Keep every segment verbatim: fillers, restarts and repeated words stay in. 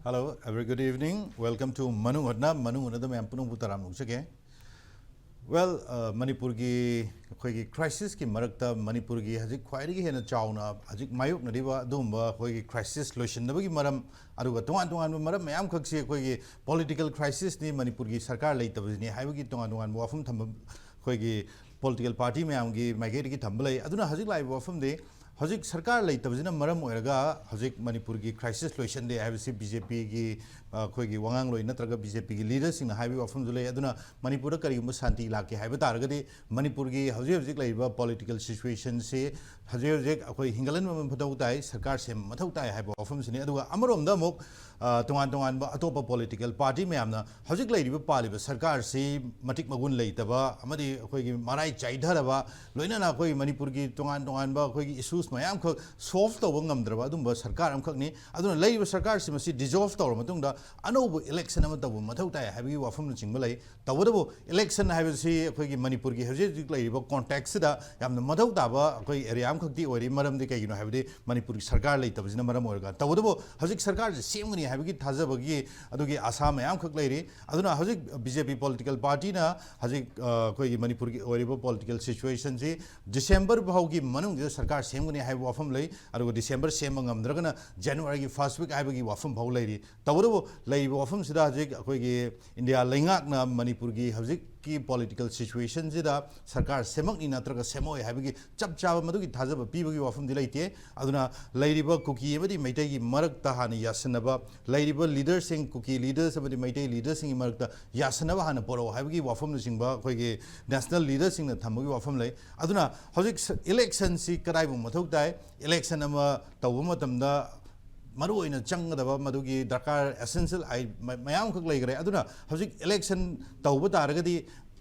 Hello, a very good evening. Welcome to ꯃꯅꯨꯡ ꯍꯨꯠꯅ, ꯃꯅꯨꯡ ꯍꯨꯠꯅꯗ ꯃꯌꯥꯝ ꯄꯨꯝꯅꯃꯛꯄꯨ ꯇꯔꯥꯝꯅ ꯑꯣꯛꯆꯒꯦ꯫ Well, uh, ꯃꯅꯤꯄꯨꯔꯒꯤ ꯑꯩꯈꯣꯏꯒꯤ crisis ꯀꯤ ꯃꯔꯛꯇ ꯃꯅꯤꯄꯨꯔꯒꯤ ꯍꯧꯖꯤꯛ ꯈ꯭ꯋꯥꯏꯗꯒꯤ ꯍꯦꯟꯅ ꯆꯥꯎꯅ ꯍꯧꯖꯤꯛ ꯃꯥꯌꯣꯛꯅꯔꯤꯕ ꯑꯗꯨꯒꯨꯝꯕ ꯑꯩꯈꯣꯏꯒꯤ crisis ꯂꯣꯏꯁꯤꯟꯅꯕꯒꯤ ꯃꯔꯝ, ꯑꯗꯨꯒ ꯇꯣꯉꯥꯟ ꯇꯣꯉꯥꯟꯕ ꯃꯔꯝ ꯃꯌꯥꯝꯈꯛꯁꯤ ꯑꯩꯈꯣꯏꯒꯤ political crisis ꯅꯤ, ꯃꯅꯤꯄꯨꯔꯒꯤ ꯁꯔꯀꯥꯔ ꯂꯩꯇꯕꯁꯤꯅꯤ ꯍꯥꯏꯕꯒꯤ ꯇꯣꯉꯥꯟ ꯇꯣꯉꯥꯟꯕ ꯋꯥꯐꯝ ꯊꯝꯕ ꯑꯩꯈꯣꯏꯒꯤ political party ꯃꯌꯥꯝꯒꯤ ꯃꯥꯏꯀꯩꯗꯒꯤ ꯊꯝꯕ ꯂꯩ꯫ ꯑꯗꯨꯅ ꯍꯧꯖꯤꯛ ꯂꯥꯛꯏꯕ ꯋꯥꯐꯝꯗꯤ ꯍꯧꯖꯤꯛ ꯁꯔꯀꯥꯔ ꯂꯩꯇꯕꯁꯤꯅ ꯃꯔꯝ ꯑꯣꯏꯔꯒ ꯍꯧꯖꯤꯛ ꯃꯅꯤꯄꯨꯔꯒꯤ crisis ꯂꯣꯏꯁꯤꯟꯗꯦ ꯍꯥꯏꯕꯁꯤ ꯕꯤ ꯖꯦ ꯄꯤꯒꯤ ꯑꯩꯈꯣꯏꯒꯤ ꯋꯥꯉꯥꯡꯂꯣꯏ ꯅꯠꯇ꯭ꯔꯒ ꯕꯤ ꯖꯦ ꯄꯤꯒꯤ ꯂꯤꯗꯔꯁꯤꯡꯅ ꯍꯥꯏꯕꯒꯤ ꯋꯥꯐꯝꯁꯨ ꯂꯩ꯫ ꯑꯗꯨꯅ ꯃꯅꯤꯄꯨꯔꯗ ꯀꯔꯤꯒꯨꯝꯕ ꯁꯥꯟꯇꯤ ꯂꯥꯛꯀꯦ ꯍꯥꯏꯕ ꯇꯥꯔꯒꯗꯤ ꯃꯅꯤꯄꯨꯔꯒꯤ ꯍꯧꯖꯤꯛ ꯍꯧꯖꯤꯛ ꯂꯩꯔꯤꯕ political situation ꯁꯤ ꯍꯧꯖꯤꯛ ꯍꯧꯖꯤꯛ ꯑꯩꯈꯣꯏ ꯍꯤꯡꯒꯠꯍꯟꯕ ꯑꯃ ꯃꯊꯧ ꯇꯥꯏ, ꯁꯔꯀꯥꯔ ꯁꯦꯝꯕ ꯃꯊꯧ ꯇꯥꯏ ꯍꯥꯏꯕ ꯋꯥꯐꯝꯁꯤꯅꯤ꯫ ꯑꯗꯨꯒ ꯑꯃꯔꯣꯝꯗ ꯑꯃꯨꯛ ꯑ, ꯇꯣꯉꯥꯟ ꯇꯣꯉꯥꯟꯕ ꯑꯇꯣꯞꯄ political party ꯃꯌꯥꯝꯅ ꯍꯧꯖꯤꯛ ꯂꯩꯔꯤꯕ ꯄꯥꯜꯂꯤꯕ ꯁꯔꯀꯥꯔꯁꯤ ꯃꯇꯤꯛ ꯃꯒꯨꯟ ꯂꯩꯇꯕ ꯑꯃꯗꯤ ꯑꯩꯈꯣꯏꯒꯤ ꯃꯔꯥꯏ ꯆꯥꯏꯊꯔꯕ, ꯂꯣꯏꯅꯅ ꯑꯩꯈꯣꯏꯒꯤ ꯃꯅꯤꯄꯨꯔꯒꯤ ꯇꯣꯉꯥꯟ ꯇꯣꯉꯥꯟꯕ ꯑꯩꯈꯣꯏꯒꯤ issues ꯃꯌꯥꯝꯈꯛ solve ꯇꯧꯕ ꯉꯝꯗ꯭ꯔꯕ ꯑꯗꯨꯝꯕ ꯁꯔꯀꯥꯔ ꯑꯃꯈꯛꯅꯤ꯫ ꯑꯗꯨꯅ ꯂꯩꯔꯤꯕ ꯁꯔꯀꯥꯔꯁꯤ ꯃꯁꯤ dissolve ꯇꯧꯔꯕ ꯃꯇꯨꯡꯗ ꯑꯅꯧꯕ election ꯑꯃ ꯇꯧꯕ ꯃꯊꯧ ꯇꯥꯏ ꯍꯥꯏꯕꯒꯤ ꯋꯥꯐꯝꯅꯆꯤꯡꯕ ꯂꯩ꯫ ꯇꯧꯕꯇꯕꯨ election ꯍꯥꯏꯕꯁꯤ ꯑꯩꯈꯣꯏꯒꯤ ꯃꯅꯤꯄꯨꯔꯒꯤ ꯍꯧꯖꯤꯛ ꯍꯧꯖꯤꯛ ꯂꯩꯔꯤꯕ context ꯁꯤꯗ ꯌꯥꯝꯅ ꯃꯊꯧ ꯇꯥꯕ ꯑꯩꯈꯣꯏ area ꯑꯃꯈꯛꯇꯤ ꯑꯣꯏꯔꯤ꯫ ꯃꯔꯝꯗꯤ ꯀꯩꯒꯤꯅꯣ ꯍꯥꯏꯕꯗꯤ ꯃꯅꯤꯄꯨꯔꯒꯤ ꯁꯔꯀꯥꯔ ꯂꯩꯇꯕꯁꯤꯅ ꯃꯔꯝ ꯑꯣꯏꯔꯒ꯫ ꯇꯧꯕꯇꯕꯨ ꯍꯧꯖꯤꯛ ꯁꯔꯀꯥꯔꯁꯤ ꯁꯦꯝꯒꯅꯤ ꯍꯥꯏꯕꯒꯤ ꯊꯥꯖꯕꯒꯤ ꯑꯗꯨꯒꯤ ꯑꯥꯁꯥ ꯃꯌꯥꯝꯈꯛ ꯂꯩꯔꯤ꯫ ꯑꯗꯨꯅ ꯍꯧꯖꯤꯛ ꯕꯤ ꯖꯦ ꯄꯤ political party ꯅ ꯍꯧꯖꯤꯛ, ꯑ, ꯑꯩꯈꯣꯏꯒꯤ ꯃꯅꯤꯄꯨꯔꯒꯤ ꯑꯣꯏꯔꯤꯕ political situation ꯁꯤ December ꯐꯥꯎꯒꯤ ꯃꯅꯨꯡꯁꯤꯗ ꯁꯔꯀꯥꯔ ꯁꯦꯝꯒꯅꯤ ꯍꯥꯏꯕ ꯋꯥꯐꯝ ꯂꯩ꯫ ꯑꯗꯨꯒ December ꯁꯦꯝꯕ ꯉꯝꯗ꯭ꯔꯒꯅ January ꯒꯤ first week ꯍꯥꯏꯕꯒꯤ ꯋꯥꯐꯝ ꯐꯥꯎ ꯂꯩꯔꯤ꯫ ꯇꯧꯕꯇꯕꯨ ꯂꯩꯔꯤꯕ ꯋꯥꯐꯝꯁꯤꯗ ꯍꯧꯖꯤꯛ ꯑꯩꯈꯣꯏꯒꯤ ꯏꯟꯗꯤꯌꯥ ꯂꯩꯉꯥꯛꯅ ꯃꯅꯤꯄꯨꯔꯒꯤ ꯍꯧꯖꯤꯛꯀꯤ political situation ꯁꯤꯗ ꯁꯔꯀꯥꯔ ꯁꯦꯝꯃꯛꯅꯤ ꯅꯠꯇ꯭ꯔꯒ ꯁꯦꯝꯃꯛꯑꯣꯏ ꯍꯥꯏꯕꯒꯤ ꯆꯞ ꯆꯥꯕ ꯃꯗꯨꯒꯤ ꯊꯥꯖꯕ ꯄꯤꯕꯒꯤ ꯋꯥꯐꯝꯗꯤ ꯂꯩꯇꯦ꯫ ꯑꯗꯨꯅ ꯂꯩꯔꯤꯕ ꯀꯨꯀꯤ ꯑꯃꯗꯤ ꯃꯩꯇꯩꯒꯤ ꯃꯔꯛꯇ ꯍꯥꯟꯅ ꯌꯥꯁꯤꯟꯅꯕ, ꯂꯩꯔꯤꯕ leader ꯁꯤꯡ, ꯀꯨꯀꯤ leaders ꯑꯃꯗꯤ ꯃꯩꯇꯩ leader ꯁꯤꯡꯒꯤ ꯃꯔꯛꯇ ꯌꯥꯁꯤꯟꯅꯕ ꯍꯥꯟꯅ ꯄꯨꯔꯛꯑꯣ ꯍꯥꯏꯕꯒꯤ ꯋꯥꯐꯝꯅꯆꯤꯡꯕ ꯑꯩꯈꯣꯏꯒꯤ national leader ꯁꯤꯡꯅ ꯊꯝꯕꯒꯤ ꯋꯥꯐꯝ ꯂꯩ꯫ ꯑꯗꯨꯅ ꯍꯧꯖꯤꯛ ꯁ-, election ꯁꯤ ꯀꯗꯥꯏꯐꯥꯎ ꯃꯊꯧ ꯇꯥꯏ, election ꯑꯃ ꯇꯧꯕ ꯃꯇꯝꯗ ꯃꯔꯨꯑꯣꯏꯅ ꯆꯪꯒꯗꯕ ꯃꯗꯨꯒꯤ ꯗꯔꯀꯥꯔ essential ꯑꯥꯏ-, ꯃ-, ꯃꯌꯥꯝ ꯑꯃꯈꯛ ꯂꯩꯈ꯭ꯔꯦ꯫ ꯑꯗꯨꯅ ꯍꯧꯖꯤꯛ election ꯇꯧꯕ ꯇꯥꯔꯒꯗꯤ,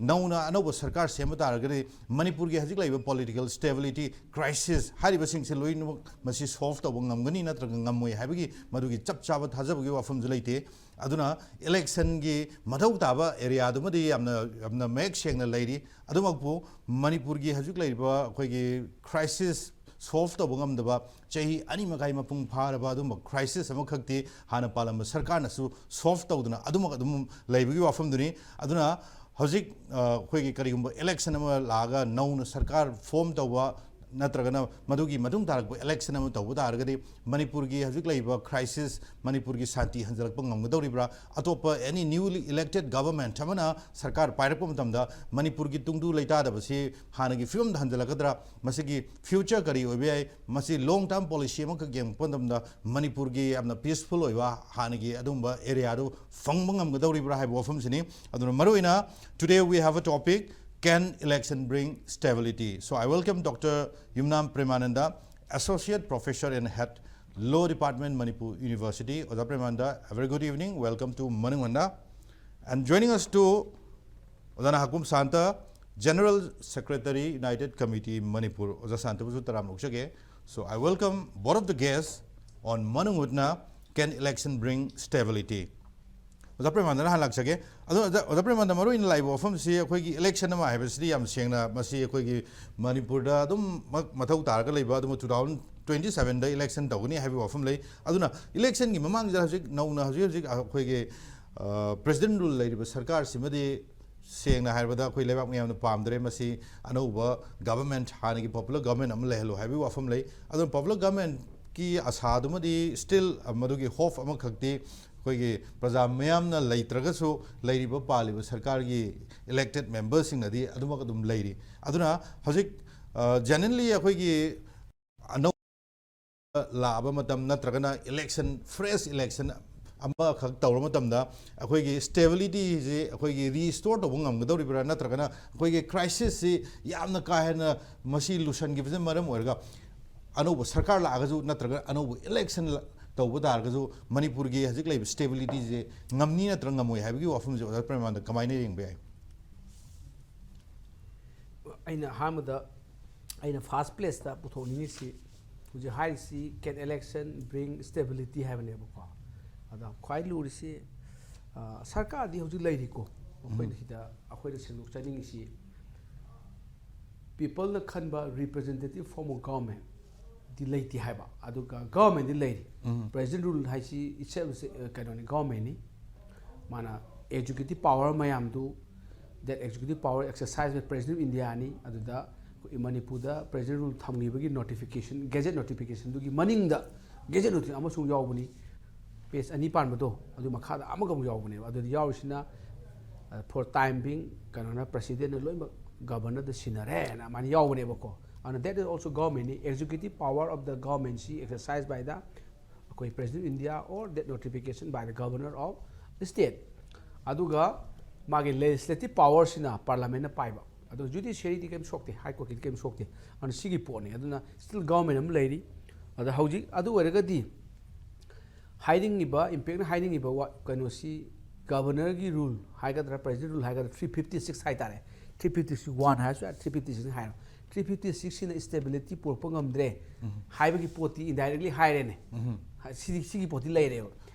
ꯅꯧꯅ ꯑꯅꯧꯕ ꯁꯔꯀꯥꯔ ꯁꯦꯝꯕ ꯇꯥꯔꯒꯗꯤ, ꯃꯅꯤꯄꯨꯔꯒꯤ ꯍꯧꯖꯤꯛ ꯂꯩꯔꯤꯕ political stability crisis ꯍꯥꯏꯔꯤꯕꯁꯤꯡꯁꯦ ꯂꯣꯏꯅꯃꯛ ꯃꯁꯤ solve ꯇꯧꯕ ꯉꯝꯒꯅꯤ ꯅꯠꯇ꯭ꯔꯒ ꯉꯝꯃꯣꯏ ꯍꯥꯏꯕꯒꯤ ꯃꯗꯨꯒꯤ ꯆꯞ ꯆꯥꯕ ꯊꯥꯖꯕꯒꯤ ꯋꯥꯐꯝꯁꯨ ꯂꯩꯇꯦ꯫ ꯑꯗꯨꯅ election ꯒꯤ ꯃꯊꯧ ꯇꯥꯕ area ꯗꯨꯃꯗꯤ ꯌꯥꯝꯅ, ꯌꯥꯝꯅ ꯃꯌꯦꯛ ꯁꯦꯡꯅ ꯂꯩꯔꯤ꯫ ꯑꯗꯨꯃꯛꯄꯨ ꯃꯅꯤꯄꯨꯔꯒꯤ ꯍꯧꯖꯤꯛ ꯂꯩꯔꯤꯕ ꯑꯩꯈꯣꯏꯒꯤ crisis ꯁꯣꯜꯚ ꯇꯧꯕ ꯉꯝꯗꯕ, ꯆꯍꯤ ꯑꯅꯤ ꯃꯈꯥꯏ ꯃꯄꯨꯡ ꯐꯥꯔꯕ ꯑꯗꯨꯝꯕ ꯀ꯭ꯔꯥꯏꯁꯤꯁ ꯑꯃꯈꯛꯇꯤ ꯍꯥꯟꯅ ꯄꯥꯜꯂꯝꯕ ꯁꯔꯀꯥꯔꯅꯁꯨ ꯁꯣꯜꯚ ꯇꯧꯗꯅ ꯑꯗꯨꯃꯛ ꯑꯗꯨꯝ ꯂꯩꯕꯒꯤ ꯋꯥꯐꯝꯗꯨꯅꯤ꯫ ꯑꯗꯨꯅ ꯍꯧꯖꯤꯛ ꯑ, ꯑꯩꯈꯣꯏꯒꯤ ꯀꯔꯤꯒꯨꯝꯕ ꯏꯂꯦꯛꯁꯟ ꯑꯃ ꯂꯥꯛꯑꯒ ꯅꯧꯅ ꯁꯔꯀꯥꯔ ꯐꯣꯔꯝ ꯇꯧꯕ ꯅꯠꯇ꯭ꯔꯒꯅ ꯃꯗꯨꯒꯤ ꯃꯇꯨꯡ ꯇꯥꯔꯛꯄ ꯏꯂꯦꯛꯁꯟ ꯑꯃ ꯇꯧꯕ ꯇꯥꯔꯒꯗꯤ ꯃꯅꯤꯄꯨꯔꯒꯤ ꯍꯧꯖꯤꯛ ꯂꯩꯔꯤꯕ ꯀ꯭ꯔꯥꯏꯁꯤꯁ, ꯃꯅꯤꯄꯨꯔꯒꯤ ꯁꯥꯟꯇꯤ ꯍꯟꯖꯤꯜꯂꯛꯄ ꯉꯝꯒꯗꯧꯔꯤꯕ꯭ꯔꯥ? ꯑꯇꯣꯞꯄ any newly elected government ꯑꯃꯅ ꯁꯔꯀꯥꯔ ꯄꯥꯏꯔꯛꯄ ꯃꯇꯝꯗ ꯃꯅꯤꯄꯨꯔꯒꯤ ꯇꯨꯡꯗꯨ ꯂꯩꯇꯥꯗꯕꯁꯤ ꯍꯥꯟꯅꯒꯤ ꯐꯤꯕꯝꯗ ꯍꯟꯖꯤꯜꯂꯛꯀꯗ꯭ꯔꯥ? ꯃꯁꯤꯒꯤ ꯐ꯭ꯌꯨꯆꯔ ꯀꯔꯤ ꯑꯣꯏꯕ ꯌꯥꯏ? ꯃꯁꯤ ꯂꯣꯡ ꯇꯔꯝ ꯄꯣꯂꯤꯁꯤ ꯑꯃꯈꯛ ꯌꯦꯡꯉꯛꯄ ꯃꯇꯝꯗ ꯃꯅꯤꯄꯨꯔꯒꯤ ꯌꯥꯝꯅ ꯄꯤꯁꯐꯨꯜ ꯑꯣꯏꯕ ꯍꯥꯟꯅꯒꯤ ꯑꯗꯨꯒꯨꯝꯕ ꯑꯦꯔꯤꯌꯥꯗꯨ ꯐꯪꯕ ꯉꯝꯒꯗꯧꯔꯤꯕ꯭ꯔꯥ ꯍꯥꯏꯕ ꯋꯥꯐꯝꯁꯤꯅꯤ꯫ ꯑꯗꯨꯅ ꯃꯔꯨꯑꯣꯏꯅ today we have a topic, can election bring stability? So I welcome Doctor Yumnam Premananda, Associate Professor and Head, Law Department, Manipur University. ꯑꯣꯖꯥ ꯄ꯭ꯔꯦꯃꯥꯅꯟꯗ, a very good evening. Welcome to ꯃꯅꯨꯡ ꯍꯟꯅ꯫ And joining us too, ꯑꯣꯖꯥ ꯅꯍꯥꯀꯨꯝ Santa, General Secretary, United Committee, Manipur. ꯑꯣꯖꯥ ꯁꯥꯟꯇꯕꯨꯁꯨ ꯇꯔꯥꯝꯅ ꯑꯣꯛꯆꯒꯦ꯫ So I welcome both of the guests on ꯃꯅꯨꯡ ꯍꯨꯠꯅ, can election bring stability? ꯑꯣꯖꯥ ꯄ꯭ꯔꯦꯃꯥꯅꯟꯗꯅ ꯍꯥꯟꯅ ꯂꯥꯛꯆꯒꯦ꯫ ꯑꯗꯣ ꯑꯣꯖꯥ, ꯑꯣꯖꯥ ꯄ꯭ꯔꯦꯃꯥꯅꯟꯗ, ꯃꯔꯨꯑꯣꯏꯅ ꯂꯥꯛꯏꯕ ꯋꯥꯐꯝꯁꯤ ꯑꯩꯈꯣꯏꯒꯤ ꯏꯂꯦꯛꯁꯟ ꯑꯃ ꯍꯥꯏꯕꯁꯤꯗꯤ ꯌꯥꯝ ꯁꯦꯡꯅ ꯃꯁꯤ ꯑꯩꯈꯣꯏꯒꯤ ꯃꯅꯤꯄꯨꯔꯗ ꯑꯗꯨꯝ ꯃ-, ꯃꯊꯧ ꯇꯥꯔꯒ ꯂꯩꯕ, ꯑꯗꯨꯕꯨ two thousand twenty sevenꯗ ꯏꯂꯦꯛꯁꯟ ꯇꯧꯒꯅꯤ ꯍꯥꯏꯕꯒꯤ ꯋꯥꯐꯝ ꯂꯩ꯫ ꯑꯗꯨꯅ ꯏꯂꯦꯛꯁꯟꯒꯤ ꯃꯃꯥꯡꯁꯤꯗ ꯍꯧꯖꯤꯛ ꯅꯧꯅ ꯍꯧꯖꯤꯛ ꯍꯧꯖꯤꯛ ꯑꯩꯈꯣꯏꯒꯤ, ꯑ, ꯄ꯭ꯔꯦꯁꯤꯗꯦꯟ ꯔꯨꯜ ꯂꯩꯔꯤꯕ ꯁꯔꯀꯥꯔꯁꯤꯃꯗꯤ ꯁꯦꯡꯅ ꯍꯥꯏꯔꯕꯗ ꯑꯩꯈꯣꯏ ꯂꯩꯕꯥꯛ ꯃꯤꯌꯥꯝꯅ ꯄꯥꯝꯗ꯭ꯔꯦ꯫ ꯃꯁꯤ ꯑꯅꯧꯕ ꯒꯚꯔꯟꯃꯦꯟꯠ, ꯍꯥꯟꯅꯒꯤ ꯄꯣꯄꯨꯂꯔ ꯒꯚꯔꯟꯃꯦꯟꯠ ꯑꯃ ꯂꯩꯍꯜꯂꯨ ꯍꯥꯏꯕꯒꯤ ꯋꯥꯐꯝ ꯂꯩ꯫ ꯑꯗꯨꯅ ꯄꯣꯄꯨꯂꯔ ꯒꯚꯔꯟꯃꯦꯟꯠꯀꯤ ꯑꯁꯥꯗꯨꯃꯗꯤ still, ꯑ, ꯃꯗꯨꯒꯤ ꯍꯣꯞ ꯑꯃꯈꯛꯇꯤ ꯑꯩꯈꯣꯏꯒꯤ ꯄ꯭ꯔꯖꯥ ꯃꯤꯌꯥꯝꯅ ꯂꯩꯇ꯭ꯔꯒꯁꯨ ꯂꯩꯔꯤꯕ ꯄꯥꯜꯂꯤꯕ ꯁꯔꯀꯥꯔꯒꯤ ꯏꯂꯦꯛꯇꯦꯗ ꯃꯦꯝꯕꯔꯁꯤꯡꯅꯗꯤ ꯑꯗꯨꯃꯛ ꯑꯗꯨꯝ ꯂꯩꯔꯤ꯫ ꯑꯗꯨꯅ ꯍꯧꯖꯤꯛ, ꯑ, genuinely ꯑꯩꯈꯣꯏꯒꯤ ꯑꯅꯧꯕ ꯂꯥꯛꯑꯕ ꯃꯇꯝ ꯅꯠꯇ꯭ꯔꯒꯅ ꯏꯂꯦꯛꯁꯟ, ꯐ꯭ꯔꯦꯁ ꯏꯂꯦꯛꯁꯟ ꯑꯃꯈꯛ ꯇꯧꯔ ꯃꯇꯝꯗ ꯑꯩꯈꯣꯏꯒꯤ ꯁ꯭ꯇꯦꯕꯤꯂꯤꯇꯤꯁꯤ ꯑꯩꯈꯣꯏꯒꯤ ꯔꯤꯁ꯭ꯇꯣꯔ ꯇꯧꯕ ꯉꯝꯒꯗꯧꯔꯤꯕ꯭ꯔꯥ, ꯅꯠꯇ꯭ꯔꯒꯅ ꯑꯩꯈꯣꯏꯒꯤ ꯀ꯭ꯔꯥꯏꯁꯤꯁꯁꯤ ꯌꯥꯝꯅ ꯀꯥ ꯍꯦꯟꯅ ꯃꯁꯤ ꯂꯨꯁꯟꯈꯤꯕꯁꯤꯅ ꯃꯔꯝ ꯑꯣꯏꯔꯒ ꯑꯅꯧꯕ ꯁꯔꯀꯥꯔ ꯂꯥꯛꯑꯒꯁꯨ ꯅꯠꯇ꯭ꯔꯒ ꯑꯅꯧꯕ ꯏꯂꯦꯛꯁꯟ ꯇꯧꯕ ꯇꯥꯔꯒꯁꯨ ꯃꯅꯤꯄꯨꯔꯒꯤ ꯍꯧꯖꯤꯛ ꯂꯩꯔꯤꯕ ꯁ꯭ꯇꯦꯕꯤꯂꯤꯇꯤꯁꯦ ꯉꯝꯅꯤ ꯅꯠꯇ꯭ꯔꯒ ꯉꯝꯃꯣꯏ ꯍꯥꯏꯕꯒꯤ ꯋꯥꯐꯝꯁꯦ ꯑꯣꯖꯥ ꯄ꯭ꯔꯦꯃꯥꯅꯟꯗ ꯀꯃꯥꯏꯅ ꯌꯦꯡꯕ ꯌꯥꯏ? ꯑꯩꯅ ꯑꯍꯥꯟꯕꯗ ꯑꯩꯅ ꯐꯥꯔꯁ ꯄ꯭ꯂꯦꯁꯇ ꯄꯨꯊꯣꯛꯅꯤꯡꯉꯤꯁꯤ ꯍꯧꯖꯤꯛ ꯍꯥꯏꯔꯤꯁꯤ, can election bring stability ꯍꯥꯏꯕꯅꯦꯕꯀꯣ꯫ ꯑꯗ ꯈ꯭ꯋꯥꯏ ꯂꯨꯔꯤꯁꯤ, ꯑ, ꯁꯔꯀꯥꯔꯗꯤ ꯍꯧꯖꯤꯛ ꯂꯩꯔꯤꯀꯣ, ꯑꯩꯈꯣꯏꯅ ꯁꯤꯗ ꯑꯩꯈꯣꯏꯅ ꯁꯦꯡꯗꯣꯛꯆꯅꯤꯡꯉꯤꯁꯤ, ꯄꯤꯄꯜꯅ ꯈꯟꯕ representative form of government, ꯂꯩꯇꯦ ꯍꯥꯏꯕ, ꯑꯗꯨꯒ government ꯗꯤ ꯂꯩꯔꯤ꯫ President rule ꯍꯥꯏꯁꯤ itself ꯀꯩꯅꯣꯅꯤ, government ꯅꯤ꯫ ꯃꯥꯅ executive power ꯃꯌꯥꯝꯗꯨ, that executive power exercise by President of India ꯅꯤ꯫ ꯑꯗꯨꯗ ꯑꯩꯈꯣꯏ ꯃꯅꯤꯄꯨꯔꯗ President rule ꯊꯝꯈꯤꯕꯒꯤ notification, gazette notification ꯗꯨꯒꯤ ꯃꯅꯤꯡꯗ gazette notification ꯑꯃꯁꯨ ꯌꯥꯎꯕꯅꯤ, page ꯑꯅꯤ ꯄꯥꯟꯕꯗꯣ, ꯑꯗꯨ ꯃꯈꯥꯗ ꯑꯃꯒ ꯑꯃꯨꯛ ꯌꯥꯎꯕꯅꯦꯕ꯫ ꯑꯗꯨꯗ ꯌꯥꯎꯔꯤꯁꯤꯅ, ꯑ, for time being ꯀꯩꯅꯣꯅ, President ꯅ ꯂꯣꯏꯅꯃꯛ Governor ꯗ ꯁꯤꯟꯅꯔꯦꯅ ꯑꯗꯨꯃꯥꯏꯅ ꯌꯥꯎꯕꯅꯦꯕꯀꯣ꯫ ꯑꯗꯨꯅ that is also government ꯅꯤ, executive power of the government ꯁꯤ exercise by the ꯑꯩꯈꯣꯏ President of India or that notification by the Governor of the state꯫ ꯑꯗꯨꯒ ꯃꯥꯒꯤ legislative power ꯁꯤꯅ Parliament ꯅ ꯄꯥꯏꯕ꯫ ꯑꯗꯣ judiciary ꯗꯤ ꯀꯩꯝ ꯁꯣꯛꯇꯦ, High Court ꯀꯤꯗꯤ ꯀꯩꯝ ꯁꯣꯛꯇꯦ꯫ ꯑꯗꯨꯅ ꯁꯤꯒꯤ ꯄꯣꯠꯅꯤ꯫ ꯑꯗꯨꯅ still government ꯑꯃ ꯂꯩꯔꯤ꯫ ꯑꯗ ꯍꯧꯖꯤꯛ ꯑꯗꯨ ꯑꯣꯏꯔꯒꯗꯤ ꯍꯥꯏꯅꯤꯡꯉꯤꯕ, ꯏꯝꯄꯦꯛꯅ ꯍꯥꯏꯅꯤꯡꯉꯤꯕ ꯋꯥ-, ꯀꯩꯅꯣꯁꯤ, Governor ꯒꯤ rule ꯍꯥꯏꯒꯗ꯭ꯔꯥ, President rule ꯍꯥꯏꯒꯗ꯭ꯔꯥ, three fifty six ꯍꯥꯏꯇꯥꯔꯦ, three fifty six one ꯍꯥꯏꯔꯁꯨ ꯌꯥꯏ, three fifty six ꯍꯥꯏꯔꯣ, three fifty six ꯁꯤꯅ stability ꯄꯨꯔꯛꯄ ꯉꯝꯗ꯭ꯔꯦ ꯍꯥꯏꯕꯒꯤ ꯄꯣꯠꯇꯤ indirectly ꯍꯥꯏꯔꯦꯅꯦ꯫ ꯁꯤꯗꯤ, ꯁꯤꯒꯤ ꯄꯣꯠꯇꯤ ꯂꯩꯔꯦꯕ꯫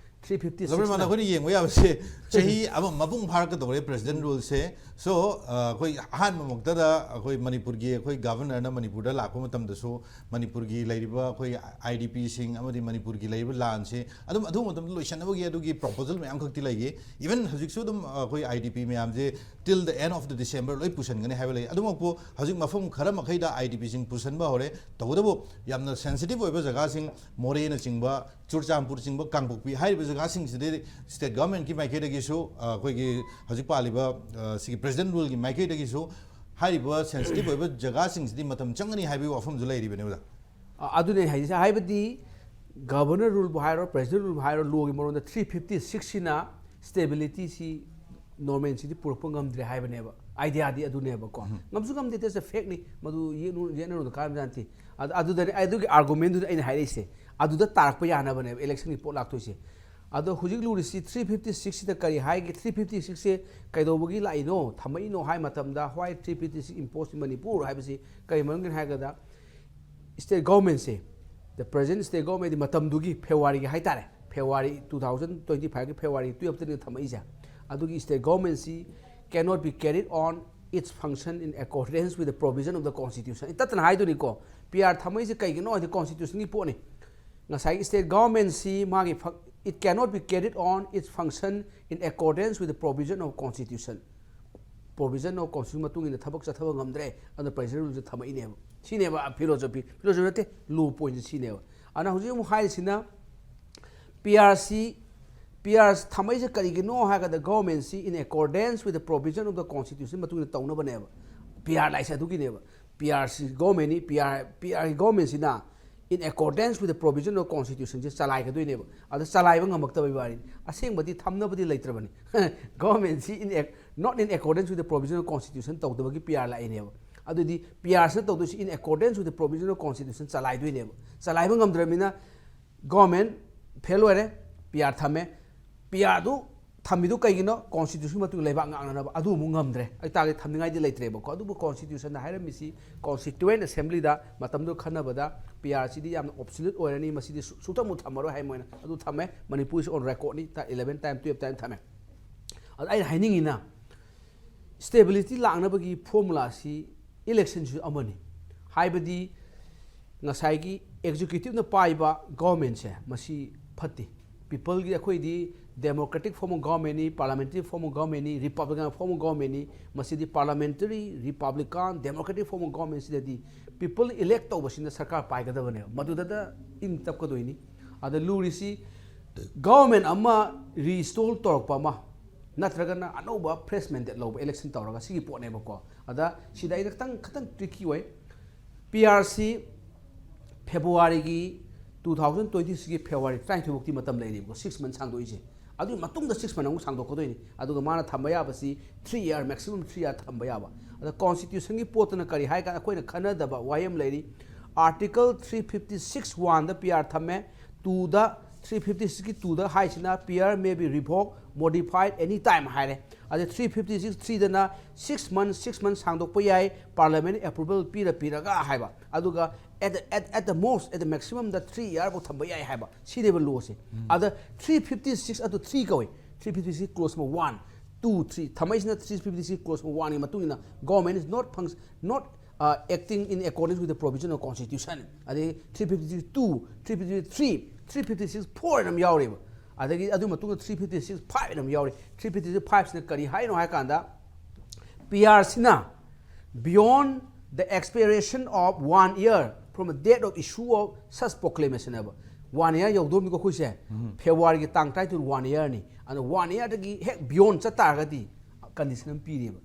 Three fifty six ꯒꯕꯔꯃꯦꯟ, ꯑꯩꯈꯣꯏꯅ ꯌꯦꯡꯕ ꯌꯥꯕꯁꯦ, ꯆꯍꯤ ꯑꯃ ꯃꯄꯨꯡ ꯐꯥꯔꯛꯀꯗꯧꯔꯦ President rule ꯁꯦ꯫ So, ꯑ, ꯑꯩꯈꯣꯏ ꯑꯍꯥꯟꯕꯃꯛꯇꯗ ꯑꯩꯈꯣꯏ ꯃꯅꯤꯄꯨꯔꯒꯤ, ꯑꯩꯈꯣꯏ Governor ꯅ ꯃꯅꯤꯄꯨꯔꯗ ꯂꯥꯛꯄ ꯃꯇꯝꯗꯁꯨ ꯃꯅꯤꯄꯨꯔꯒꯤ ꯂꯩꯔꯤꯕ ꯑꯩꯈꯣꯏ I D P ꯁꯤꯡ ꯑꯃꯗꯤ ꯃꯅꯤꯄꯨꯔꯒꯤ ꯂꯩꯔꯤꯕ ꯂꯥꯟꯁꯦ ꯑꯗꯨꯝ ꯑꯊꯨꯕ ꯃꯇꯝꯗ ꯂꯣꯏꯁꯤꯟꯅꯕꯒꯤ ꯑꯗꯨꯒꯤ proposal ꯃꯌꯥꯝ ꯈꯛꯇꯤ ꯂꯩꯈꯤ꯫ Even ꯍꯧꯖꯤꯛꯁꯨ ꯑꯗꯨꯝ ꯑꯩꯈꯣꯏ I D P ꯃꯌꯥꯝꯁꯦ till the end of the December ꯂꯣꯏ ꯄꯨꯁꯤꯟꯒꯅꯤ ꯍꯥꯏꯕ ꯂꯩ꯫ ꯑꯗꯨꯃꯛꯄꯨ ꯍꯧꯖꯤꯛ ꯃꯐꯝ ꯈꯔ ꯃꯈꯩꯗ I D P ꯁꯤꯡ ꯄꯨꯁꯤꯟꯕ ꯍꯧꯔꯦ꯫ ꯇꯧꯕꯇꯕꯨ ꯌꯥꯝꯅ sensitive ꯑꯣꯏꯕ ꯖꯒꯥꯁꯤꯡ, ꯃꯣꯔꯦꯅꯆꯤꯡꯕ, ꯆꯨꯔꯆꯥꯟꯄꯨꯔꯆꯤꯡꯕ, ꯀꯥꯡꯄꯣꯛꯄꯤ ꯍꯥꯏꯔꯤꯕ ꯖꯒꯥꯁꯤꯡꯁꯤꯗꯤ state government ꯀꯤ ꯃꯥꯏꯀꯩꯗꯒꯤꯁꯨ, ꯑ, ꯑꯩꯈꯣꯏꯒꯤ ꯍꯧꯖꯤꯛ ꯄꯥꯜꯂꯤꯕ, ꯑ, ꯁꯤꯒꯤ President rule ꯒꯤ ꯃꯥꯏꯀꯩꯗꯒꯤꯁꯨ ꯍꯥꯏꯔꯤꯕ sensitive ꯑꯣꯏꯕ ꯖꯒꯥꯁꯤꯡꯁꯤꯗꯤ ꯃꯇꯝ ꯆꯪꯒꯅꯤ ꯍꯥꯏꯕꯒꯤ ꯋꯥꯐꯝꯁꯨ ꯂꯩꯔꯤꯕꯅꯦ, ꯑꯣꯖꯥ꯫ ꯑ, ꯑꯗꯨꯅꯦ ꯑꯩ ꯍꯥꯏꯖꯩꯁꯦ꯫ ꯍꯥꯏꯕꯗꯤ Governor rule ꯕꯨ ꯍꯥꯏꯔꯣ, President rule ꯕꯨ ꯍꯥꯏꯔꯣ, law ꯒꯤ ꯃꯔꯣꯟꯗ three fifty six ꯁꯤꯅ stability ꯁꯤ, normalcy ꯗꯤ ꯄꯨꯔꯛꯄ ꯉꯝꯗ꯭ꯔꯦ ꯍꯥꯏꯕꯅꯦꯕ꯫ Idea ꯗꯤ ꯑꯗꯨꯅꯦꯕꯀꯣ꯫ ꯉꯝꯁꯨ ꯉꯝꯗꯦ, that's a fact ꯅꯤ꯫ ꯃꯗꯨ ꯌꯦꯠꯅꯨ-, ꯌꯦꯠꯅꯔꯨꯅ ꯀꯥꯟꯅꯕ ꯅꯠꯇꯦ꯫ ꯑꯗ-, ꯑꯗꯨꯗꯅꯦ, ꯑꯗꯨꯒꯤ argument ꯗꯨꯅ ꯑꯩꯅ ꯍꯥꯏꯔꯛꯏꯁꯦ꯫ ꯑꯗꯨꯗ ꯇꯥꯔꯛꯄ ꯌꯥꯅꯕꯅꯦꯕ election ꯒꯤ ꯄꯣꯠ ꯂꯥꯛꯇꯣꯏꯁꯦ꯫ ꯑꯗꯣ ꯍꯧꯖꯤꯛ ꯂꯨꯔꯤꯁꯤ three fifty six ꯁꯤꯗ ꯀꯔꯤ ꯍꯥꯏꯒꯦ? Three fifty six ꯁꯦ ꯀꯩꯗꯧꯕꯒꯤ ꯂꯥꯛꯏꯅꯣ, ꯊꯝꯃꯛꯏꯅꯣ ꯍꯥꯏ ꯃꯇꯝꯗ, why three fifty six impose in Manipur ꯍꯥꯏꯕꯁꯤ ꯀꯔꯤ ꯃꯔꯝꯒꯤꯅꯣ ꯍꯥꯏꯔꯒꯗ, state government say, the present state government ꯗꯤ ꯃꯇꯝꯗꯨꯒꯤ February ꯒꯤ ꯍꯥꯏꯇꯥꯔꯦ, February two thousand twenty five ꯒꯤ February twelve ꯇꯅꯤ ꯊꯝꯃꯛꯏꯁꯦ꯫ ꯑꯗꯨꯒꯤ state government ꯁꯤ cannot be carried on its function in accordance with the provision of the constitution꯫ ꯇꯠꯇꯅ ꯍꯥꯏꯗꯣꯏꯅꯤꯀꯣ꯫ P R ꯊꯝꯃꯛꯏꯁꯦ ꯀꯩꯒꯤꯅꯣ ꯍꯥꯏꯗꯤ constitutionꯒꯤ ꯄꯣꯠꯅꯤ꯫ ꯉꯁꯥꯏꯒꯤ state governmentꯁꯤ ꯃꯥꯒꯤ ꯐ- it cannot be carried on its function in accordance with the provision of constitution. Provision of constitution ꯃꯇꯨꯡ ꯏꯟꯅ ꯊꯕꯛ ꯆꯠꯊꯕ ꯉꯝꯗ꯭ꯔꯦ, ꯑꯗꯨꯅ presidential ruleꯁꯦ ꯊꯝꯃꯛꯏꯅꯦꯕ꯫ ꯁꯤꯅꯦꯕ philosophy, philosophy ꯅꯠꯇꯦ, law pointꯁꯦ ꯁꯤꯅꯦꯕ꯫ ꯑꯗꯨꯅ ꯍꯧꯖꯤꯛ ꯑꯃꯨꯛ ꯍꯥꯏꯔꯤꯁꯤꯅ P R ꯁꯤ, P R ꯊꯝꯃꯛꯏꯁꯦ ꯀꯔꯤꯒꯤꯅꯣ ꯍꯥꯏꯔꯒꯗ governmentꯁꯤ in accordance with the provision of the constitution ꯃꯇꯨꯡ ꯏꯟꯅ ꯇꯧꯅꯕꯅꯦꯕ꯫ P R ꯂꯥꯛꯏꯁꯦ ꯑꯗꯨꯒꯤꯅꯦꯕ꯫ P R ꯁꯤ governmentꯅꯤ, P R, P R governmentꯁꯤꯅ in accordance with the provision of constitutionꯁꯦ ꯆꯂꯥꯏꯒꯗꯣꯏꯅꯦꯕ꯫ ꯑꯗ ꯆꯂꯥꯏꯕ ꯉꯝꯃꯛꯇꯕꯩ ꯋꯥꯔꯤꯅꯤ꯫ ꯑꯁꯦꯡꯕꯗꯤ ꯊꯝꯅꯕꯗꯤ ꯂꯩꯇ꯭ꯔꯕꯅꯤ꯫ Governmentꯁꯤ in ac- not in accordance with the provision of constitution ꯇꯧꯗꯕꯒꯤ P R ꯂꯥꯛꯏꯅꯦꯕ꯫ ꯑꯗꯨꯗꯤ P Rꯁꯤꯅ ꯇꯧꯗꯣꯏꯁꯤ in accordance with the provision of constitution ꯆꯂꯥꯏꯗꯣꯏꯅꯦꯕ꯫ ꯆꯂꯥꯏꯕ ꯉꯝꯗ꯭ꯔꯕꯅꯤꯅ government fail ꯑꯣꯏꯔꯦ, P R ꯊꯝꯃꯦ꯫ P Rꯗꯨ ꯊꯝꯃꯤꯗꯨ ꯀꯩꯒꯤꯅꯣ? Constitution ꯃꯇꯨꯡ ꯂꯩꯕꯥꯛ ꯉꯥꯛꯅꯅꯕ꯫ ꯑꯗꯨ ꯑꯃꯨꯛ ꯉꯝꯗ꯭ꯔꯦ꯫ ꯑꯗꯨ ꯇꯥꯔꯗꯤ ꯊꯝꯅꯤꯡꯉꯥꯏꯗꯤ ꯂꯩꯇ꯭ꯔꯦꯕꯀꯣ꯫ ꯑꯗꯨꯕꯨ Constitutionꯗ ꯍꯥꯏꯔꯝꯃꯤꯁꯤ Constituent Assemblyꯗ ꯃꯇꯝꯗꯨ ꯈꯟꯅꯕꯗ P Rꯁꯤꯗꯤ ꯌꯥꯝꯅ obsolete ꯑꯣꯏꯔꯅꯤ, ꯃꯁꯤꯗꯤ ꯁꯨ- ꯁꯨꯛꯊꯝꯕꯨ ꯊꯝꯃꯔꯣꯏ ꯍꯥꯏ ꯃꯣꯏꯅ꯫ ꯑꯗꯨ ꯊꯝꯃꯦ꯫ ꯃꯅꯤꯄꯨꯔꯁꯤ on recordꯅꯤ, ꯇꯥ eleven time, twelve time ꯊꯝꯃꯦ꯫ ꯑꯗ ꯑꯩꯅ ꯍꯥꯏꯅꯤꯡꯉꯤꯅ stability ꯂꯥꯛꯅꯕꯒꯤ formulaꯁꯤ electionꯁꯨ ꯑꯃꯅꯤ꯫ ꯍꯥꯏꯕꯗꯤ ꯉꯁꯥꯏꯒꯤ executiveꯅ ꯄꯥꯏꯕ governmentꯁꯦ ꯃꯁꯤ ꯐꯠꯇꯦ꯫ Peopleꯒꯤ ꯑꯩꯈꯣꯏꯗꯤ democratic form of governmentꯅꯤ, parliamentary form of governmentꯅꯤ, republican form of governmentꯅꯤ꯫ ꯃꯁꯤꯗꯤ parliamentary, republican, democratic form of governmentꯁꯤꯗꯗꯤ people elect ꯇꯧꯕꯁꯤꯅ ꯁꯔꯀꯥꯔ ꯄꯥꯏꯒꯗꯕꯅꯦꯕ꯫ ꯃꯗꯨꯗꯗ ꯏꯪ ꯇꯞꯀꯗꯣꯏꯅꯤ꯫ ꯑꯗ ꯂꯨꯔꯤꯁꯤ government ꯑꯃ restore ꯇꯧꯔꯛꯄ ꯑꯃ ꯅꯠꯇ꯭ꯔꯒꯅ ꯑꯅꯧꯕ fresh mandate ꯂꯧꯕ election ꯇꯧꯔꯒ ꯁꯤꯒꯤ ꯄꯣꯠꯅꯦꯕꯀꯣ꯫ ꯑꯗ ꯁꯤꯗ ꯑꯩꯅ ꯈꯤꯇꯪ ꯈꯤꯇꯪ tricky ꯑꯣꯏ꯫ P Rꯁꯤ Februaryꯒꯤ two thousand twenty sixꯀꯤ February ꯇꯔꯥꯅꯤꯊꯣꯏ ꯐꯥꯎꯗꯤ ꯃꯇꯝ ꯂꯩꯔꯤꯕꯀꯣ, six month ꯁꯥꯡꯗꯣꯛꯏꯁꯦ꯫ ꯑꯗꯨꯒꯤ ꯃꯇꯨꯡꯗ six month ꯑꯃꯨꯛ ꯁꯥꯡꯗꯣꯛꯀꯗꯣꯏꯅꯤ꯫ ꯑꯗꯨꯒ ꯃꯥꯅ ꯊꯝꯕ ꯌꯥꯕꯁꯤ three year, maximum three year ꯊꯝꯕ ꯌꯥꯕ꯫ ꯑꯗ Constitutionꯒꯤ ꯄꯣꯠꯇꯨꯅ ꯀꯔꯤ ꯍꯥꯏ ꯀꯥꯟꯗ ꯑꯩꯈꯣꯏꯅ ꯈꯟꯅꯗꯕ ꯋꯥꯍꯩ ꯑꯃ ꯂꯩꯔꯤ꯫ Article three fifty six oneꯗ P R ꯊꯝꯃꯦ, twoꯗ, three fifty sixꯀꯤ twoꯗ ꯍꯥꯏꯁꯤꯅ P R may be revoked, modified any time ꯍꯥꯏꯔꯦ꯫ ꯑꯗ three fifty six threeꯗꯅ six month, six month ꯁꯥꯡꯗꯣꯛꯄ ꯌꯥꯏ, parliament approval ꯄꯤꯔ ꯄꯤꯔꯒ ꯍꯥꯏꯕ꯫ ꯑꯗꯨꯒ at the, at, at the most, at the maximumꯗ three year ꯐꯥꯎ ꯊꯝꯕ ꯌꯥꯏ ꯍꯥꯏꯕ꯫ ꯁꯤꯅꯦꯕ lawꯁꯦ꯫ ꯑꯗ three fifty six ꯑꯗꯨ three ꯀꯧꯏ꯫ Three fifty six clause number one, two, three ꯊꯝꯃꯛꯏꯁꯤꯅ three fifty six clause number oneꯒꯤ ꯃꯇꯨꯡ ꯏꯟꯅ government is not function, not uh, acting in accordance with the provision of constitution, ꯑꯗꯩ three fifty two, three fifty three, three fifty six four ꯍꯥꯏꯅ ꯑꯃ ꯌꯥꯎꯔꯤꯕ, ꯑꯗꯒꯤ ꯑꯗꯨ ꯃꯇꯨꯡꯗ three fifty six five ꯍꯥꯏꯅ ꯑꯃ ꯌꯥꯎꯔꯤ꯫ Three fifty six five ꯁꯤꯅ ꯀꯔꯤ ꯍꯥꯏꯅꯣ ꯍꯥꯏ ꯀꯥꯟꯗ, ꯄꯤ ꯑꯥꯔ ꯁꯤꯅ beyond the expiration of one year from the date of issue of such proclamation ꯍꯥꯏꯕ꯫ One year ꯌꯧꯗꯣꯔꯝꯅꯤꯀꯣ ꯑꯩꯈꯣꯏꯁꯦ꯫ ꯐꯦꯕ꯭ꯋꯥꯔꯤꯒꯤ ꯇꯥꯡ ꯇꯔꯥꯅꯤꯊꯣꯏ one yearꯅꯤ꯫ ꯑꯗꯣ one yearꯗꯒꯤ ꯍꯦꯛ beyond ꯆꯠ ꯇꯥꯔꯒꯗꯤ condition ꯑꯃ ꯄꯤꯔꯤꯕ,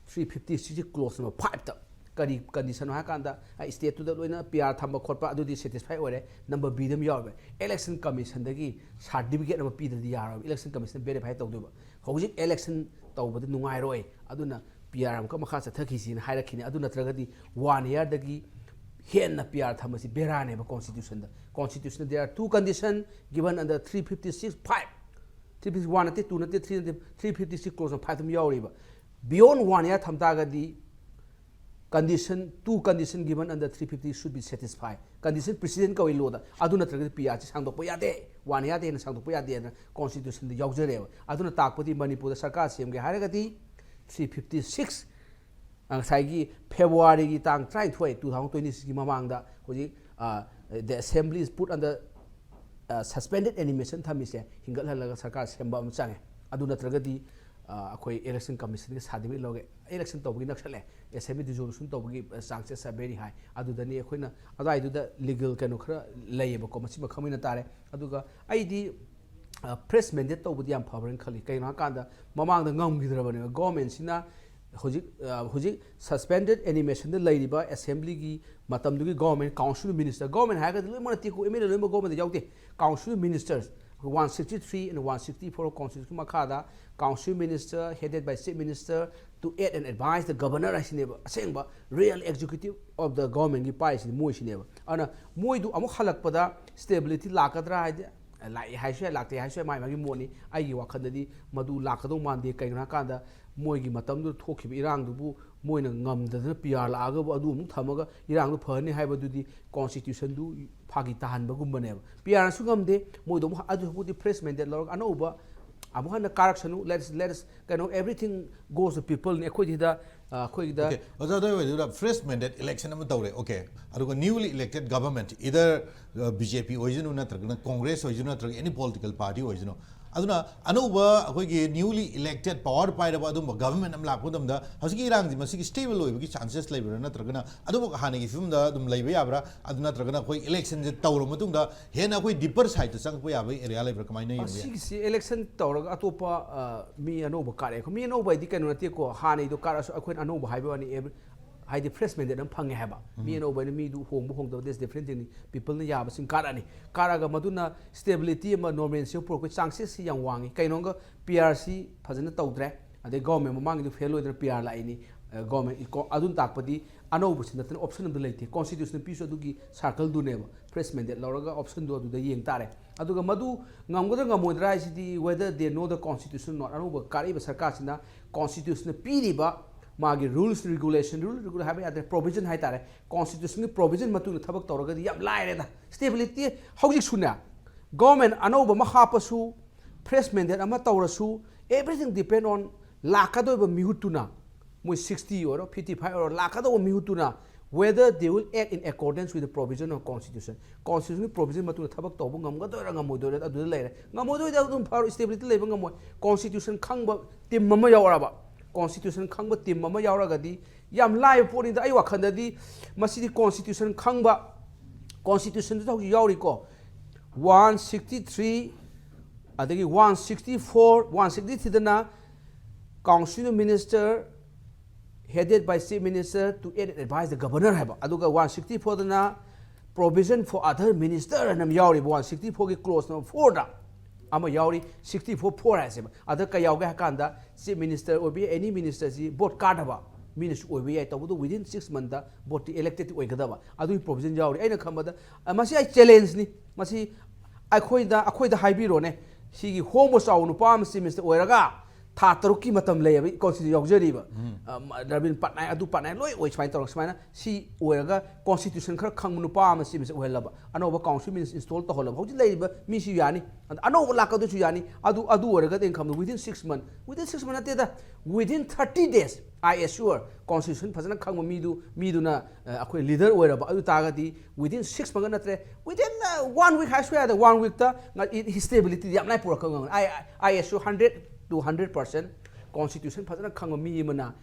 three fifty six clause number fiveꯇ꯫ ꯀꯔꯤ conditionꯅꯣ ꯍꯥꯏ ꯀꯥꯟꯗ, stateꯇꯨꯗ ꯂꯣꯏꯅ ꯄꯤ ꯑꯥꯔ ꯊꯝꯕ ꯈꯣꯠꯄ ꯑꯗꯨꯗꯤ satisfy ꯑꯣꯏꯔꯦ꯫ Number Bꯗ ꯑꯃ ꯌꯥꯎꯔꯤꯕ, election commissionꯗꯒꯤ certificate ꯑꯃ ꯄꯤꯗ꯭ꯔꯗꯤ ꯌꯥꯔꯣꯏ, election commissionꯅ verify ꯇꯧꯗꯣꯏꯕ꯫ ꯍꯧꯖꯤꯛ election ꯇꯧꯕꯗ ꯅꯨꯡꯉꯥꯏꯔꯣꯏ, ꯑꯗꯨꯅ ꯄꯤ ꯑꯥꯔ ꯑꯃꯨꯛꯀ ꯃꯈꯥ ꯆꯠꯊꯈꯤꯁꯤꯅ ꯍꯥꯏꯔꯛꯈꯤꯅꯤ꯫ ꯑꯗꯨ ꯅꯠꯇ꯭ꯔꯒꯗꯤ one yearꯗꯒꯤ ꯍꯦꯟꯅ ꯄꯤ ꯑꯥꯔ ꯊꯝꯕꯁꯤ ꯕꯦꯔꯥꯅꯦꯕ constitutionꯗ꯫ Constitutionꯗ there are two condition given under three fifty six five, three fifty one ꯅꯠꯇꯦ, two ꯅꯠꯇꯦ, three ꯅꯠꯇꯦ, three fifty six clause five ꯑꯗꯨꯝ ꯌꯥꯎꯔꯤꯕ꯫ Beyond one year ꯊꯝ ꯇꯥꯔꯒꯗꯤ condition, two condition given under three fifty should be satisfied. Condition precedent ꯀꯧꯏ lawꯗ꯫ ꯑꯗꯨ ꯅꯠꯇ꯭ꯔꯒꯗꯤ ꯄꯤ ꯑꯥꯔꯁꯤ ꯁꯥꯡꯗꯣꯛꯄ ꯌꯥꯗꯦ, one year ꯍꯦꯟꯅ ꯁꯥꯡꯗꯣꯛꯄ ꯌꯥꯗꯦꯅ constitutionꯗ ꯌꯥꯎꯖꯔꯦꯕ꯫ ꯑꯗꯨꯅ ꯇꯥꯛꯄꯗꯤ ꯃꯅꯤꯄꯨꯔꯗ ꯁꯔꯀꯥꯔ ꯁꯦꯝꯒꯦ ꯍꯥꯏꯔꯒꯗꯤ three fifty six, ꯉꯁꯥꯏꯒꯤ ꯐꯦꯕ꯭ꯔꯨꯋꯥꯔꯤꯒꯤ ꯇꯥꯡ ꯇꯔꯥꯅꯤꯊꯣꯏ, two thousand twenty sixꯀꯤ ꯃꯃꯥꯡꯗ ꯍꯧꯖꯤꯛ, ꯑ, the assembly is put under, ꯑ, suspended animation ꯊꯝꯃꯤꯁꯦ ꯍꯤꯡꯒꯠꯍꯜꯂꯒ ꯁꯔꯀꯥꯔ ꯁꯦꯝꯕ ꯑꯃ ꯆꯪꯉꯦ꯫ ꯑꯗꯨ ꯅꯠꯇ꯭ꯔꯒꯗꯤ, ꯑ, ꯑꯩꯈꯣꯏ election commissionꯒꯤ certificate ꯂꯧꯒꯦ, election ꯇꯧꯕꯒꯤ ꯅꯛꯁꯜꯂꯛꯑꯦ, assembly dissolution ꯇꯧꯕꯒꯤ chances are very high꯫ ꯑꯗꯨꯗꯅꯤ ꯑꯩꯈꯣꯏꯅ ꯑꯗꯨꯋꯥꯏꯗꯨꯗ legal ꯀꯩꯅꯣ ꯈꯔ ꯂꯩꯌꯦꯕꯀꯣ, ꯃꯁꯤꯃ ꯈꯪꯃꯤꯟꯅ ꯇꯥꯔꯦ꯫ ꯑꯗꯨꯒ ꯑꯩꯗꯤ, ꯑ, fresh mandate ꯇꯧꯕꯗꯤ ꯌꯥꯝ ꯐꯕ꯭ꯔꯅ ꯈꯜꯂꯤ꯫ ꯀꯩꯒꯤꯅꯣ ꯍꯥꯏꯀꯥꯟꯗ ꯃꯃꯥꯡꯗ ꯉꯝꯈꯤꯗ꯭ꯔꯕꯅꯦꯕ꯫ Governmentꯁꯤꯅ ꯍꯧꯖꯤꯛ, ꯑ, ꯍꯧꯖꯤꯛ suspended animationꯗ ꯂꯩꯔꯤꯕ assemblyꯒꯤ ꯃꯇꯝꯗꯨꯒꯤ government, council minister, government ꯍꯥꯏꯔꯒꯗꯤ ꯂꯣꯏꯅꯃꯛ ꯅꯠꯇꯦꯀꯣ, M L A ꯂꯣꯏꯅꯃꯛ governmentꯗ ꯌꯥꯎꯗꯦ꯫ Council ministers, one sixty three and one sixty four constitutionꯒꯤ ꯃꯈꯥꯗ council minister headed by chief minister to aid and advise the governor ꯍꯥꯏꯁꯤꯅꯦꯕ꯫ ꯑꯁꯦꯡꯕ real executive of the governmentꯀꯤ ꯄꯥꯏꯔꯤꯁꯤꯗꯤ ꯃꯣꯏꯁꯤꯅꯦꯕ꯫ ꯑꯗꯨꯅ ꯃꯣꯏꯗꯨ ꯑꯃꯨꯛ ꯍꯜꯂꯛꯄꯗ stability ꯂꯥꯛꯀꯗ꯭ꯔꯥ ꯍꯥꯏꯗꯤ, ꯂꯥꯛꯑꯦ ꯍꯥꯏꯁꯨ ꯌꯥꯏ, ꯂꯥꯛꯇꯦ ꯍꯥꯏꯁꯨ ꯌꯥꯏ, ꯃꯥꯏ ꯃꯥꯒꯤ ꯃꯣꯠꯅꯤ꯫ ꯑꯩꯒꯤ ꯋꯥꯈꯜꯗꯗꯤ ꯃꯗꯨ ꯂꯥꯛꯀꯗꯧ ꯃꯥꯟꯗꯦ꯫ ꯀꯩꯒꯤꯅꯣ ꯍꯥꯏꯀꯥꯟꯗ ꯃꯣꯏꯒꯤ ꯃꯇꯝꯗꯨꯗ ꯊꯣꯛꯈꯤꯕ ꯏꯔꯥꯡꯗꯨꯕꯨ ꯃꯣꯏꯅ ꯉꯝꯗꯗꯅ P R ꯂꯥꯛꯑꯒꯕꯨ ꯑꯗꯨ ꯑꯃꯨꯛ ꯊꯝꯃꯒ ꯏꯔꯥꯡꯗꯨ ꯐꯍꯟꯅꯤ ꯍꯥꯏꯕꯗꯨꯗꯤ constitutionꯗꯨ ꯐꯥꯒꯤ ꯇꯥꯍꯟꯕꯒꯨꯝꯕꯅꯦꯕ꯫ P Rꯅꯁꯨ ꯉꯝꯗꯦ, ꯃꯣꯏꯗꯣ ꯑꯃꯨꯛ ꯑꯗꯨ ꯍꯧꯖꯤꯛꯇꯤ fresh mandate ꯂꯧꯔꯒ ꯑꯅꯧꯕ ꯑꯃꯨꯛ ꯍꯟꯅ ꯀꯥꯔꯛꯁꯅꯨ, let's, let's, ꯀꯩꯅꯣ, everything goes to peopleꯅꯤ꯫ ꯑꯩꯈꯣꯏꯗꯤ ꯁꯤꯗ ꯑꯩꯈꯣꯏꯒꯤꯗ Okay, ꯑꯣꯖꯥ, ꯑꯗꯨ ꯑꯣꯏꯔꯗꯤ ꯐ꯭ꯔꯦꯁ ꯃꯦꯟꯗꯦꯠ ꯏꯂꯦꯛꯁꯟ ꯑꯃ ꯇꯧꯔꯦ, okay, ꯑꯗꯨꯒ newly elected government, either B J P ꯑꯣꯏꯁꯅꯨ, ꯅꯠꯇ꯭ꯔꯒꯅ ꯀꯣꯡꯒ꯭ꯔꯦꯁ ꯑꯣꯏꯁꯅꯨ, ꯅꯠꯇ꯭ꯔꯒ any political party ꯑꯣꯏꯁꯅꯨ, ꯑꯗꯨꯅ ꯑꯅꯧꯕ ꯑꯩꯈꯣꯏꯒꯤ newly elected power ꯄꯥꯏꯔꯕ ꯑꯗꯨꯝꯕ government ꯑꯃ ꯂꯥꯛꯄ ꯃꯇꯝꯗ ꯍꯧꯖꯤꯛꯀꯤ ꯏꯔꯥꯡꯁꯤ ꯃꯁꯤꯒꯤ stable ꯑꯣꯏꯕꯒꯤ chances ꯂꯩꯕ꯭ꯔꯥ, ꯅꯠꯇ꯭ꯔꯒꯅ ꯑꯗꯨꯝ ꯍꯥꯟꯅꯒꯤ ꯐꯤꯕꯝꯗ ꯑꯗꯨꯝ ꯂꯩꯕ ꯌꯥꯕ꯭ꯔꯥ, ꯑꯗꯨ ꯅꯠꯇ꯭ꯔꯒꯅ ꯑꯩꯈꯣꯏ ꯏꯂꯦꯛꯁꯟꯁꯦ ꯇꯧꯔ ꯃꯇꯨꯡꯗ ꯍꯦꯟꯅ ꯑꯩꯈꯣꯏ deeper sideꯇ ꯆꯪꯉꯛꯄ ꯌꯥꯕꯒꯤ area ꯂꯩꯕ꯭ꯔꯥ, ꯀꯃꯥꯏꯅ ꯌꯦꯡꯕ ꯌꯥꯏ? ꯁꯤꯒꯤꯁꯤ ꯏꯂꯦꯛꯁꯟ ꯇꯧꯔꯒ ꯑꯇꯣꯞꯄ ꯑ, ꯃꯤ ꯑꯅꯧꯕ ꯀꯥꯔꯛꯑꯦ꯫ ꯑꯩꯈꯣꯏ ꯃꯤ ꯑꯅꯧꯕ ꯍꯥꯏꯗꯤ ꯀꯩꯅꯣ ꯅꯠꯇꯦꯀꯣ, ꯍꯥꯟꯅꯩꯗꯣ ꯀꯥꯔꯛꯑꯁꯨ ꯑꯩꯈꯣꯏꯅ ꯑꯅꯧꯕ ꯍꯥꯏꯕ ꯋꯥꯅꯤ꯫ ꯑꯦ, ꯍꯥꯏꯗꯤ ꯐ꯭ꯔꯦꯁ ꯃꯦꯟꯗꯦꯠ ꯑꯃ ꯐꯪꯉꯦ ꯍꯥꯏꯕ꯫ ꯃꯤ ꯑꯅꯧꯕ ꯍꯥꯏꯅ ꯃꯤꯗꯨ ꯍꯣꯡꯕ ꯍꯣꯡꯗꯕ, that's different thingꯅꯤ꯫ Peopleꯅ ꯌꯥꯕꯁꯤꯡ ꯀꯥꯔꯛꯑꯅꯤ꯫ ꯀꯥꯔꯛꯑꯒ ꯃꯗꯨꯅ stability ꯑꯃ, normalcy ꯑꯃ ꯄꯨꯔꯛꯄꯒꯤ chances ꯁꯤ ꯌꯥꯝ ꯋꯥꯡꯉꯤ꯫ ꯀꯩꯅꯣꯒ P R ꯁꯤ ꯐꯖꯅ ꯇꯧꯗ꯭ꯔꯦ, ꯑꯗꯩ government ꯃꯃꯥꯡꯒꯤꯗꯨ fail ꯑꯣꯏꯗꯅ P R ꯂꯥꯛꯏꯅꯤ꯫ ꯑ, government ꯏꯀꯣ-, ꯑꯗꯨ ꯇꯥꯛꯄꯗꯤ ꯑꯅꯧꯕꯁꯤ ꯅꯠꯇꯅ option ꯑꯝꯇ ꯂꯩꯇꯦ꯫ Constitutionꯅ ꯄꯤꯁꯨ ꯑꯗꯨꯒꯤ circleꯗꯨꯅꯦꯕ꯫ ꯐ꯭ꯔꯦꯁ ꯃꯦꯟꯗꯦꯠ ꯂꯧꯔꯒ optionꯗꯣ ꯑꯗꯨꯗ ꯌꯦꯡ ꯇꯥꯔꯦ꯫ ꯑꯗꯨꯒ ꯃꯗꯨ ꯉꯝꯒꯗ꯭ꯔꯥ ꯉꯝꯃꯣꯏꯗ꯭ꯔꯥ ꯍꯥꯏꯁꯤꯗꯤ whether they know the constitution or not, ꯑꯅꯧꯕ ꯀꯥꯔꯛꯏꯕ ꯁꯔꯀꯥꯔꯁꯤꯅ Constitutionꯅ ꯄꯤꯔꯤꯕ ꯃꯥꯒꯤ rules, regulation, rule, regulation ꯍꯥꯏꯕ ꯌꯥꯗ꯭ꯔꯦ, provision ꯍꯥꯏꯇꯥꯔꯦ, Constitutionꯒꯤ provision ꯃꯇꯨꯡ ꯏꯟꯅ ꯊꯕꯛ ꯇꯧꯔꯒꯗꯤ ꯌꯥꯝ ꯂꯥꯏꯔꯦꯗ꯫ Stability ꯍꯧꯖꯤꯛꯁꯨꯅꯦ, government ꯑꯅꯧꯕ ꯑꯃ ꯍꯥꯞꯄꯁꯨ, ꯐ꯭ꯔꯦꯁ ꯃꯦꯟꯗꯦꯠ ꯑꯃ ꯇꯧꯔꯁꯨ, everything depend on ꯂꯥꯛꯀꯗꯧꯔꯤꯕ ꯃꯤꯍꯨꯠꯇꯨꯅ, ꯃꯣꯏ sixty ꯑꯣꯏꯔꯣ, fifty five ꯑꯣꯏꯔꯣ, ꯂꯥꯛꯀꯗꯧꯕ ꯃꯤꯍꯨꯠꯇꯨꯅ whether they will act in accordance with the provision of constitution, Constitutionꯒꯤ provision ꯃꯇꯨꯡꯗ ꯊꯕꯛ ꯇꯧꯕ ꯉꯝꯒꯗꯣꯏꯔꯥ ꯉꯝꯃꯣꯏꯗꯣꯏꯔꯥ ꯑꯗꯨꯗ ꯂꯩꯔꯦ꯫ ꯉꯝꯃꯣꯏꯗꯣꯏꯗ ꯑꯗꯨꯝ ꯐꯔꯣ, stability ꯂꯩꯕ ꯉꯝꯃꯣꯏ꯫ Constitution ꯈꯪꯕ team ꯑꯃ ꯌꯥꯎꯔꯛꯑꯕ, Constitution ꯈꯪꯕ team ꯑꯃ ꯌꯥꯎꯔꯒꯗꯤ ꯌꯥꯝ ꯂꯥꯏꯕ ꯄꯣꯠꯅꯤꯗ꯫ ꯑꯩ ꯋꯥꯈꯜꯗꯗꯤ ꯃꯁꯤꯗꯤ Constitution ꯈꯪꯕ, Constitutionꯗꯨꯗ ꯍꯧꯖꯤꯛ ꯌꯥꯎꯔꯤꯀꯣ, one sixty three, ꯑꯗꯒꯤ one sixty four, one sixty threeꯗꯅ Council of Minister headed by Chief Minister to aid and advise the Governor ꯍꯥꯏꯕ, ꯑꯗꯨꯒ one sixty fourꯗꯅ provision for other minister ꯍꯥꯏꯅ ꯑꯃ ꯌꯥꯎꯔꯤꯕ, one sixty fourꯒꯤ clause number fourꯗ ꯑꯃ ꯌꯥꯎꯔꯤ, sixty four four ꯍꯥꯏꯁꯦꯕ꯫ ꯑꯗ ꯀꯩ ꯌꯥꯎꯒꯦ ꯍꯥꯏ ꯀꯥꯟꯗ, Chief Minister ꯑꯣꯏꯕ ꯌꯥꯏ, any ministerꯁꯤ vote ꯀꯥꯗꯕ minister ꯑꯣꯏꯕ ꯌꯥꯏ, ꯇꯧꯕꯗ within six monthꯗ voteꯇꯤ electedꯇꯤ ꯑꯣꯏꯒꯗꯕ, ꯑꯗꯨꯒꯤ provision ꯌꯥꯎꯔꯤ꯫ ꯑꯩꯅ ꯈꯟꯕꯗ, ꯑ, ꯃꯁꯤ ꯑꯩ challengeꯅꯤ꯫ ꯃꯁꯤ ꯑꯩꯈꯣꯏꯗ, ꯑꯩꯈꯣꯏꯗ ꯍꯥꯏꯕꯤꯔꯣꯅꯦ, ꯁꯤꯒꯤ ꯍꯣꯡꯕ ꯆꯥꯎꯕ ꯅꯨꯄꯥ ꯑꯃ Chief Minister ꯑꯣꯏꯔꯒ ꯊꯥ ꯇꯔꯨꯛꯀꯤ ꯃꯇꯝ ꯂꯩꯌꯦꯕ, ꯀꯣꯟꯁꯇꯤꯇ꯭ꯌꯨꯁꯟ ꯌꯥꯎꯖꯔꯤꯕ꯫ ꯎꯝ꯫ ꯑ, ꯃ-, ꯔꯕꯤꯟ ꯄꯠꯅꯥꯏꯛ ꯑꯗꯨ ꯄꯠꯅꯥꯏꯛ ꯂꯣꯏ ꯑꯣꯏ꯫ ꯁꯨꯃꯥꯏꯅ ꯇꯧꯔꯒ ꯁꯨꯃꯥꯏꯅ ꯁꯤ ꯑꯣꯏꯔꯒ ꯀꯣꯟꯁꯇꯤꯇ꯭ꯌꯨꯁꯟ ꯈꯔ ꯈꯪꯕ ꯅꯨꯄꯥ ꯑꯃ ꯁꯤ ꯑꯃꯁꯦ ꯑꯣꯏꯍꯜꯂꯕ, ꯑꯅꯧꯕ ꯀꯥꯎꯟꯁꯤꯜ ꯃꯤꯅꯤꯁ ꯏꯟꯁꯇꯣꯜ ꯇꯧꯍꯜꯂꯕ꯫ ꯍꯧꯖꯤꯛ ꯂꯩꯔꯤꯕ ꯃꯤꯁꯨ ꯌꯥꯅꯤ, ꯑꯗ ꯑꯅꯧꯕ ꯂꯥꯛꯀꯗꯣꯏꯁꯨ ꯌꯥꯅꯤ꯫ ꯑꯗꯨ, ꯑꯗꯨ ꯑꯣꯏꯔꯒꯗꯤ ꯑꯩꯅ ꯈꯪꯕꯗ within six month, within six month ꯅꯠꯇꯦꯗ, within thirty days, I assure, constitution ꯐꯖꯅ ꯈꯪꯕ ꯃꯤꯗꯨ, ꯃꯤꯗꯨꯅ, ꯑ, ꯑꯩꯈꯣꯏ ꯂꯤꯗꯔ ꯑꯣꯏꯔꯕ ꯑꯗꯨ ꯇꯥꯔꯒꯗꯤ within six month ꯅꯠꯇ꯭ꯔꯦ, within, ꯑ, one week ꯍꯥꯏꯔꯁꯨ ꯌꯥꯗ, one weekꯇ ꯉ-, ꯏ-, ꯏ-, stabilityꯗꯤ ꯌꯥꯝ ꯂꯥꯏ ꯄꯨꯔꯛꯄ ꯉꯝꯒꯅꯤ꯫ I, I, I assure hundred to hundred percent constitution ꯐꯖꯅ ꯈꯪꯕ ꯃꯤ ꯑꯃꯅ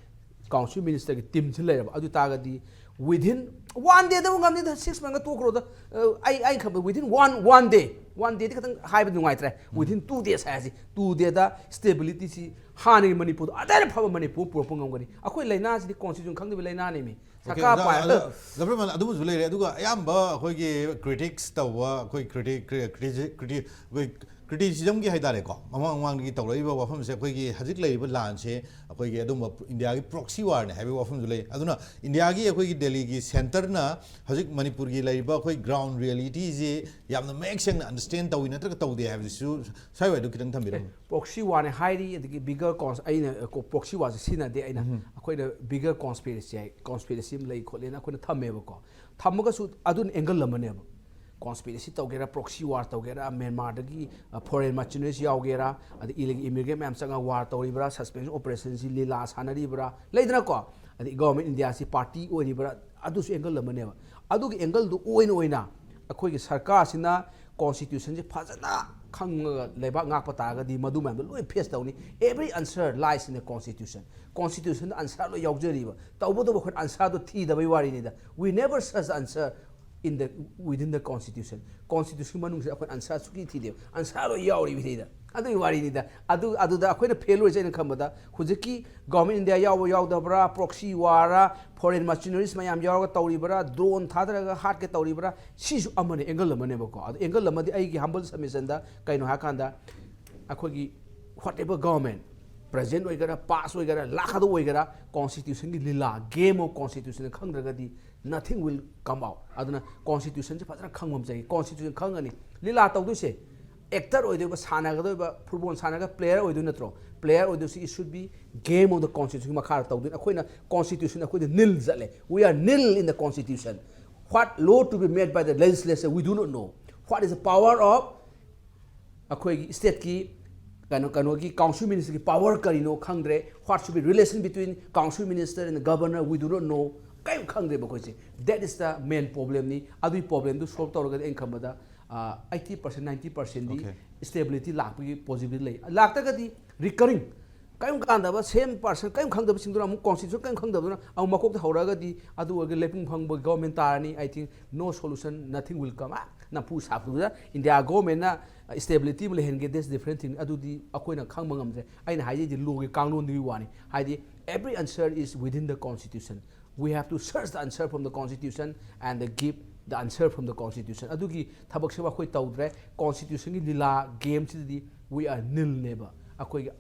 ꯀꯥꯎꯟꯁꯤꯜ ꯃꯤꯅꯤꯁꯇꯔꯒꯤ ꯇꯤꯝꯁꯤ ꯂꯩꯔꯕ ꯑꯗꯨ ꯇꯥꯔꯒꯗꯤ within one dayꯗꯕꯨ ꯉꯝꯅꯤꯗ, six monthꯒ ꯇꯣꯛꯈ꯭ꯔꯣꯗ꯫ ꯑ, ꯑꯩ, ꯑꯩ ꯈꯪꯕ within one, one day, one dayꯗꯤ ꯈꯤꯇꯪ ꯍꯥꯏꯕ ꯅꯨꯡꯉꯥꯏꯇ꯭ꯔꯦ, within two days ꯍꯥꯏꯔꯁꯤ, two dayꯗ stabilityꯁꯤ ꯍꯥꯟꯅꯒꯤ ꯃꯅꯤꯄꯨꯔꯗ ꯑꯗꯥꯏꯅ ꯐꯕ ꯃꯅꯤꯄꯨꯔ ꯄꯨꯔꯛꯄ ꯉꯝꯒꯅꯤ꯫ ꯑꯩꯈꯣꯏ ꯂꯩꯅꯥꯁꯤꯗꯤ ꯀꯣꯟꯁꯇꯤꯇ꯭ꯌꯨꯁꯟ ꯈꯪꯗꯕ ꯂꯩꯅꯥꯅꯦꯃꯤ꯫ ꯑꯣꯀꯦ, ꯁꯔꯀꯥꯔ ꯑꯣꯖꯥ, ꯄꯥꯏ- ꯑꯗꯣ, ꯗꯥꯛꯇꯔ ꯃꯥꯂꯦ, ꯑꯗꯨꯃꯁꯨ ꯂꯩꯔꯦ꯫ ꯑꯗꯨꯒ ꯑꯌꯥꯝꯕ ꯑꯩꯈꯣꯏꯒꯤ ꯀ꯭ꯔꯤꯇꯤꯛꯁ ꯇꯧꯕ, ꯑꯩꯈꯣꯏ ꯀ꯭ꯔꯤꯇꯤꯛ, ꯀ꯭ꯔꯤ-, ꯀ꯭ꯔꯤꯇꯤ-, ꯀ꯭ꯔꯤꯇꯤ-, ꯑꯩꯈꯣꯏ ꯀ꯭ꯔꯤꯇꯤꯁꯤꯖꯝꯒꯤ ꯍꯥꯏ ꯇꯥꯔꯦꯀꯣ, ꯃꯃꯥꯡ ꯃꯃꯥꯡꯗꯒꯤ ꯇꯧꯔꯛꯏꯕ ꯋꯥꯐꯝꯁꯦ ꯑꯩꯈꯣꯏꯒꯤ ꯍꯧꯖꯤꯛ ꯂꯩꯔꯤꯕ ꯂꯥꯟꯁꯦ ꯑꯩꯈꯣꯏꯒꯤ ꯑꯗꯨꯝꯕ ꯏꯟꯗꯤꯌꯥꯒꯤ ꯄ꯭ꯔꯣꯛꯁꯤ ꯋꯥꯔꯅꯦ ꯍꯥꯏꯕꯒꯤ ꯋꯥꯐꯝꯁꯨ ꯂꯩ꯫ ꯑꯗꯨꯅ ꯏꯟꯗꯤꯌꯥꯒꯤ ꯑꯩꯈꯣꯏꯒꯤ ꯗꯦꯜꯂꯤꯒꯤ ꯁꯦꯟꯇꯔꯅ ꯍꯧꯖꯤꯛ ꯃꯅꯤꯄꯨꯔꯒꯤ ꯂꯩꯔꯤꯕ ꯑꯩꯈꯣꯏ ꯒ꯭ꯔꯥꯎꯟ ꯔꯤꯌꯦꯂꯤꯇꯤꯁꯤ ꯌꯥꯝꯅ ꯃꯌꯦꯛ ꯁꯦꯡꯅ ꯑꯟꯗꯔꯁ꯭ꯇꯦꯟ ꯇꯧꯏ ꯅꯠꯇ꯭ꯔꯒ ꯇꯧꯗꯦ ꯍꯥꯏꯕꯁꯤꯁꯨ ꯁ꯭ꯋꯥꯏꯋꯥꯏꯗꯨ ꯈꯤꯇꯪ ꯊꯝꯕꯤꯔꯝꯃꯨ꯫ ꯄ꯭ꯔꯣꯛꯁꯤ ꯋꯥꯔꯅꯦ ꯍꯥꯏꯔꯤ, ꯑꯗꯒꯤ ꯕꯤꯒꯔ ꯀꯣꯟꯁ-, ꯑꯩꯅ, ꯑ, ꯀꯣ-, ꯄ꯭ꯔꯣꯛꯁꯤ ꯋꯥꯔꯁꯦ ꯁꯤꯖꯤꯟꯅꯗꯦ ꯑꯩꯅ꯫ ꯎꯝ꯫ ꯑꯩꯈꯣꯏꯅ ꯕꯤꯒꯔ ꯀꯣꯟꯁꯄꯤꯔꯦꯁꯤ ꯍꯥꯏ, ꯀꯣꯟꯁꯄꯤꯔꯦꯁꯤ ꯑꯃ ꯂꯩ ꯈꯣꯠꯂꯦꯅ ꯑꯩꯈꯣꯏꯅ ꯊꯝꯃꯦꯕꯀꯣ꯫ ꯊꯝꯃꯒꯁꯨ ꯑꯗꯨꯅ ꯑꯦꯡꯒꯜ ꯑꯃꯅꯦꯕ꯫ ꯀꯣꯟꯁꯄꯤꯔꯦꯁꯤ ꯇꯧꯒꯦꯔꯥ, ꯄ꯭ꯔꯣꯛꯁꯤ ꯋꯥꯔ ꯇꯧꯒꯦꯔꯥ, ꯃ꯭ꯌꯥꯟꯃꯥꯔꯗꯒꯤ, ꯑ, ꯐꯣꯔꯦꯟ ꯃꯔꯆꯤꯅꯔꯤꯁ ꯌꯥꯎꯒꯦꯔꯥ, ꯑꯗꯩ ꯏꯂꯤꯒꯦꯜ ꯏꯃꯤꯒ꯭ꯔꯦꯟ ꯃꯌꯥꯝ ꯆꯪꯉꯒ ꯋꯥꯔ ꯇꯧꯔꯤꯕ꯭ꯔꯥ, ꯁꯁꯄꯦꯟꯁꯟ ꯑꯣꯄꯔꯦꯁꯟꯁꯤ ꯂꯤꯂꯥ ꯁꯥꯟꯅꯔꯤꯕ꯭ꯔꯥ, ꯂꯩꯗꯅꯀꯣ? ꯑꯗꯩ ꯒꯣꯚꯔꯟꯃꯦꯟ ꯏꯟꯗꯤꯌꯥꯁꯤ ꯄꯥꯔꯇꯤ ꯑꯣꯏꯔꯤꯕ꯭ꯔꯥ, ꯑꯗꯨꯁꯨ ꯑꯦꯡꯒꯜ ꯑꯃꯅꯦꯕ꯫ ꯑꯗꯨꯒꯤ ꯑꯦꯡꯒꯜꯗꯨ ꯑꯣꯏꯅ ꯑꯣꯏꯅ ꯑꯩꯈꯣꯏꯒꯤ ꯁꯔꯀꯥꯔꯁꯤꯅ ꯀꯣꯟꯁꯇꯤꯇ꯭ꯌꯨꯁꯟꯁꯤ ꯐꯖꯅ ꯈꯪꯉꯒ ꯂꯩꯕꯥꯛ ꯉꯥꯛꯄ ꯇꯥꯔꯒꯗꯤ ꯃꯗꯨ ꯃꯌꯥꯝꯗꯣ ꯂꯣꯏ ꯐꯦꯁ ꯇꯧꯅꯤ꯫ Every answer lies in the constitution꯫ ꯀꯣꯟꯁꯇꯤꯇ꯭ꯌꯨꯁꯟꯗ ꯑꯟꯁꯔ ꯂꯣꯏ ꯌꯥꯎꯖꯔꯤꯕ꯫ ꯇꯧꯕꯇꯕꯨ ꯑꯩꯈꯣꯏꯅ ꯑꯟꯁꯔꯗꯣ ꯊꯤꯗꯕꯩ ꯋꯥꯔꯤꯅꯤꯗ꯫ We never search answer in the, within the constitution꯫ Constitution ꯃꯅꯨꯡꯁꯤꯗ ꯑꯩꯈꯣꯏꯅ ꯑꯟꯁꯔ ꯁꯨꯛꯊꯤ ꯊꯤꯗꯦꯕ꯫ ꯑꯟꯁꯔ ꯂꯣꯏ ꯌꯥꯎꯔꯤꯕꯅꯤꯗ꯫ ꯑꯗꯨꯒꯤ ꯋꯥꯔꯤꯅꯤꯗ꯫ ꯑꯗꯨ, ꯑꯗꯨꯗ ꯑꯩꯈꯣꯏꯅ ꯐꯦꯜ ꯑꯣꯏꯔꯤꯁꯦ ꯑꯩꯅ ꯈꯟꯕꯗ ꯍꯧꯖꯤꯛꯀꯤ ꯒꯣꯚꯔꯟꯃꯦꯟ ꯏꯟꯗꯤꯌꯥ ꯌꯥꯎꯕ ꯌꯥꯎꯗꯕ꯭ꯔꯥ, ꯄ꯭ꯔꯣꯛꯁꯤ ꯋꯥꯔ, ꯐꯣꯔꯦꯟ ꯃꯔꯆꯤꯅꯔꯤꯁ ꯃꯌꯥꯝ ꯌꯥꯎꯔꯒ ꯇꯧꯔꯤꯕ꯭ꯔꯥ, ꯗ꯭ꯔꯣꯟ ꯊꯥꯗꯔꯒ ꯍꯥꯠꯀꯦ ꯇꯧꯔꯤꯕ꯭ꯔꯥ, ꯁꯤꯁꯨ ꯑꯃꯅ ꯑꯦꯡꯒꯜ ꯑꯃꯅꯦꯕꯀꯣ꯫ ꯑꯗꯣ ꯑꯦꯡꯒꯜ ꯑꯃꯗꯤ ꯑꯩꯒꯤ ꯍꯝꯕꯜ ꯁꯕꯃꯤꯁꯟꯗ ꯀꯩꯅꯣ ꯍꯥꯏꯔꯀꯥꯟꯗ ꯑꯩꯈꯣꯏꯒꯤ whatever government, present ꯑꯣꯏꯒꯦꯔꯥ, past ꯑꯣꯏꯒꯦꯔꯥ, ꯂꯥꯛꯀꯗꯧꯕ ꯑꯣꯏꯒꯦꯔꯥ, ꯀꯣꯟꯁꯇꯤꯇ꯭ꯌꯨꯁꯟꯒꯤ ꯂꯤꯂꯥ, game of constitution ꯈꯪꯗ꯭ꯔꯒꯗꯤ nothing will come out꯫ ꯑꯗꯨꯅ ꯀꯣꯟꯁꯇꯤꯇ꯭ꯌꯨꯁꯟꯁꯦ ꯐꯖꯅ ꯈꯪꯕ ꯑꯃ ꯆꯪꯉꯤ꯫ ꯀꯣꯟꯁꯇꯤꯇ꯭ꯌꯨꯁꯟ ꯈꯪꯉꯅꯤ, ꯂꯤꯂꯥ ꯇꯧꯗꯣꯏꯁꯦ ꯑꯦꯛꯇꯔ ꯑꯣꯏꯗꯣꯏꯕ, ꯁꯥꯟꯅꯒꯗꯣꯏꯕ, ꯐꯨꯠꯕꯣꯜ ꯁꯥꯟꯅꯔꯒ ꯄ꯭ꯂꯦꯌꯔ ꯑꯣꯏꯗꯣꯏ ꯅꯠꯇ꯭ꯔꯣ? ꯄ꯭ꯂꯦꯌꯔ ꯑꯣꯏꯗꯣꯏꯁꯤ, it should be game of the constitution ꯃꯈꯥꯗ ꯇꯧꯗꯣꯏꯅꯤ꯫ ꯑꯩꯈꯣꯏꯅ ꯀꯣꯟꯁꯇꯤꯇ꯭ꯌꯨꯁꯟ, ꯑꯩꯈꯣꯏꯗ ꯅꯤꯜ ꯆꯠꯂꯦ, we are nil in the constitution. What law to be made by the legislature, we do not know. What is the power of ꯑꯩꯈꯣꯏꯒꯤ ꯁ꯭ꯇꯦꯠꯀꯤ ꯀꯩꯅꯣ, ꯀꯩꯅꯣꯒꯤ council ꯃꯤꯅꯤꯁꯇꯔꯒꯤ ꯄꯋꯥꯔ ꯀꯔꯤꯅꯣ ꯈꯪꯗ꯭ꯔꯦ꯫ What should be relation between council minister and the governor, we do not know. ꯀꯔꯤꯝ ꯈꯪꯗ꯭ꯔꯦꯕ ꯑꯩꯈꯣꯏꯁꯦ꯫ That is the main problemꯅꯤ꯫ ꯑꯗꯨꯒꯤ ꯄ꯭ꯔꯣꯕ꯭ꯂꯦꯝꯗꯨ ꯁꯣꯜꯕ ꯇꯧꯔꯒꯗꯤ ꯑꯩꯅ ꯈꯟꯕꯗ ꯑꯩꯠꯇꯤ ꯄꯥꯔꯁꯦꯟ, ꯅꯥꯏꯟꯇꯤ ꯄꯥꯔꯁꯦꯟꯗꯤ Okay. ꯁ꯭ꯇꯦꯕꯤꯂꯤꯇꯤ ꯂꯥꯛꯄꯒꯤ ꯄꯣꯁꯤꯕꯤꯂꯤꯇꯤ ꯂꯩ꯫ ꯂꯥꯛꯇ꯭ꯔꯒꯗꯤ ꯔꯤꯀꯔꯤꯡ ꯀꯔꯤꯝ ꯀꯥꯟꯗꯕ, ꯁꯦꯝ ꯄꯥꯔꯁꯟ ꯀꯔꯤꯝ ꯈꯪꯗꯕꯁꯤꯡꯗꯨꯅ ꯑꯃꯨꯛ ꯀꯣꯟꯁꯇꯤꯇ꯭ꯌꯨꯁꯟ ꯀꯔꯤꯝ ꯈꯪꯗꯕꯗꯨꯅ ꯑꯃꯨꯛ ꯃꯀꯣꯛꯇ ꯍꯧꯔꯛꯑꯒꯗꯤ ꯑꯗꯨ ꯑꯣꯏꯔꯒ ꯂꯩꯄꯨꯡ ꯐꯪꯕ ꯒꯣꯔꯃꯦꯟ ꯇꯥꯔꯅꯤ꯫ I think no solution, nothing will come. ꯑꯥ, ꯅꯝꯐꯨ ꯁꯥꯐꯨꯗ ꯏꯟꯗꯤꯌꯥ ꯒꯣꯔꯃꯦꯟꯅ ꯁ꯭ꯇꯦꯕꯤꯂꯤꯇꯤ ꯑꯃ ꯂꯩꯍꯟꯒꯦ, that's different thing. ꯑꯗꯨꯗꯤ ꯑꯩꯈꯣꯏꯅ ꯈꯪꯕ ꯉꯝꯗ꯭ꯔꯦ꯫ ꯑꯩꯅ ꯍꯥꯏꯖꯩꯗꯤ ꯂꯣꯒꯤ ꯀꯥꯡꯂꯣꯟꯗꯨꯒꯤ ꯋꯥꯅꯤ꯫ ꯍꯥꯏꯗꯤ every answer is within the constitution. We have to search the answer from the constitution and the give the answer from the constitution. ꯑꯗꯨꯒꯤ ꯊꯕꯛꯁꯤꯃ ꯑꯩꯈꯣꯏ ꯇꯧꯗ꯭ꯔꯦ꯫ ꯀꯣꯟꯁꯇꯤꯇ꯭ꯌꯨꯁꯟꯒꯤ ꯂꯤꯂꯥ ꯒꯦꯝꯁꯤꯗꯗꯤ we are nilꯅꯦꯕ, ꯑꯩꯈꯣꯏꯒꯤ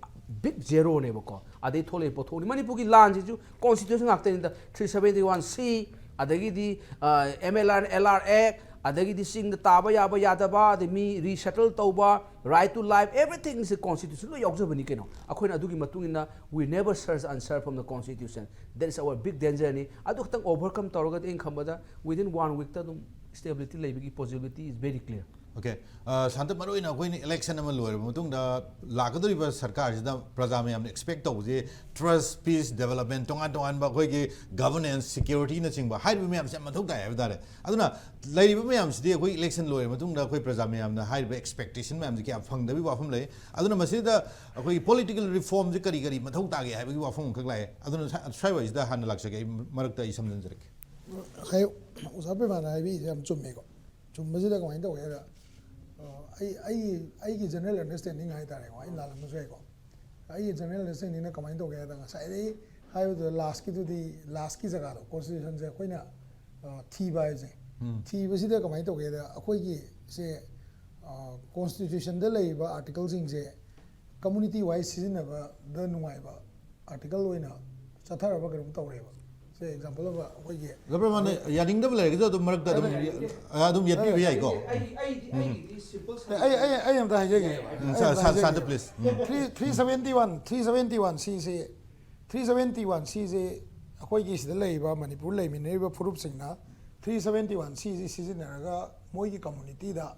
ꯕꯤꯛ ꯖꯦꯔꯣꯅꯦꯕꯀꯣ꯫ ꯑꯗꯩ ꯊꯣꯛꯂꯛꯏ ꯄꯣꯠꯊꯣꯛꯅꯤ꯫ ꯃꯅꯤꯄꯨꯔꯒꯤ ꯂꯥꯟꯁꯤꯁꯨ ꯀꯣꯟꯁꯇꯤꯇ꯭ꯌꯨꯁꯟ ꯉꯥꯛꯇꯅꯤꯗ꯫ Three seventy one C, ꯑꯗꯒꯤꯗꯤ M L R L R act, ꯑꯗꯒꯤꯗꯤ ꯆꯤꯡꯗ ꯇꯥꯕ ꯌꯥꯕ ꯌꯥꯗꯕ, ꯑꯗꯩ ꯃꯤ ꯔꯤꯁꯦꯇꯜ ꯇꯧꯕ, right to life, everything ꯁꯤ ꯀꯣꯟꯁꯇꯤꯇ꯭ꯌꯨꯁꯟ ꯂꯣꯏ ꯌꯥꯎꯖꯕꯅꯤ ꯀꯩꯅꯣ꯫ ꯑꯩꯈꯣꯏꯅ ꯑꯗꯨꯒꯤ ꯃꯇꯨꯡ ꯏꯟꯅ we never search answer from the constitution. That is our big dangerꯅꯤ꯫ ꯑꯗꯨ ꯈꯛꯇꯪ ꯑꯣꯚꯔꯀꯝ ꯇꯧꯔꯒꯗꯤ ꯑꯩꯅ ꯈꯟꯕꯗ within one weekꯇ ꯑꯗꯨꯝ ꯁ꯭ꯇꯦꯕꯤꯂꯤꯇꯤ ꯂꯩꯕꯒꯤ possibility is very clear. Okay. Santa, ꯃꯔꯨꯑꯣꯏꯅ ꯑꯩꯈꯣꯏꯅ ꯏꯂꯦꯛꯁꯟ ꯑꯃ ꯂꯣꯏꯔꯕ ꯃꯇꯨꯡꯗ ꯂꯥꯛꯀꯗꯧꯔꯤꯕ ꯁꯔꯀꯥꯔꯁꯤꯗ ꯄ꯭ꯔꯖꯥ ꯃꯌꯥꯝꯅ ꯑꯦꯛꯁꯄꯦꯛ ꯇꯧꯕꯁꯦ ꯇ꯭ꯔꯁ, ꯄꯤꯁ, ꯗꯤꯕꯦꯂꯞꯃꯦꯟ, ꯇꯣꯉꯥꯟ ꯇꯣꯉꯥꯟꯕ ꯑꯩꯈꯣꯏꯒꯤ ꯒꯚꯔꯅꯦꯟꯁ, ꯁꯦꯀ꯭ꯌꯨꯔꯤꯇꯤꯅꯆꯤꯡꯕ ꯍꯥꯏꯔꯤꯕ ꯃꯌꯥꯝꯁꯦ ꯌꯥꯝ ꯃꯊꯧ ꯇꯥꯏ ꯍꯥꯏꯕ ꯇꯥꯔꯦ꯫ ꯑꯗꯨꯅ ꯂꯩꯔꯤꯕ ꯃꯌꯥꯝꯁꯤꯗꯤ ꯑꯩꯈꯣꯏ ꯏꯂꯦꯛꯁꯟ ꯂꯣꯏꯔꯕ ꯃꯇꯨꯡꯗ ꯑꯩꯈꯣꯏ ꯄ꯭ꯔꯖꯥ ꯃꯌꯥꯝꯅ ꯍꯥꯏꯔꯤꯕ ꯑꯦꯛꯁꯄꯦꯛꯇꯦꯁꯟ ꯃꯌꯥꯝꯁꯦ ꯀꯌꯥ ꯐꯪꯗꯕꯒꯤ ꯋꯥꯐꯝ ꯂꯩ꯫ ꯑꯗꯨꯅ ꯃꯁꯤꯗ ꯑꯩꯈꯣꯏꯒꯤ ꯄꯣꯂꯤꯇꯤꯀꯦꯜ ꯔꯤꯐꯣꯔꯝꯁꯦ ꯀꯔꯤ ꯀꯔꯤ ꯃꯊꯧ ꯇꯥꯒꯦ ꯍꯥꯏꯕꯒꯤ ꯋꯥꯐꯝ ꯑꯃꯈꯛ ꯂꯥꯛꯑꯦ꯫ ꯑꯗꯨꯅ ꯁ꯭ꯋꯥꯏ-, ꯁ꯭ꯋꯥꯏꯋꯥꯏꯁꯤꯗ ꯍꯥꯟꯅ ꯂꯥꯛꯆꯒꯦ, ꯑꯩ ꯃꯔꯛꯇ ꯑꯩ ꯁꯝꯖꯤꯟꯖꯔꯛꯀꯦ꯫ ꯍꯥꯏ, ꯑꯣꯖꯥ ꯄ꯭ꯔꯦꯃꯥꯅ ꯍꯥꯏꯕꯤꯔꯤꯁꯦ ꯌꯥꯝ ꯆꯨꯝꯃꯦꯀꯣ꯫ ꯆꯨꯝꯕꯁꯤꯗ ꯀꯃꯥꯏꯅ ꯇꯧꯒꯦ ꯍꯥꯏꯗ, ꯑ, ꯑꯩ ꯑꯩꯒꯤ ꯑꯩꯒꯤ ꯖꯦꯅꯔꯦꯜ ꯑꯟꯗꯔꯁꯇꯦꯟꯗꯤꯡ ꯍꯥꯏꯇꯥꯔꯦꯀꯣ, ꯑꯩꯅ ꯂꯥꯜꯂꯝꯕꯁꯨ ꯌꯥꯏꯀꯣ꯫ ꯑꯩꯒꯤ ꯖꯦꯅꯔꯦꯜ ꯑꯟꯗꯔꯁꯇꯦꯟꯗꯤꯡꯅ ꯀꯃꯥꯏꯅ ꯇꯧꯒꯦ ꯍꯥꯏꯗ, ꯉꯁꯥꯏꯗꯒꯤ ꯍꯥꯏꯕꯗꯨꯗ ꯂꯥꯁꯀꯤꯗꯨꯗꯤ, ꯂꯥꯁꯀꯤ ꯖꯒꯥꯗꯣ, ꯀꯣꯟꯁꯇꯤꯇ꯭ꯌꯨꯁꯟꯁꯦ ꯑꯩꯈꯣꯏꯅ, ꯑ, ꯊꯤꯕ ꯍꯥꯏꯕꯁꯦ, ꯊꯤꯕꯁꯤꯗ ꯀꯃꯥꯏꯅ ꯇꯧꯒꯦꯗ, ꯑꯩꯈꯣꯏꯒꯤ ꯁꯦ, ꯑ, ꯀꯣꯟꯁꯇꯤꯇ꯭ꯌꯨꯁꯟꯗ ꯂꯩꯔꯤꯕ ꯑꯥꯔꯇꯤꯀꯜꯁꯤꯡꯁꯦ ꯀꯝꯃꯨꯅꯤꯇꯤ ꯋꯥꯏꯁ ꯁꯤꯖꯤꯟꯅꯕꯗ ꯅꯨꯡꯉꯥꯏꯕ ꯑꯥꯔꯇꯤꯀꯜ ꯑꯣꯏꯅ ꯆꯠꯊꯔꯕ ꯀꯩꯅꯣꯝ ꯇꯧꯔꯦꯕ꯫ ꯁꯦ ꯑꯦꯛꯖꯥꯝꯄꯜ ꯑꯃ ꯑꯩꯈꯣꯏꯒꯤ ꯂꯕꯔꯃꯥꯟꯅ ꯌꯥꯅꯤꯡꯗꯕ ꯂꯩꯔꯒꯁꯨ ꯑꯗꯨꯝ ꯃꯔꯛꯇ ꯑꯗꯨꯝ ꯑꯗꯨꯝ ꯌꯦꯠꯄꯤꯕ ꯌꯥꯏꯀꯣ꯫ ꯑꯩ ꯑꯩꯗꯤ ꯑꯩꯒꯤꯗꯤ ꯁꯤꯝꯄꯜ ꯑꯩ ꯑꯩ ꯑꯩ ꯑꯝꯇ ꯍꯥꯏꯖꯒꯦ ꯎꯝ, ꯁꯥ- ꯁꯥ- Santa please. Three three seventy one three seventy one ꯁꯤꯁꯦ ꯊ꯭ꯔꯤ ꯁꯕꯦꯟꯇꯤ ꯋꯥꯟ ꯁꯤꯁꯦ ꯑꯩꯈꯣꯏꯒꯤ ꯁꯤꯗ ꯂꯩꯔꯤꯕ ꯃꯅꯤꯄꯨꯔ ꯂꯩꯃꯤꯟꯅꯔꯤꯕ ꯐꯨꯔꯨꯞꯁꯤꯡꯅ ꯊ꯭ꯔꯤ ꯁꯕꯦꯟꯇꯤ ꯋꯥꯟ ꯁꯤꯁꯤ ꯁꯤꯖꯤꯟꯅꯔꯒ ꯃꯣꯏꯒꯤ ꯀꯝꯃꯨꯅꯤꯇꯤꯗ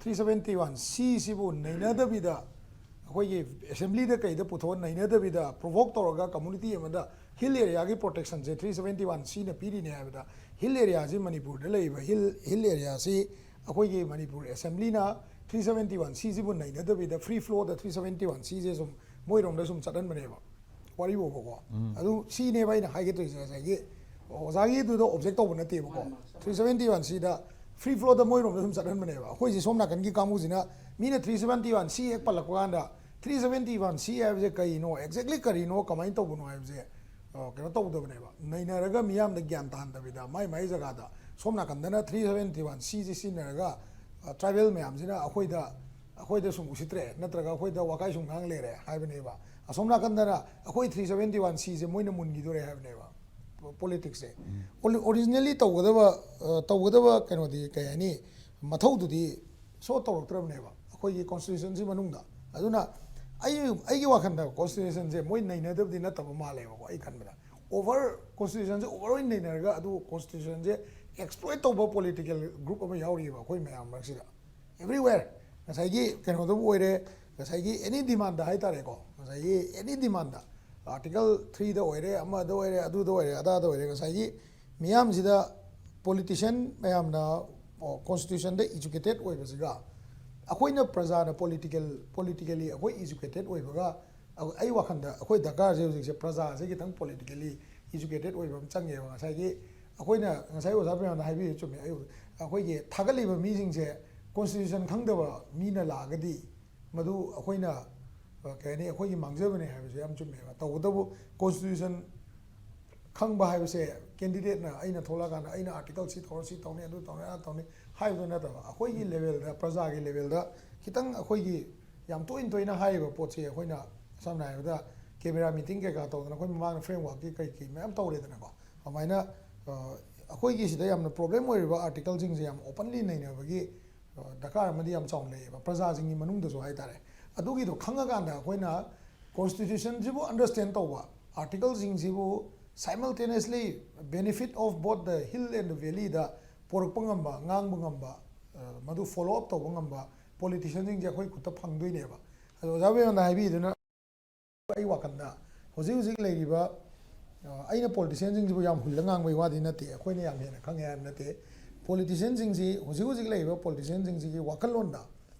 ꯊ꯭ꯔꯤ ꯁꯕꯦꯟꯇꯤ ꯋꯥꯟ ꯁꯤꯁꯤꯕꯨ ꯅꯩꯅꯗꯕꯤꯗ ꯑꯩꯈꯣꯏꯒꯤ ꯑꯦꯁꯦꯝꯕ꯭ꯂꯤꯗ ꯀꯩꯗ ꯄꯨꯊꯣꯛꯑ ꯅꯩꯅꯗꯕꯤꯗ ꯄ꯭ꯔꯣꯚꯣꯛ ꯇꯧꯔꯒ ꯀꯝꯃꯨꯅꯤꯇꯤ ꯑꯃꯗ ꯍꯤꯜ ꯑꯦꯔꯤꯌꯥꯒꯤ ꯄ꯭ꯔꯣꯇꯦꯛꯁꯟꯁꯦ ꯊ꯭ꯔꯤ ꯁꯕꯦꯟꯇꯤ ꯋꯥꯟ ꯁꯤꯅ ꯄꯤꯔꯤꯅꯦ ꯍꯥꯏꯕꯗ ꯍꯤꯜ ꯑꯦꯔꯤꯌꯥꯁꯤ ꯃꯅꯤꯄꯨꯔꯗ ꯂꯩꯔꯤꯕ ꯍꯤꯜ ꯍꯤꯜ ꯑꯦꯔꯤꯌꯥꯁꯤ ꯑꯩꯈꯣꯏꯒꯤ ꯃꯅꯤꯄꯨꯔ ꯑꯦꯁꯦꯝꯕ꯭ꯂꯤꯅ ꯊ꯭ꯔꯤ ꯁꯕꯦꯟꯇꯤ ꯋꯥꯟ ꯁꯤꯁꯤꯕꯨ ꯅꯩꯅꯗꯕꯤꯗ free flow three seventy one ꯁꯤꯁꯦ ꯁꯨꯝ ꯃꯣꯏꯔꯣꯝꯗ ꯁꯨꯝ ꯆꯠꯍꯟꯕꯅꯦꯕ ꯋꯥꯔꯤ ꯐꯥꯎꯕꯀꯣ꯫ ꯑꯗꯨ ꯁꯤꯅꯦꯕ ꯑꯩꯅ ꯍꯥꯏꯒꯦ ꯇꯧꯔꯤꯁꯦ ꯉꯁꯥꯏꯒꯤ ꯑꯣꯖꯥꯒꯤꯗꯨꯗ ꯑꯣꯕꯖꯦꯛ ꯇꯧꯕ ꯅꯠꯇꯦꯕꯀꯣ꯫ ꯊ꯭ꯔꯤ ꯁꯕꯦꯟꯇꯤ ꯋꯥꯟ ꯁꯤꯗ ꯐ꯭ꯔꯤ ꯐ꯭ꯂꯣꯗ ꯃꯣꯏꯔꯣꯝꯗ ꯁꯨꯝ ꯆꯠꯍꯟꯕꯅꯦꯕ꯫ ꯑꯩꯈꯣꯏꯁꯦ ꯁꯣꯝ ꯅꯥꯀꯟꯒꯤ ꯀꯥꯡꯕꯨꯁꯤꯅ ꯃꯤꯅ ꯊ꯭ꯔꯤ ꯁꯕꯦꯟꯇꯤ ꯋꯥꯟ ꯁꯤ ꯍꯦꯛ ꯄꯜꯂꯛꯄ ꯀꯥꯟꯗ ꯊ꯭ꯔꯤ ꯁꯕꯦꯟꯇꯤ ꯋꯥꯟ ꯁꯤ ꯍꯥꯏꯕꯁꯦ ꯀꯩꯅꯣ, ꯑꯦꯛꯖꯦꯛꯂꯤ ꯀꯔꯤꯅꯣ, ꯀꯃꯥꯏꯅ ꯇꯧꯕꯅꯣ ꯍꯥꯏꯕꯁꯦ ꯑ, ꯀꯩꯅꯣ ꯇꯧꯗꯕꯅꯦꯕ, ꯅꯩꯅꯔꯒ ꯃꯤꯌꯥꯝꯗ ꯒ꯭ꯌꯥꯟ ꯇꯥꯍꯟꯗꯕꯤꯗ ꯃꯥꯏ ꯃꯥꯏ ꯖꯒꯥꯗ ꯁꯣꯝ ꯅꯥꯀꯟꯗꯅ ꯊ꯭ꯔꯤ ꯁꯕꯦꯟꯇꯤ ꯋꯥꯟ ꯁꯤꯁꯦ ꯁꯤꯖꯤꯟꯅꯔꯒ ꯇ꯭ꯔꯥꯏꯕꯦꯜ ꯃꯌꯥꯝꯁꯤꯅ ꯑꯩꯈꯣꯏꯗ ꯑꯩꯈꯣꯏꯗ ꯁꯨꯝ ꯎꯁꯤꯠꯇ꯭ꯔꯦ ꯅꯠꯇ꯭ꯔꯒ ꯑꯩꯈꯣꯏꯗ ꯋꯥꯀꯥꯏ ꯁꯨꯝ ꯉꯥꯡ ꯂꯩꯔꯦ ꯍꯥꯏꯕꯅꯦꯕ꯫ ꯑꯁꯣꯝ ꯅꯥꯀꯟꯗꯅ ꯑꯩꯈꯣꯏ ꯊ꯭ꯔꯤ ꯁꯕꯦꯟꯇꯤ ꯋꯥꯟ ꯁꯤꯁꯦ ꯃꯣꯏꯅ ꯃꯨꯟꯈꯤꯗꯣꯔꯦ ꯍꯥꯏꯕꯅꯦꯕ꯫ ꯄꯣꯂꯤꯇꯤꯛꯁꯁꯦ ꯑꯣꯔꯤꯖꯤꯅꯦꯜꯂꯤ ꯇꯧꯒꯗꯕ ꯑ, ꯇꯧꯒꯗꯕ ꯀꯩꯅꯣꯗꯤ ꯀꯩ ꯍꯥꯏꯅꯤ, ꯃꯊꯧꯗꯨꯗꯤ ꯁꯣ ꯇꯧꯔꯛꯇ꯭ꯔꯕꯅꯦꯕ ꯑꯩꯈꯣꯏꯒꯤ ꯀꯣꯟꯁꯇꯤꯇ꯭ꯌꯨꯁꯟꯁꯤ ꯃꯅꯨꯡꯗ꯫ ꯑꯗꯨꯅ ꯑꯩ ꯑꯩꯒꯤ ꯋꯥꯈꯜꯗ ꯀꯣꯟꯁꯇꯤꯇ꯭ꯌꯨꯁꯟꯁꯦ ꯃꯣꯏ ꯅꯩꯅꯗꯕꯗꯤ ꯅꯠꯇꯕ ꯃꯥꯜꯂꯦꯕꯀꯣ꯫ ꯑꯩ ꯈꯟꯕꯗ ꯑꯣꯚꯔ ꯀꯣꯟꯁꯇꯤꯇ꯭ꯌꯨꯁꯟꯁꯦ ꯑꯣꯚꯔ ꯑꯣꯏꯅ ꯅꯩꯅꯔꯒ ꯑꯗꯨ ꯀꯣꯟꯁꯇꯤꯇ꯭ꯌꯨꯁꯟꯁꯦ ꯑꯦꯛꯁꯄ꯭ꯂꯣꯏꯠ ꯇꯧꯕ ꯄꯣꯂꯤꯇꯤꯀꯦꯜ ꯒ꯭ꯔꯨꯞ ꯑꯃ ꯌꯥꯎꯔꯤꯑꯕ ꯑꯩꯈꯣꯏ ꯃꯌꯥꯝ ꯃꯔꯛꯁꯤꯗ꯫ ꯑꯦꯕ꯭ꯔꯤꯋꯦꯔ ꯉꯁꯥꯏꯒꯤ ꯀꯩꯅꯣꯗꯕꯨ ꯑꯣꯏꯔꯦ, ꯉꯁꯥꯏꯒꯤ ꯑꯦꯅꯤ ꯗꯤꯃꯥꯟꯗ ꯍꯥꯏꯇꯥꯔꯦꯀꯣ, ꯉꯁꯥꯏꯒꯤ ꯑꯦꯅꯤ ꯗꯤꯃꯥꯟꯗ ꯑꯥꯔꯇꯤꯀꯜ ꯊ꯭ꯔꯤꯗ ꯑꯣꯏꯔꯦ, ꯑꯃꯗ ꯑꯣꯏꯔꯦ, ꯑꯗꯨꯗ ꯑꯣꯏꯔꯦ, ꯑꯗꯥꯗ ꯑꯣꯏꯔꯦ, ꯉꯁꯥꯏꯒꯤ ꯃꯤꯌꯥꯝꯁꯤꯗ ꯄꯣꯂꯤꯇꯤꯁꯤꯌꯟ ꯃꯌꯥꯝꯅ ꯀꯣꯟꯁꯇꯤꯇ꯭ꯌꯨꯁꯟꯗ ꯏꯖꯨꯀꯦꯇꯦꯠ ꯑꯣꯏꯕꯁꯤꯒ ꯑꯩꯈꯣꯏꯅ ꯄ꯭ꯔꯖꯥꯅ ꯄꯣꯂꯤꯇꯤꯀꯦꯜ ꯄꯣꯂꯤꯇꯤꯀꯦꯜꯂꯤ ꯑꯩꯈꯣꯏ ꯏꯖꯨꯀꯦꯇꯦꯠ ꯑꯣꯏꯕꯒ ꯑꯩ ꯋꯥꯈꯜꯗ ꯑꯩꯈꯣꯏ ꯗꯔꯀꯥꯔꯁꯦ ꯍꯧꯖꯤꯛꯁꯦ ꯄ꯭ꯔꯖꯥꯁꯦ ꯈꯤꯇꯪ ꯄꯣꯂꯤꯇꯤꯀꯦꯜꯂꯤ ꯏꯖꯨꯀꯦꯇꯦꯠ ꯑꯣꯏꯕ ꯑꯃ ꯆꯪꯉꯦꯕ꯫ ꯉꯁꯥꯏꯒꯤ ꯑꯩꯈꯣꯏꯅ ꯉꯁꯥꯏ ꯑꯣꯖꯥ ꯃꯌꯥꯝꯅ ꯍꯥꯏꯕꯤꯌꯨ ꯆꯨꯝꯃꯦ꯫ ꯑꯩ ꯑꯩꯈꯣꯏꯒꯤ ꯊꯥꯒꯠꯂꯤꯕ ꯃꯤꯁꯤꯡꯁꯦ ꯀꯣꯟꯁꯇꯤꯇ꯭ꯌꯨꯁꯟ ꯈꯪꯗꯕ ꯃꯤꯅ ꯂꯥꯛꯑꯒꯗꯤ ꯃꯗꯨ ꯑꯩꯈꯣꯏꯅ ꯑ, ꯀꯩ ꯍꯥꯏꯅꯤ, ꯑꯩꯈꯣꯏꯒꯤ ꯃꯥꯡꯖꯕꯅꯦ ꯍꯥꯏꯕꯁꯦ ꯌꯥꯝ ꯆꯨꯝꯃꯦꯕ꯫ ꯇꯧꯕꯇꯕꯨ ꯀꯣꯟꯁꯇꯤꯇ꯭ꯌꯨꯁꯟ ꯈꯪꯕ ꯍꯥꯏꯕꯁꯦ ꯀꯦꯟꯗꯤꯗꯦꯠꯅ ꯑꯩꯅ ꯊꯣꯛꯂꯛꯑꯀꯥꯟꯗ ꯑꯩꯅ ꯑꯥꯔꯇꯤꯀꯜ ꯁꯤ ꯇꯧꯔ ꯁꯤ ꯇꯧꯅꯤ, ꯑꯗꯨ ꯇꯧꯅꯤ, ꯑꯗꯥ ꯇꯧꯅꯤ ꯍꯥꯏꯕꯗꯨ ꯅꯠꯇꯕ ꯑꯩꯈꯣꯏꯒꯤ ꯂꯦꯚꯦꯜꯗ, ꯄ꯭ꯔꯖꯥꯒꯤ ꯂꯦꯚꯦꯜꯗ ꯈꯤꯇꯪ ꯑꯩꯈꯣꯏꯒꯤ ꯌꯥꯝ ꯇꯣꯏꯅ ꯇꯣꯏꯅ ꯍꯥꯏꯔꯤꯕ ꯄꯣꯠꯁꯦ ꯑꯩꯈꯣꯏꯅ ꯁꯝꯅ ꯍꯥꯏꯔꯕꯗ ꯀꯦꯃꯦꯔꯥ ꯃꯤꯇꯤꯡ ꯀꯩꯀꯥ ꯇꯧꯗꯅ ꯑꯩꯈꯣꯏ ꯃꯃꯥꯡꯗ ꯐ꯭ꯔꯦꯝꯋꯥꯔꯛꯀꯤ ꯀꯩ ꯀꯩ ꯃꯌꯥꯝ ꯇꯧꯔꯦꯗꯅꯀꯣ꯫ ꯑꯗꯨꯃꯥꯏꯅ ꯑꯩꯈꯣꯏꯒꯤ ꯁꯤꯗ ꯌꯥꯝꯅ ꯄ꯭ꯔꯣꯕ꯭ꯂꯦꯝ ꯑꯣꯏꯔꯤꯕ ꯑꯥꯔꯇꯤꯀꯜꯁꯤꯡꯁꯦ ꯌꯥꯝ ꯑꯣꯄꯟꯂꯤ ꯅꯩꯅꯕꯒꯤ ꯗꯔꯀꯥꯔ ꯑꯃꯗꯤ ꯌꯥꯝ ꯆꯥꯎꯅ ꯂꯩꯌꯦꯕ, ꯄ꯭ꯔꯖꯥꯁꯤꯡꯒꯤ ꯃꯅꯨꯡꯗꯁꯨ ꯍꯥꯏꯇꯥꯔꯦ꯫ ꯑꯗꯨꯒꯤꯗꯣ ꯈꯪꯉꯀꯥꯟꯗ ꯑꯩꯈꯣꯏꯅ ꯀꯣꯟꯁꯇꯤꯇ꯭ꯌꯨꯁꯟꯁꯤꯕꯨ ꯑꯟꯗꯔꯁ꯭ꯇꯦꯟ ꯇꯧꯕ, ꯑꯥꯔꯇꯤꯀꯜꯁꯤꯡꯁꯤꯕꯨ simultaneously benefit of both the hill and the valley ꯗ ꯄꯣꯔꯛꯄ ꯉꯝꯕ, ꯉꯥꯡꯕ ꯉꯝꯕ, ꯃꯗꯨ ꯐꯣꯂꯣ ꯑꯞ ꯇꯧꯕ ꯉꯝꯕ ꯄꯣꯂꯤꯇꯤꯁꯤꯌꯟꯁꯤꯡꯁꯦ ꯑꯩꯈꯣꯏ ꯈꯨꯠꯇ ꯐꯪꯗꯣꯏꯅꯦꯕ꯫ ꯑꯗꯣ ꯑꯣꯖꯥ ꯕꯦꯝꯅ ꯍꯥꯏꯕꯤꯗꯨꯅ ꯑꯩ ꯋꯥꯈꯜꯗ ꯍꯧꯖꯤꯛ ꯍꯧꯖꯤꯛ ꯂꯩꯔꯤꯕ ꯑꯩꯅ ꯄꯣꯂꯤꯇꯤꯁꯤꯌꯟꯁꯤꯡꯁꯤꯕꯨ ꯌꯥꯝ ꯍꯨꯜꯂ ꯉꯥꯡꯕꯒꯤ ꯋꯥꯗꯤ ꯅꯠꯇꯦ, ꯑꯩꯈꯣꯏꯅ ꯌꯥꯝ ꯍꯦꯟꯅ ꯈꯪꯉꯦ ꯍꯥꯏꯕ ꯅꯠꯇꯦ꯫ ꯄꯣꯂꯤꯇꯤꯁꯤꯌꯟꯁꯤꯡꯁꯤ, ꯍꯧꯖꯤꯛ ꯍꯧꯖꯤꯛ ꯂꯩꯔꯤꯕ ꯄꯣꯂꯤꯇꯤꯁꯤꯌꯟꯁꯤꯡꯁꯤꯒꯤ ꯋꯥꯈꯜꯂꯣꯟꯗ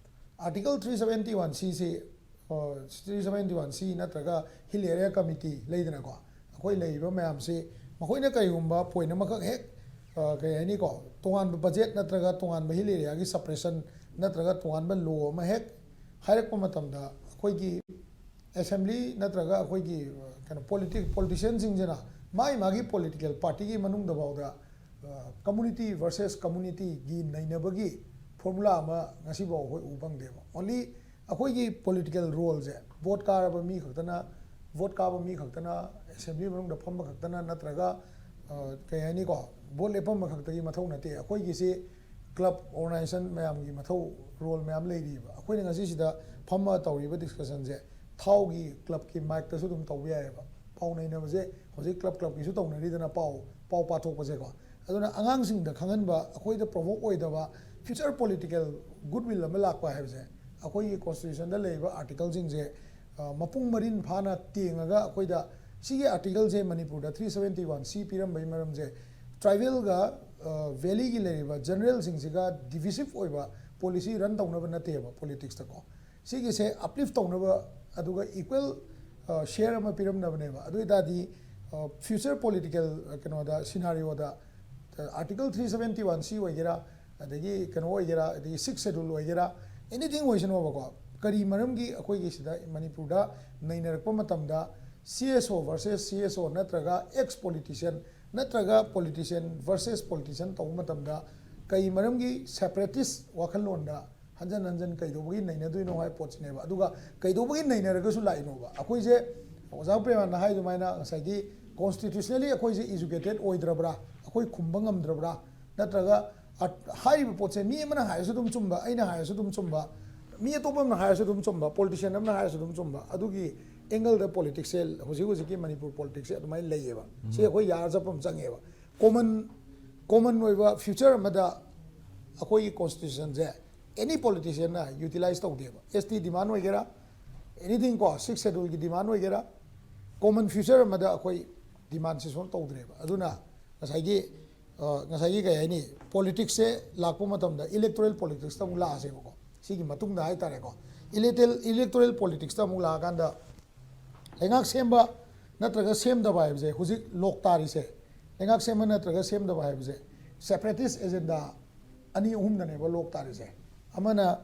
ꯑꯥꯔꯇꯤꯀꯜ ꯊ꯭ꯔꯤ ꯁꯕꯦꯟꯇꯤ ꯋꯥꯟ ꯁꯤꯁꯤ, ꯊ꯭ꯔꯤ ꯁꯕꯦꯟꯇꯤ ꯋꯥꯟ ꯁꯤ ꯅꯠꯇ꯭ꯔꯒ ꯍꯤꯜ ꯑꯦꯔꯤꯌꯥ ꯀꯃꯤꯇꯤ ꯂꯩꯗꯅꯀꯣ, ꯑꯩꯈꯣꯏ ꯂꯩꯔꯤꯕ ꯃꯌꯥꯝꯁꯤ, ꯃꯈꯣꯏꯅ ꯀꯔꯤꯒꯨꯝꯕ ꯄꯣꯏꯟ ꯑꯃꯈꯛ ꯍꯦꯛ ꯀꯩ ꯍꯥꯏꯅꯤꯀꯣ, ꯇꯣꯉꯥꯟꯕ ꯕꯖꯦꯠ ꯅꯠꯇ꯭ꯔꯒ ꯇꯣꯉꯥꯟꯕ ꯍꯤꯜ ꯑꯦꯔꯤꯌꯥꯒꯤ ꯁꯄ꯭ꯔꯦꯁꯟ ꯅꯠꯇ꯭ꯔꯒ ꯇꯣꯉꯥꯟꯕ ꯂꯣ ꯑꯃ ꯍꯦꯛ ꯍꯥꯏꯔꯛꯄ ꯃꯇꯝꯗ, ꯑꯩꯈꯣꯏꯒꯤ ꯑꯦꯁꯦꯝꯕ꯭ꯂꯤ ꯅꯠꯇ꯭ꯔꯒ ꯑꯩꯈꯣꯏꯒꯤ ꯀꯩꯅꯣ ꯄꯣꯂꯤꯇꯤꯛ ꯄꯣꯂꯤꯇꯤꯁꯤꯌꯟꯁꯤꯡꯁꯤꯅ ꯃꯥꯒꯤ ꯃꯥꯒꯤ ꯄꯣꯂꯤꯇꯤꯀꯦꯜ ꯄꯥꯔꯇꯤꯒꯤ ꯃꯅꯨꯡꯗ ꯐꯥꯎꯗ ꯀꯝꯃꯨꯅꯤꯇꯤ ꯚꯔꯁꯦꯁ ꯀꯝꯃꯨꯅꯤꯇꯤꯒꯤ ꯅꯩꯅꯕꯒꯤ ꯐꯣꯔꯃꯨꯂꯥ ꯑꯃ ꯉꯁꯤꯐꯥꯎ ꯑꯩꯈꯣꯏ ꯎ ꯐꯪꯗꯦꯕ꯫ ꯑꯣꯟꯂꯤ ꯑꯩꯈꯣꯏꯒꯤ ꯄꯣꯂꯤꯇꯤꯀꯦꯜ ꯔꯣꯜꯁꯦ, ꯚꯣꯠ ꯀꯥꯔꯕ ꯃꯤ ꯈꯛꯇꯅ, ꯚꯣꯠ ꯀꯥꯕ ꯃꯤ ꯈꯛꯇꯅ, ꯑꯦꯁꯦꯝꯕ꯭ꯂꯤ ꯃꯅꯨꯡꯗ ꯐꯝꯕ ꯈꯛꯇꯅ ꯅꯠꯇ꯭ꯔꯒ ꯀꯩ ꯍꯥꯏꯅꯤꯀꯣ, ꯚꯣꯠ ꯂꯦꯞꯄꯝꯕ ꯈꯛꯇꯒꯤ ꯃꯊꯧ ꯅꯠꯇꯦ꯫ ꯑꯩꯈꯣꯏꯒꯤꯁꯤ ꯀ꯭ꯂꯕ ꯑꯣꯔꯒꯅꯥꯏꯖꯦꯁꯟ ꯃꯌꯥꯝꯒꯤ ꯃꯊꯧ, ꯔꯣꯜ ꯃꯌꯥꯝ ꯂꯩꯔꯤꯕ꯫ ꯑꯩꯈꯣꯏꯅ ꯉꯁꯤꯁꯤꯗ ꯐꯝꯃ ꯇꯧꯔꯤꯕ ꯗꯤꯁꯀꯁꯟꯁꯦ ꯊꯥꯎꯒꯤ ꯀ꯭ꯂꯕꯀꯤ ꯃꯥꯏꯛꯇꯁꯨ ꯑꯗꯨꯝ ꯇꯧꯕ ꯌꯥꯏꯑꯕ꯫ ꯄꯥꯎ ꯅꯩꯅꯕꯁꯦ ꯍꯧꯖꯤꯛ ꯀ꯭ꯂꯕ ꯀ꯭ꯂꯕꯀꯤꯁꯨ ꯇꯧꯅꯔꯤꯗꯅ, ꯄꯥꯎ ꯄꯥꯎ ꯄꯥꯊꯣꯛꯄꯁꯦꯀꯣ꯫ ꯑꯗꯨꯅ ꯑꯉꯥꯡꯁꯤꯡꯗ ꯈꯪꯍꯟꯕ, ꯑꯩꯈꯣꯏꯗ ꯄ꯭ꯔꯣꯚꯣꯛ ꯑꯣꯏꯗꯕ ꯐ꯭ꯌꯨꯆꯔ ꯄꯣꯂꯤꯇꯤꯀꯦꯜ ꯒꯨꯗꯋꯤꯜ ꯑꯃ ꯂꯥꯛꯄ ꯍꯥꯏꯕꯁꯦ ꯑꯩꯈꯣꯏꯒꯤ ꯀꯣꯟꯁꯇꯤꯇ꯭ꯌꯨꯁꯟꯗ ꯂꯩꯔꯤꯕ ꯑꯥꯔꯇꯤꯀꯜꯁꯤꯡꯁꯦ ꯃꯄꯨꯡ ꯃꯔꯤꯟ ꯐꯥꯅ ꯇꯦꯡꯉꯒ ꯑꯩꯈꯣꯏꯗ ꯁꯤꯒꯤ ꯑꯥꯔꯇꯤꯀꯜꯁꯦ ꯃꯅꯤꯄꯨꯔꯗ ꯊ꯭ꯔꯤ ꯁꯕꯦꯟꯇꯤ ꯋꯥꯟ ꯁꯤ ꯄꯤꯔꯝꯕꯒꯤ ꯃꯔꯝꯁꯦ ꯇ꯭ꯔꯥꯏꯕꯦꯜꯒ ꯚꯦꯂꯤꯒꯤ ꯂꯩꯔꯤꯕ ꯖꯦꯅꯔꯦꯜꯁꯤꯡꯁꯤꯒ ꯗꯤꯚꯤꯁꯤꯞ ꯑꯣꯏꯕ ꯄꯣꯂꯤꯁꯤ ꯔꯟ ꯇꯧꯅꯕ ꯅꯠꯇꯦꯕ ꯄꯣꯂꯤꯇꯤꯛꯁꯇꯀꯣ꯫ ꯁꯤꯒꯤꯁꯦ ꯑꯞꯂꯤꯐ ꯇꯧꯅꯕ ꯑꯗꯨꯒ ꯏꯀ꯭ꯋꯦꯜ ꯁꯤꯌꯔ ꯑꯃ ꯄꯤꯔꯝꯅꯕꯅꯦꯕ꯫ ꯑꯗꯨ ꯑꯣꯏ ꯇꯥꯔꯗꯤ ꯐ꯭ꯌꯨꯆꯔ ꯄꯣꯂꯤꯇꯤꯀꯦꯜ ꯀꯩꯅꯣꯗ ꯁꯤꯅꯥꯔꯤꯑꯣꯗ ꯑꯥꯔꯇꯤꯀꯜ ꯊ꯭ꯔꯤ ꯁꯕꯦꯟꯇꯤ ꯋꯥꯟ ꯁꯤ ꯑꯣꯏꯒꯦꯔꯥ, ꯑꯗꯒꯤ ꯀꯩꯅꯣ ꯑꯣꯏꯒꯦꯔꯥ, ꯑꯗꯒꯤ ꯁꯤꯛꯁ ꯁꯦꯗꯨꯜ ꯑꯣꯏꯒꯦꯔꯥ, ꯑꯦꯅꯤꯊꯤꯡ ꯑꯣꯏꯁꯅꯣꯕꯀꯣ, ꯀꯔꯤ ꯃꯔꯝꯒꯤ ꯑꯩꯈꯣꯏꯒꯤ ꯁꯤꯗ ꯃꯅꯤꯄꯨꯔꯗ ꯅꯩꯅꯔꯛꯄ ꯃꯇꯝꯗ ꯁꯤ ꯑꯦꯁ ꯑꯣ ꯚꯔꯁꯦꯁ ꯁꯤ ꯑꯦꯁ ꯑꯣ ꯅꯠꯇ꯭ꯔꯒ ꯑꯦꯛꯁ ꯄꯣꯂꯤꯇꯤꯁꯤꯌꯟ ꯅꯠꯇ꯭ꯔꯒ ꯄꯣꯂꯤꯇꯤꯁꯤꯌꯟ ꯚꯔꯁꯦꯁ ꯄꯣꯂꯤꯇꯤꯁꯤꯌꯟ ꯇꯧꯕ ꯃꯇꯝꯗ ꯀꯩ ꯃꯔꯝꯒꯤ ꯁꯦꯄꯔꯦꯇꯤꯁ ꯋꯥꯈꯜꯂꯣꯟꯗ ꯍꯟꯖꯟ ꯍꯟꯖꯟ ꯀꯩꯗꯧꯕꯒꯤ ꯅꯩꯅꯗꯣꯏꯅꯣ ꯍꯥꯏꯕ ꯄꯣꯠꯁꯤꯅꯦꯕ꯫ ꯑꯗꯨꯒ ꯀꯩꯗꯧꯕꯒꯤ ꯅꯩꯅꯔꯒꯁꯨ ꯂꯥꯛꯏꯅꯣꯕ? ꯑꯩꯈꯣꯏꯁꯦ ꯑꯣꯖꯥ ꯄ꯭ꯔꯦꯝꯅ ꯍꯥꯏ ꯑꯗꯨꯃꯥꯏꯅ ꯉꯁꯥꯏꯒꯤ Constitutionally ꯑꯩꯈꯣꯏꯁꯦ educated ꯑꯣꯏꯗ꯭ꯔꯕ꯭ꯔꯥ, ꯑꯩꯈꯣꯏ ꯈꯨꯝꯕ ꯉꯝꯗ꯭ꯔꯕ꯭ꯔꯥ, ꯅꯠꯇ꯭ꯔꯒ ꯑ-, ꯍꯥꯏꯔꯤꯕ ꯄꯣꯠꯁꯦ ꯃꯤ ꯑꯃꯅ ꯍꯥꯏꯔꯁꯨ ꯑꯗꯨꯝ ꯆꯨꯝꯕ, ꯑꯩꯅ ꯍꯥꯏꯔꯁꯨ ꯑꯗꯨꯝ ꯆꯨꯝꯕ, ꯃꯤ ꯑꯇꯣꯞꯄ ꯑꯃꯅ ꯍꯥꯏꯔꯁꯨ ꯑꯗꯨꯝ ꯆꯨꯝꯕ, politician ꯑꯃꯅ ꯍꯥꯏꯔꯁꯨ ꯑꯗꯨꯝ ꯆꯨꯝꯕ, ꯑꯗꯨꯒꯤ angle ꯗ politics ꯁꯦ, ꯍꯧꯖꯤꯛ ꯍꯧꯖꯤꯛꯀꯤ ꯃꯅꯤꯄꯨꯔ politics ꯁꯦ ꯑꯗꯨꯃꯥꯏꯅ ꯂꯩꯌꯦꯕ꯫ ꯁꯤ ꯑꯩꯈꯣꯏ ꯌꯥꯔ ꯆꯠꯄ ꯑꯃ ꯆꯪꯉꯦꯕ꯫ Common, common ꯑꯣꯏꯕ future ꯑꯃꯗ ꯑꯩꯈꯣꯏꯒꯤ constitution ꯁꯦ any politician ꯅ utilize ꯇꯧꯗꯦꯕ꯫ S T demand ꯑꯣꯏꯒꯦꯔꯥ, anything ꯀꯣ, Sixth Schedule ꯒꯤ demand ꯑꯣꯏꯒꯦꯔꯥ, common future ꯑꯃꯗ ꯑꯩꯈꯣꯏ demand ꯁꯦ ꯁꯨꯝ ꯇꯧꯗ꯭ꯔꯦꯕ꯫ ꯑꯗꯨꯅ ꯉꯁꯥꯏꯒꯤ, ꯑ, ꯉꯁꯥꯏꯒꯤ ꯀꯩ ꯍꯥꯏꯅꯤ, politics ꯁꯦ ꯂꯥꯛꯄ ꯃꯇꯝꯗ electoral politics ꯇ ꯑꯃꯨꯛ ꯂꯥꯛꯑꯁꯦꯕꯀꯣ꯫ ꯁꯤꯒꯤ ꯃꯇꯨꯡꯗ ꯍꯥꯏꯇꯥꯔꯦꯀꯣ, electoral, electoral politics ꯇ ꯑꯃꯨꯛ ꯂꯥꯛꯑꯀꯥꯟꯗ ꯂꯩꯉꯥꯛ ꯁꯦꯝꯕ ꯅꯠꯇ꯭ꯔꯒ ꯁꯦꯝꯗꯕ ꯍꯥꯏꯕꯁꯦ ꯍꯧꯖꯤꯛ ꯂꯣꯛ ꯇꯥꯔꯤꯁꯦ, ꯂꯩꯉꯥꯛ ꯁꯦꯝꯕ ꯅꯠꯇ꯭ꯔꯒ ꯁꯦꯝꯗꯕ ꯍꯥꯏꯕꯁꯦ separatist agenda ꯑꯅꯤ ꯑꯍꯨꯝꯗꯅꯦꯕ ꯂꯣꯛ ꯇꯥꯔꯤꯁꯦ꯫ ꯑꯃꯅ,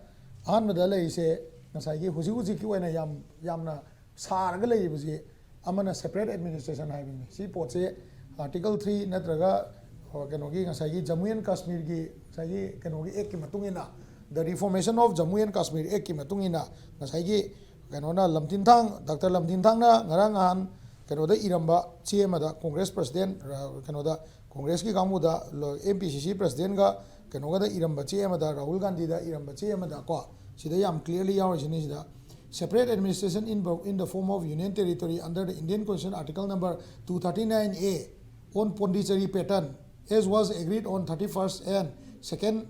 ꯑꯍꯥꯟꯕꯗ ꯂꯩꯔꯤꯁꯦ ꯉꯁꯥꯏꯒꯤ ꯍꯧꯖꯤꯛ ꯍꯧꯖꯤꯛꯀꯤ ꯑꯣꯏꯅ ꯌꯥꯝ, ꯌꯥꯝꯅ ꯁꯥꯔꯒ ꯂꯩꯔꯤꯕꯁꯤ, ꯑꯃꯅ separate administration ꯍꯥꯏꯕꯅꯤ꯫ ꯁꯤ ꯄꯣꯠꯁꯦ Article three ꯅꯠꯇ꯭ꯔꯒ, ꯑ, ꯀꯩꯅꯣꯒꯤ ꯉꯁꯥꯏꯒꯤ Jammu and Kashmir ꯒꯤ ꯉꯁꯥꯏꯒꯤ ꯀꯩꯅꯣꯒꯤ act ꯀꯤ ꯃꯇꯨꯡ ꯏꯟꯅ, the Reformation of Jammu and Kashmir Act ꯀꯤ ꯃꯇꯨꯡ ꯏꯟꯅ ꯉꯁꯥꯏꯒꯤ ꯀꯩꯅꯣꯅ, ꯂꯝꯊꯤꯟꯊꯥꯡ, ꯗꯥꯛꯇꯔ ꯂꯝꯊꯤꯟꯊꯥꯡꯅ ꯉꯔꯥꯡ ꯅꯍꯥꯟ ꯀꯩꯅꯣꯗ ꯏꯔꯝꯕ ꯆꯦ ꯑꯃꯗ, Congress president, ꯑ, ꯀꯩꯅꯣꯗ, Congress ꯀꯤ ꯀꯥꯡꯕꯨꯗ, ꯂ-, M P C C president ꯒ ꯀꯩꯅꯣꯒꯗ ꯏꯔꯝꯕ ꯆꯦ ꯑꯃꯗ, ꯔꯥꯍꯨꯜ ꯒꯥꯟꯙꯤꯗ ꯏꯔꯝꯕ ꯆꯦ ꯑꯃꯗ ꯀꯣ, ꯁꯤꯗ ꯌꯥꯝ clearly ꯌꯥꯎꯔꯤꯁꯤꯅꯤ ꯁꯤꯗ, "Separate administration in, in the form of union territory under the Indian Constitution, Article number two thirty-nine A, on Pondicherry pattern, as was agreed on thirty-first and second,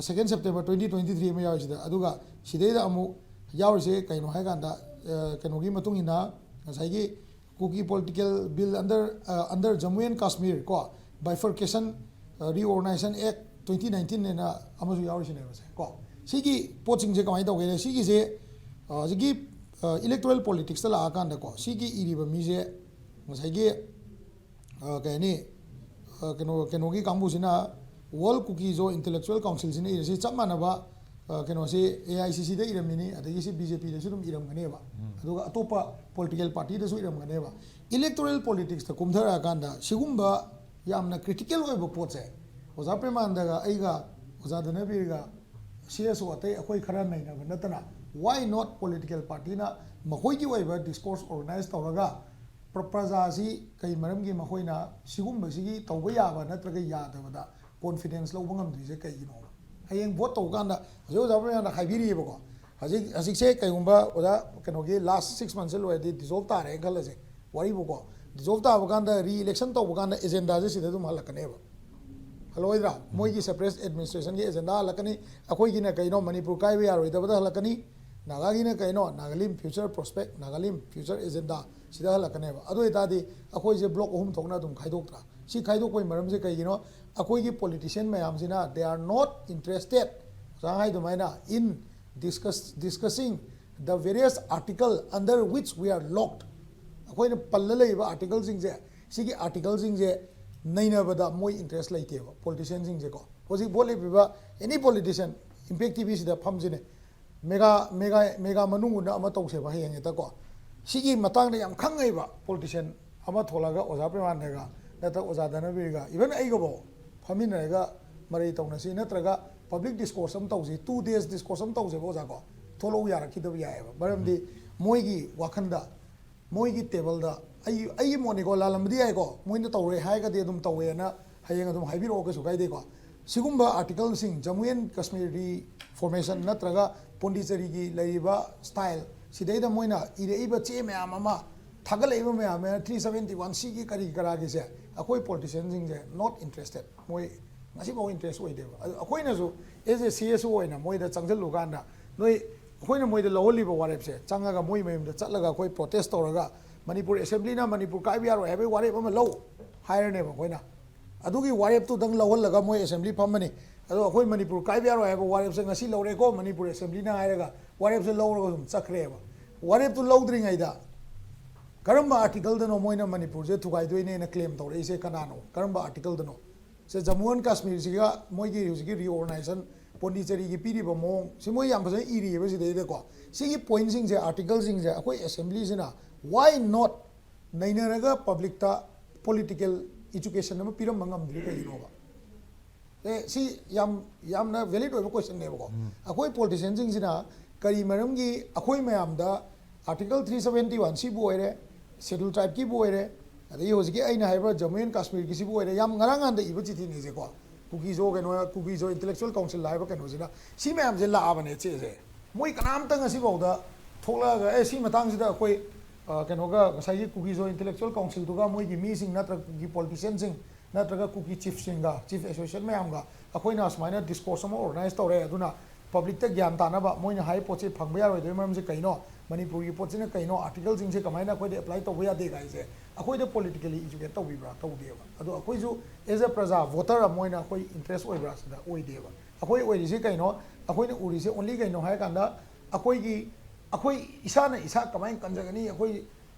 second September twenty twenty-three" ꯑꯃ ꯌꯥꯎꯔꯤꯁꯤꯗ꯫ ꯑꯗꯨꯒ ꯁꯤꯗꯩꯗ ꯑꯃꯨꯛ ꯌꯥꯎꯔꯤꯁꯦ ꯀꯩꯅꯣ ꯍꯥꯏꯀꯥꯟꯗ, ꯑ, ꯀꯩꯅꯣꯒꯤ ꯃꯇꯨꯡ ꯏꯟꯅ, ꯉꯁꯥꯏꯒꯤ Kuki political bill under, ꯑ, under Jammu and Kashmir ꯀꯣ, Bifurcation, ꯑ, Reorganization Act twenty nineteen ꯍꯥꯏꯅ ꯑꯃꯁꯨ ꯌꯥꯎꯔꯤꯁꯤꯅꯦꯕ ꯁꯦ ꯀꯣ꯫ ꯁꯤꯒꯤ ꯄꯣꯠꯁꯤꯡꯁꯦ ꯀꯃꯥꯏꯅ ꯇꯧꯒꯦꯅꯦ? ꯁꯤꯒꯤꯁꯦ, ꯑ, ꯍꯧꯖꯤꯛꯀꯤ, ꯑ, electoral politics ꯇ ꯂꯥꯛꯑꯀꯥꯟꯗꯀꯣ, ꯁꯤꯒꯤ ꯏꯔꯤꯕ ꯃꯤꯁꯦ ꯉꯁꯥꯏꯒꯤ, ꯑ, ꯀꯩ ꯍꯥꯏꯅꯤ, ꯑ, ꯀꯩꯅꯣ, ꯀꯩꯅꯣꯒꯤ ꯀꯥꯡꯕꯨꯁꯤꯅ, World Kuki-Zo Intellectual Council ꯁꯤꯅ ꯏꯔꯤꯁꯤ ꯆꯞ ꯃꯥꯟꯅꯕ, ꯑ, ꯀꯩꯅꯣꯁꯤ A I C C ꯗ ꯏꯔꯝꯃꯤꯅꯤ, ꯑꯗꯒꯤ ꯁꯤ B J P ꯗꯁꯨ ꯑꯗꯨꯝ ꯏꯔꯝꯒꯅꯦꯕ, ꯑꯗꯨꯒ ꯑꯇꯣꯞꯄ political party ꯗꯁꯨ ꯏꯔꯝꯒꯅꯦꯕ꯫ Electoral politics ꯇ ꯀꯨꯝꯊꯔꯛꯑꯀꯥꯟꯗ ꯁꯤꯒꯨꯝꯕ ꯌꯥꯝꯅ critical ꯑꯣꯏꯕ ꯄꯣꯠꯁꯦ, ꯑꯣꯖꯥ ꯄ꯭ꯔꯦꯃꯥꯅꯟꯗꯒ ꯑꯩꯒ, ꯑꯣꯖꯥ ꯙꯅꯕꯤꯔꯒ, C S O ꯑꯇꯩ ꯑꯩꯈꯣꯏ ꯈꯔ ꯅꯩꯅꯕ ꯅꯠꯇꯅ, why not political party ꯅ ꯃꯈꯣꯏꯒꯤ ꯑꯣꯏꯕ discourse organize ꯇꯧꯔꯒ ꯄ꯭ꯔ- ꯄ꯭ꯔꯖꯥꯁꯤ ꯀꯩ ꯃꯔꯝꯒꯤ ꯃꯈꯣꯏꯅ ꯁꯤꯒꯨꯝꯕꯁꯤꯒꯤ ꯇꯧꯕ ꯌꯥꯕ ꯅꯠꯇ꯭ꯔꯒ ꯌꯥꯗꯕꯗ ꯀꯣꯟꯐꯤꯗꯦꯟꯁ ꯂꯧꯕ ꯉꯝꯗ꯭ꯔꯤꯁꯦ ꯀꯩꯒꯤꯅꯣꯕ? ꯍꯌꯦꯡ ꯚꯣꯠ ꯇꯧꯕ ꯀꯥꯟꯗ ꯍꯧꯖꯤꯛ ꯑꯣꯖꯥ ꯃꯌꯥꯝꯅ ꯍꯥꯏꯕꯤꯔꯤꯑꯕꯀꯣ, ꯍꯧꯖꯤꯛ ꯍꯧꯖꯤꯛꯁꯦ ꯀꯩꯒꯨꯝꯕ ꯑꯣꯖꯥ ꯀꯩꯅꯣꯒꯤ ꯂꯥꯁ ꯁꯤꯛꯁ ꯃꯟꯊꯁꯦ ꯂꯣꯏꯔꯗꯤ ꯗꯤꯖꯣꯜꯕ ꯇꯥꯔꯦꯅ ꯈꯜꯂꯁꯦ, ꯋꯥꯔꯤꯕꯨꯀꯣ, ꯗꯤꯖꯣꯜꯕ ꯇꯥꯕ ꯀꯥꯟꯗ ꯔꯤ ꯏꯂꯦꯛꯁꯟ ꯇꯧꯕ ꯀꯥꯟꯗ ꯑꯦꯖꯦꯟꯗꯥꯁꯦ ꯁꯤꯗ ꯑꯗꯨꯝ ꯍꯜꯂꯛꯀꯅꯦꯕ꯫ ꯍꯜꯂꯛꯑꯣꯏꯗ꯭ꯔꯥ? ꯃꯣꯏꯒꯤ ꯁꯦꯄꯔꯦꯠ ꯑꯦꯗꯃꯤꯅꯤꯁꯇ꯭ꯔꯦꯁꯟꯒꯤ ꯑꯦꯖꯦꯟꯗꯥ ꯍꯜꯂꯛꯀꯅꯤ, ꯑꯩꯈꯣꯏꯒꯤꯅ ꯀꯩꯅꯣ ꯃꯅꯤꯄꯨꯔ ꯀꯥꯏꯕ ꯌꯥꯔꯣꯏꯗꯕꯗ ꯍꯜꯂꯛꯀꯅꯤ, ꯅꯥꯒꯥꯒꯤꯅ ꯀꯩꯅꯣ ꯅꯥꯒꯥꯂꯤꯝ ꯐ꯭ꯌꯨꯆꯔ ꯄ꯭ꯔꯣꯁꯄꯦꯛ, ꯅꯥꯒꯥꯂꯤꯝ ꯐ꯭ꯌꯨꯆꯔ ꯑꯦꯖꯦꯟꯗꯥ ꯁꯤꯗ ꯍꯜꯂꯛꯀꯅꯦꯕ꯫ ꯑꯗꯨ ꯑꯣꯏꯇꯥꯔꯗꯤ ꯑꯩꯈꯣꯏꯁꯦ ꯕ꯭ꯂꯣꯛ ꯑꯍꯨꯝ ꯊꯣꯛꯅ ꯑꯗꯨꯝ ꯈꯥꯏꯗꯣꯛꯇ꯭ꯔꯥ? ꯁꯤ ꯈꯥꯏꯗꯣꯛꯄꯒꯤ ꯃꯔꯝꯁꯦ ꯀꯩꯒꯤꯅꯣ? ꯑꯩꯈꯣꯏꯒꯤ ꯄꯣꯂꯤꯇꯤꯁꯤꯌꯟ ꯃꯌꯥꯝꯁꯤꯅ they are not interested, ꯑꯣꯖꯥ ꯍꯥꯏ ꯑꯗꯨꯃꯥꯏꯅ, in discuss discussing the various article under which we are locked꯫ ꯑꯩꯈꯣꯏꯅ ꯄꯜꯂ ꯂꯩꯔꯤꯕ ꯑꯥꯔꯇꯤꯀꯜꯁꯤꯡꯁꯦ, ꯁꯤꯒꯤ ꯑꯥꯔꯇꯤꯀꯜꯁꯤꯡꯁꯦ ꯅꯩꯅꯕꯗ ꯃꯣꯏ ꯏꯟꯇꯔꯦꯁ ꯂꯩꯇꯦꯕ ꯄꯣꯂꯤꯇꯤꯁꯤꯌꯟꯁꯤꯡꯁꯦꯀꯣ꯫ ꯍꯧꯖꯤꯛ ꯚꯣꯠ ꯂꯦꯞꯄꯤꯕ ꯑꯦꯅꯤ ꯄꯣꯂꯤꯇꯤꯁꯤꯌꯟ, ꯏꯝꯄꯦꯛ ꯇꯤ ꯚꯤꯁꯤꯗ ꯐꯝꯁꯤꯅꯦ, ꯃꯦꯒꯥ ꯃꯦꯒꯥ ꯃꯦꯒꯥ ꯃꯅꯨꯡ ꯍꯨꯠꯅ ꯑꯃ ꯇꯧꯁꯦꯕ ꯍꯌꯦꯡ ꯍꯦꯛꯇꯀꯣ꯫ ꯁꯤꯒꯤ ꯃꯇꯥꯡꯗ ꯌꯥꯝ ꯈꯪꯉꯩꯕ ꯄꯣꯂꯤꯇꯤꯁꯤꯌꯟ ꯑꯃ ꯊꯣꯛꯂꯒ ꯑꯣꯖꯥ ꯄ꯭ꯔꯦꯃꯥꯅꯟꯗꯒ ꯅꯠꯇ꯭ꯔꯒ ꯑꯣꯖꯥ ꯙꯅꯕꯤꯔꯒ, ꯏꯚꯟ ꯑꯩꯒꯐꯥꯎ ꯐꯝꯃꯤꯟꯅꯔꯒ ꯃꯔꯩ ꯇꯧꯅꯁꯤ, ꯅꯠꯇ꯭ꯔꯒ ꯄꯕ꯭ꯂꯤꯛ ꯗꯤꯁꯀꯣꯔꯁ ꯑꯃ ꯇꯧꯁꯤ, ꯇꯨ ꯗꯦꯖ ꯗꯤꯁꯀꯣꯔꯁ ꯑꯃ ꯇꯧꯁꯦꯕ ꯑꯣꯖꯥꯀꯣ꯫ ꯊꯣꯛꯂꯛꯎ ꯌꯥꯔꯛꯈꯤꯗꯕ ꯌꯥꯏꯑꯕ, ꯃꯔꯝꯗꯤ ꯃꯣꯏꯒꯤ ꯋꯥꯈꯟꯗ, ꯃꯣꯏꯒꯤ ꯇꯦꯕꯜꯗ, ꯑꯩ ꯑꯩꯒꯤ ꯃꯣꯠꯅꯤꯀꯣ, ꯂꯥꯜꯂꯝꯕꯗꯤ ꯌꯥꯏꯀꯣ, ꯃꯣꯏꯅ ꯇꯧꯔꯣꯏ ꯍꯥꯏꯔꯒꯗꯤ ꯑꯗꯨꯝ ꯇꯧꯋꯦꯅ ꯍꯌꯦꯡ ꯑꯗꯨꯝ ꯍꯥꯏꯕꯤꯔꯛꯑꯣ, ꯀꯩꯁꯨ ꯀꯥꯏꯗꯦꯀꯣ꯫ ꯁꯤꯒꯨꯝꯕ ꯑꯥꯔꯇꯤꯀꯜꯁꯤꯡ, ꯖꯃꯨ ꯑꯦꯟ ꯀꯥꯁꯃꯤꯔ ꯔꯤꯐꯣꯔꯃꯦꯁꯟ ꯅꯠꯇ꯭ꯔꯒ ꯄꯣꯟꯗꯤꯆꯦꯔꯤꯒꯤ ꯂꯩꯔꯤꯕ ꯁ꯭ꯇꯥꯏꯜ, ꯁꯤꯗꯩꯗ ꯃꯣꯏꯅ ꯏꯔꯛꯏꯕ ꯆꯦ ꯃꯌꯥꯝ ꯑꯃ, ꯊꯥꯒꯠꯂꯛꯏꯕ ꯃꯌꯥꯝ ꯑꯃ, ꯊ꯭ꯔꯤ ꯁꯕꯦꯟꯇꯤ ꯋꯥꯟ ꯁꯤꯒꯤ ꯀꯔꯤ ꯀꯔꯥꯒꯤꯁꯦ, ꯑꯩꯈꯣꯏ ꯄꯣꯂꯤꯇꯤꯁꯤꯌꯟꯁꯤꯡꯁꯦ not interested, ꯃꯣꯏ ꯉꯁꯤꯐꯥꯎ ꯏꯟꯇꯔꯦꯁ ꯑꯣꯏꯗꯦꯕ꯫ ꯑꯗꯨ ꯑꯩꯈꯣꯏꯅꯁꯨ as a C S O ꯑꯣꯏꯅ ꯃꯣꯏꯗ ꯆꯪꯁꯤꯜꯂꯨ ꯀꯥꯟꯗ, ꯅꯣꯏ, ꯑꯩꯈꯣꯏꯅ ꯃꯣꯏꯗ ꯂꯧꯍꯜꯂꯤꯕ ꯋꯥꯔꯦꯞꯁꯦ, ꯆꯪꯉꯒ ꯃꯣꯏ ꯃꯌꯨꯝꯗ ꯆꯠꯂꯒ ꯑꯩꯈꯣꯏ ꯄ꯭ꯔꯣꯇꯦꯁ ꯇꯧꯔꯒ ꯃꯅꯤꯄꯨꯔ ꯑꯦꯁꯦꯝꯕ꯭ꯂꯤꯅ ꯃꯅꯤꯄꯨꯔ ꯀꯥꯏꯕ ꯌꯥꯔꯣꯏ ꯍꯥꯏꯕꯒꯤ ꯋꯥꯔꯦꯞ ꯑꯃ ꯂꯧ ꯍꯥꯏꯔꯅꯦꯕ ꯑꯩꯈꯣꯏꯅ꯫ ꯑꯗꯨꯒꯤ ꯋꯥꯔꯦꯞꯇꯨꯗꯪ ꯂꯧꯍꯜꯂꯒ ꯃꯣꯏ ꯑꯦꯁꯦꯝꯕ꯭ꯂꯤ ꯐꯝꯃꯅꯤ꯫ ꯑꯗꯣ ꯑꯩꯈꯣꯏ ꯃꯅꯤꯄꯨꯔ ꯀꯥꯏꯕ ꯌꯥꯔꯣꯏ ꯍꯥꯏꯕ ꯋꯥꯔꯦꯞꯁꯦ ꯉꯁꯤ ꯂꯧꯔꯦꯀꯣ ꯃꯅꯤꯄꯨꯔ ꯑꯦꯁꯦꯝꯕ꯭ꯂꯤꯅ ꯍꯥꯏꯔꯒ ꯋꯥꯔꯦꯞꯁꯦ ꯂꯧꯔꯒ ꯑꯗꯨꯝ ꯆꯠꯈ꯭ꯔꯦꯕ꯫ ꯋꯥꯔꯦꯞꯇꯨ ꯂꯧꯗ꯭ꯔꯤꯉꯩꯗ ꯀꯔꯝꯕ ꯑꯥꯔꯇꯤꯀꯜꯗꯅꯣ ꯃꯣꯏꯅ ꯃꯅꯤꯄꯨꯔꯁꯦ ꯊꯨꯒꯥꯏꯗꯣꯏꯅꯦꯅ ꯀ꯭ꯂꯦꯝ ꯇꯧꯔꯛꯏꯁꯦ? ꯀꯅꯥꯅꯣ? ꯀꯔꯝꯕ ꯑꯥꯔꯇꯤꯀꯜꯗꯅꯣ? ꯁꯦ, ꯖꯃꯨ ꯑꯦꯟ ꯀꯥꯁꯃꯤꯔꯁꯤꯒ ꯃꯣꯏꯒꯤ ꯍꯧꯖꯤꯛꯀꯤ ꯔꯤꯑꯣꯔꯒꯅꯥꯏꯖꯦꯁꯟ ꯄꯣꯟꯗꯤꯆꯦꯔꯤꯒꯤ ꯄꯤꯔꯤꯕ ꯃꯑꯣꯡ, ꯁꯤ ꯃꯣꯏ ꯌꯥꯝ ꯐꯖꯅ ꯏꯔꯤꯑꯕ ꯁꯤꯗꯩꯗꯀꯣ꯫ ꯁꯤꯒꯤ ꯄꯣꯏꯟꯁꯤꯡꯁꯦ, ꯑꯥꯔꯇꯤꯀꯜꯁꯤꯡꯁꯦ ꯑꯩꯈꯣꯏ ꯑꯦꯁꯦꯝꯕ꯭ꯂꯤꯁꯤꯅ why not ꯅꯩꯅꯔꯒ ꯄꯕ꯭ꯂꯤꯛꯇ ꯄꯣꯂꯤꯇꯤꯀꯦꯜ ꯏꯖꯨꯀꯦꯁꯟ ꯑꯃ ꯄꯤꯔꯝꯕ ꯉꯝꯗ꯭ꯔꯤ ꯀꯩꯒꯤꯅꯣꯕ? ꯑꯦ, ꯁꯤ ꯌꯥꯝ, ꯌꯥꯝꯅ ꯚꯦꯂꯤꯠ ꯑꯣꯏꯕ ꯀꯣꯏꯁꯟꯅꯦꯕꯀꯣ꯫ ꯑꯩꯈꯣꯏ ꯄꯣꯂꯤꯇꯤꯁꯤꯌꯟꯁꯤꯡꯁꯤꯅ ꯀꯔꯤ ꯃꯔꯝꯒꯤ ꯑꯩꯈꯣꯏ ꯃꯌꯥꯝꯗ ꯑꯥꯔꯇꯤꯀꯜ ꯊ꯭ꯔꯤ ꯁꯕꯦꯟꯇꯤ ꯋꯥꯟ ꯁꯤꯕꯨ ꯑꯣꯏꯔꯦ, ꯁꯦꯗꯨꯜ ꯇ꯭ꯔꯥꯏꯕꯀꯤꯕꯨ ꯑꯣꯏꯔꯦ, ꯑꯗꯒꯤ ꯍꯧꯖꯤꯛꯀꯤ ꯑꯩꯅ ꯍꯥꯏꯕ ꯖꯃꯨ ꯑꯦꯟ ꯀꯥꯁꯃꯤꯔꯒꯤꯁꯤꯕꯨ ꯑꯣꯏꯔꯦ, ꯌꯥꯝ ꯉꯔꯥꯡ ꯅꯍꯥꯟꯗ ꯏꯕ ꯆꯤꯊꯤꯅꯤ ꯁꯦꯀꯣ꯫ ꯀꯨꯀꯤꯖꯣ ꯀꯩꯅꯣ, ꯀꯨꯀꯤꯖꯣ ꯏꯟꯇꯦꯂꯦꯛꯆꯨꯋꯦꯜ ꯀꯥꯎꯟꯁꯤꯜ ꯍꯥꯏꯕ ꯀꯩꯅꯣꯁꯤꯅ ꯁꯤ ꯃꯌꯥꯝꯁꯦ ꯂꯥꯛꯑꯕꯅꯦ ꯆꯦꯁꯦ꯫ ꯃꯣꯏ ꯀꯅꯥꯝꯇ ꯉꯁꯤꯐꯥꯎꯗ ꯊꯣꯛꯂꯛꯑꯒ ꯑꯦ ꯁꯤ ꯃꯇꯥꯡꯁꯤꯗ ꯑꯩꯈꯣꯏ ꯀꯩꯅꯣꯒ ꯉꯁꯥꯏꯒꯤ ꯀꯨꯀꯤꯖꯣ ꯏꯟꯇꯦꯂꯦꯛꯆꯨꯋꯦꯜ ꯀꯥꯎꯟꯁꯤꯜꯗꯨꯒ ꯃꯣꯏꯒꯤ ꯃꯤꯁꯤꯡ ꯅꯠꯇ꯭ꯔꯒ ꯀꯨꯀꯤ ꯄꯣꯂꯤꯇꯤꯁꯤꯌꯟꯁꯤꯡ ꯅꯠꯇ꯭ꯔꯒ ꯀꯨꯀꯤ ꯆꯤꯐꯁꯤꯡꯒ, ꯆꯤꯐ ꯑꯦꯁꯣꯁꯤꯌꯦꯁꯟ ꯃꯌꯥꯝꯒ ꯑꯩꯈꯣꯏꯅ ꯁꯨꯃꯥꯏꯅ ꯗꯤꯁꯀꯣꯔꯁ ꯑꯃ ꯑꯣꯔꯒꯅꯥꯏꯁ ꯇꯧꯔꯦ, ꯑꯗꯨꯅ ꯄꯕ꯭ꯂꯤꯛꯇ ꯒ꯭ꯌꯥꯟ ꯇꯥꯅꯕ, ꯃꯣꯏꯅ ꯍꯥꯏ ꯄꯣꯠꯁꯦ ꯐꯪꯕ ꯌꯥꯔꯣꯏꯗꯣꯏ ꯃꯔꯝꯁꯦ ꯀꯩꯅꯣ, ꯃꯅꯤꯄꯨꯔꯒꯤ ꯄꯣꯠꯁꯤꯅ ꯀꯩꯅꯣ, ꯑꯥꯔꯇꯤꯀꯜꯁꯤꯡꯁꯦ ꯀꯃꯥꯏꯅ ꯑꯩꯈꯣꯏꯗ ꯑꯦꯄ꯭ꯂꯥꯏ ꯇꯧꯕ ꯌꯥꯗꯦ ꯀꯥꯏꯁꯦ ꯑꯩꯈꯣꯏꯗ ꯄꯣꯂꯤꯇꯤꯀꯦꯂꯤ ꯏꯖꯨꯀꯦꯠ ꯇꯧꯕꯤꯕ꯭ꯔꯥ? ꯇꯧꯗꯦꯕ꯫ ꯑꯗꯣ ꯑꯩꯈꯣꯏꯁꯨ ꯑꯦꯖ ꯑ ꯄ꯭ꯔꯖꯥ ꯚꯣꯇꯔ ꯑꯃ ꯑꯣꯏꯅ ꯑꯩꯈꯣꯏ ꯏꯟꯇꯔꯦꯁ ꯑꯣꯏꯕ꯭ꯔꯥ? ꯁꯤꯗ ꯑꯣꯏꯗꯦꯕ꯫ ꯑꯩꯈꯣꯏ ꯑꯣꯏꯔꯤꯁꯦ ꯀꯩꯅꯣ, ꯑꯩꯈꯣꯏꯅ ꯎꯔꯤꯁꯦ ꯑꯣꯟꯂꯤ ꯀꯩꯅꯣ ꯍꯥꯏꯔꯀꯥꯟꯗ ꯑꯩꯈꯣꯏꯒꯤ, ꯑꯩꯈꯣꯏ ꯏꯁꯥꯅ ꯏꯁꯥ ꯀꯃꯥꯏꯅ ꯀꯟꯖꯒꯅꯤ, ꯑꯩꯈꯣꯏ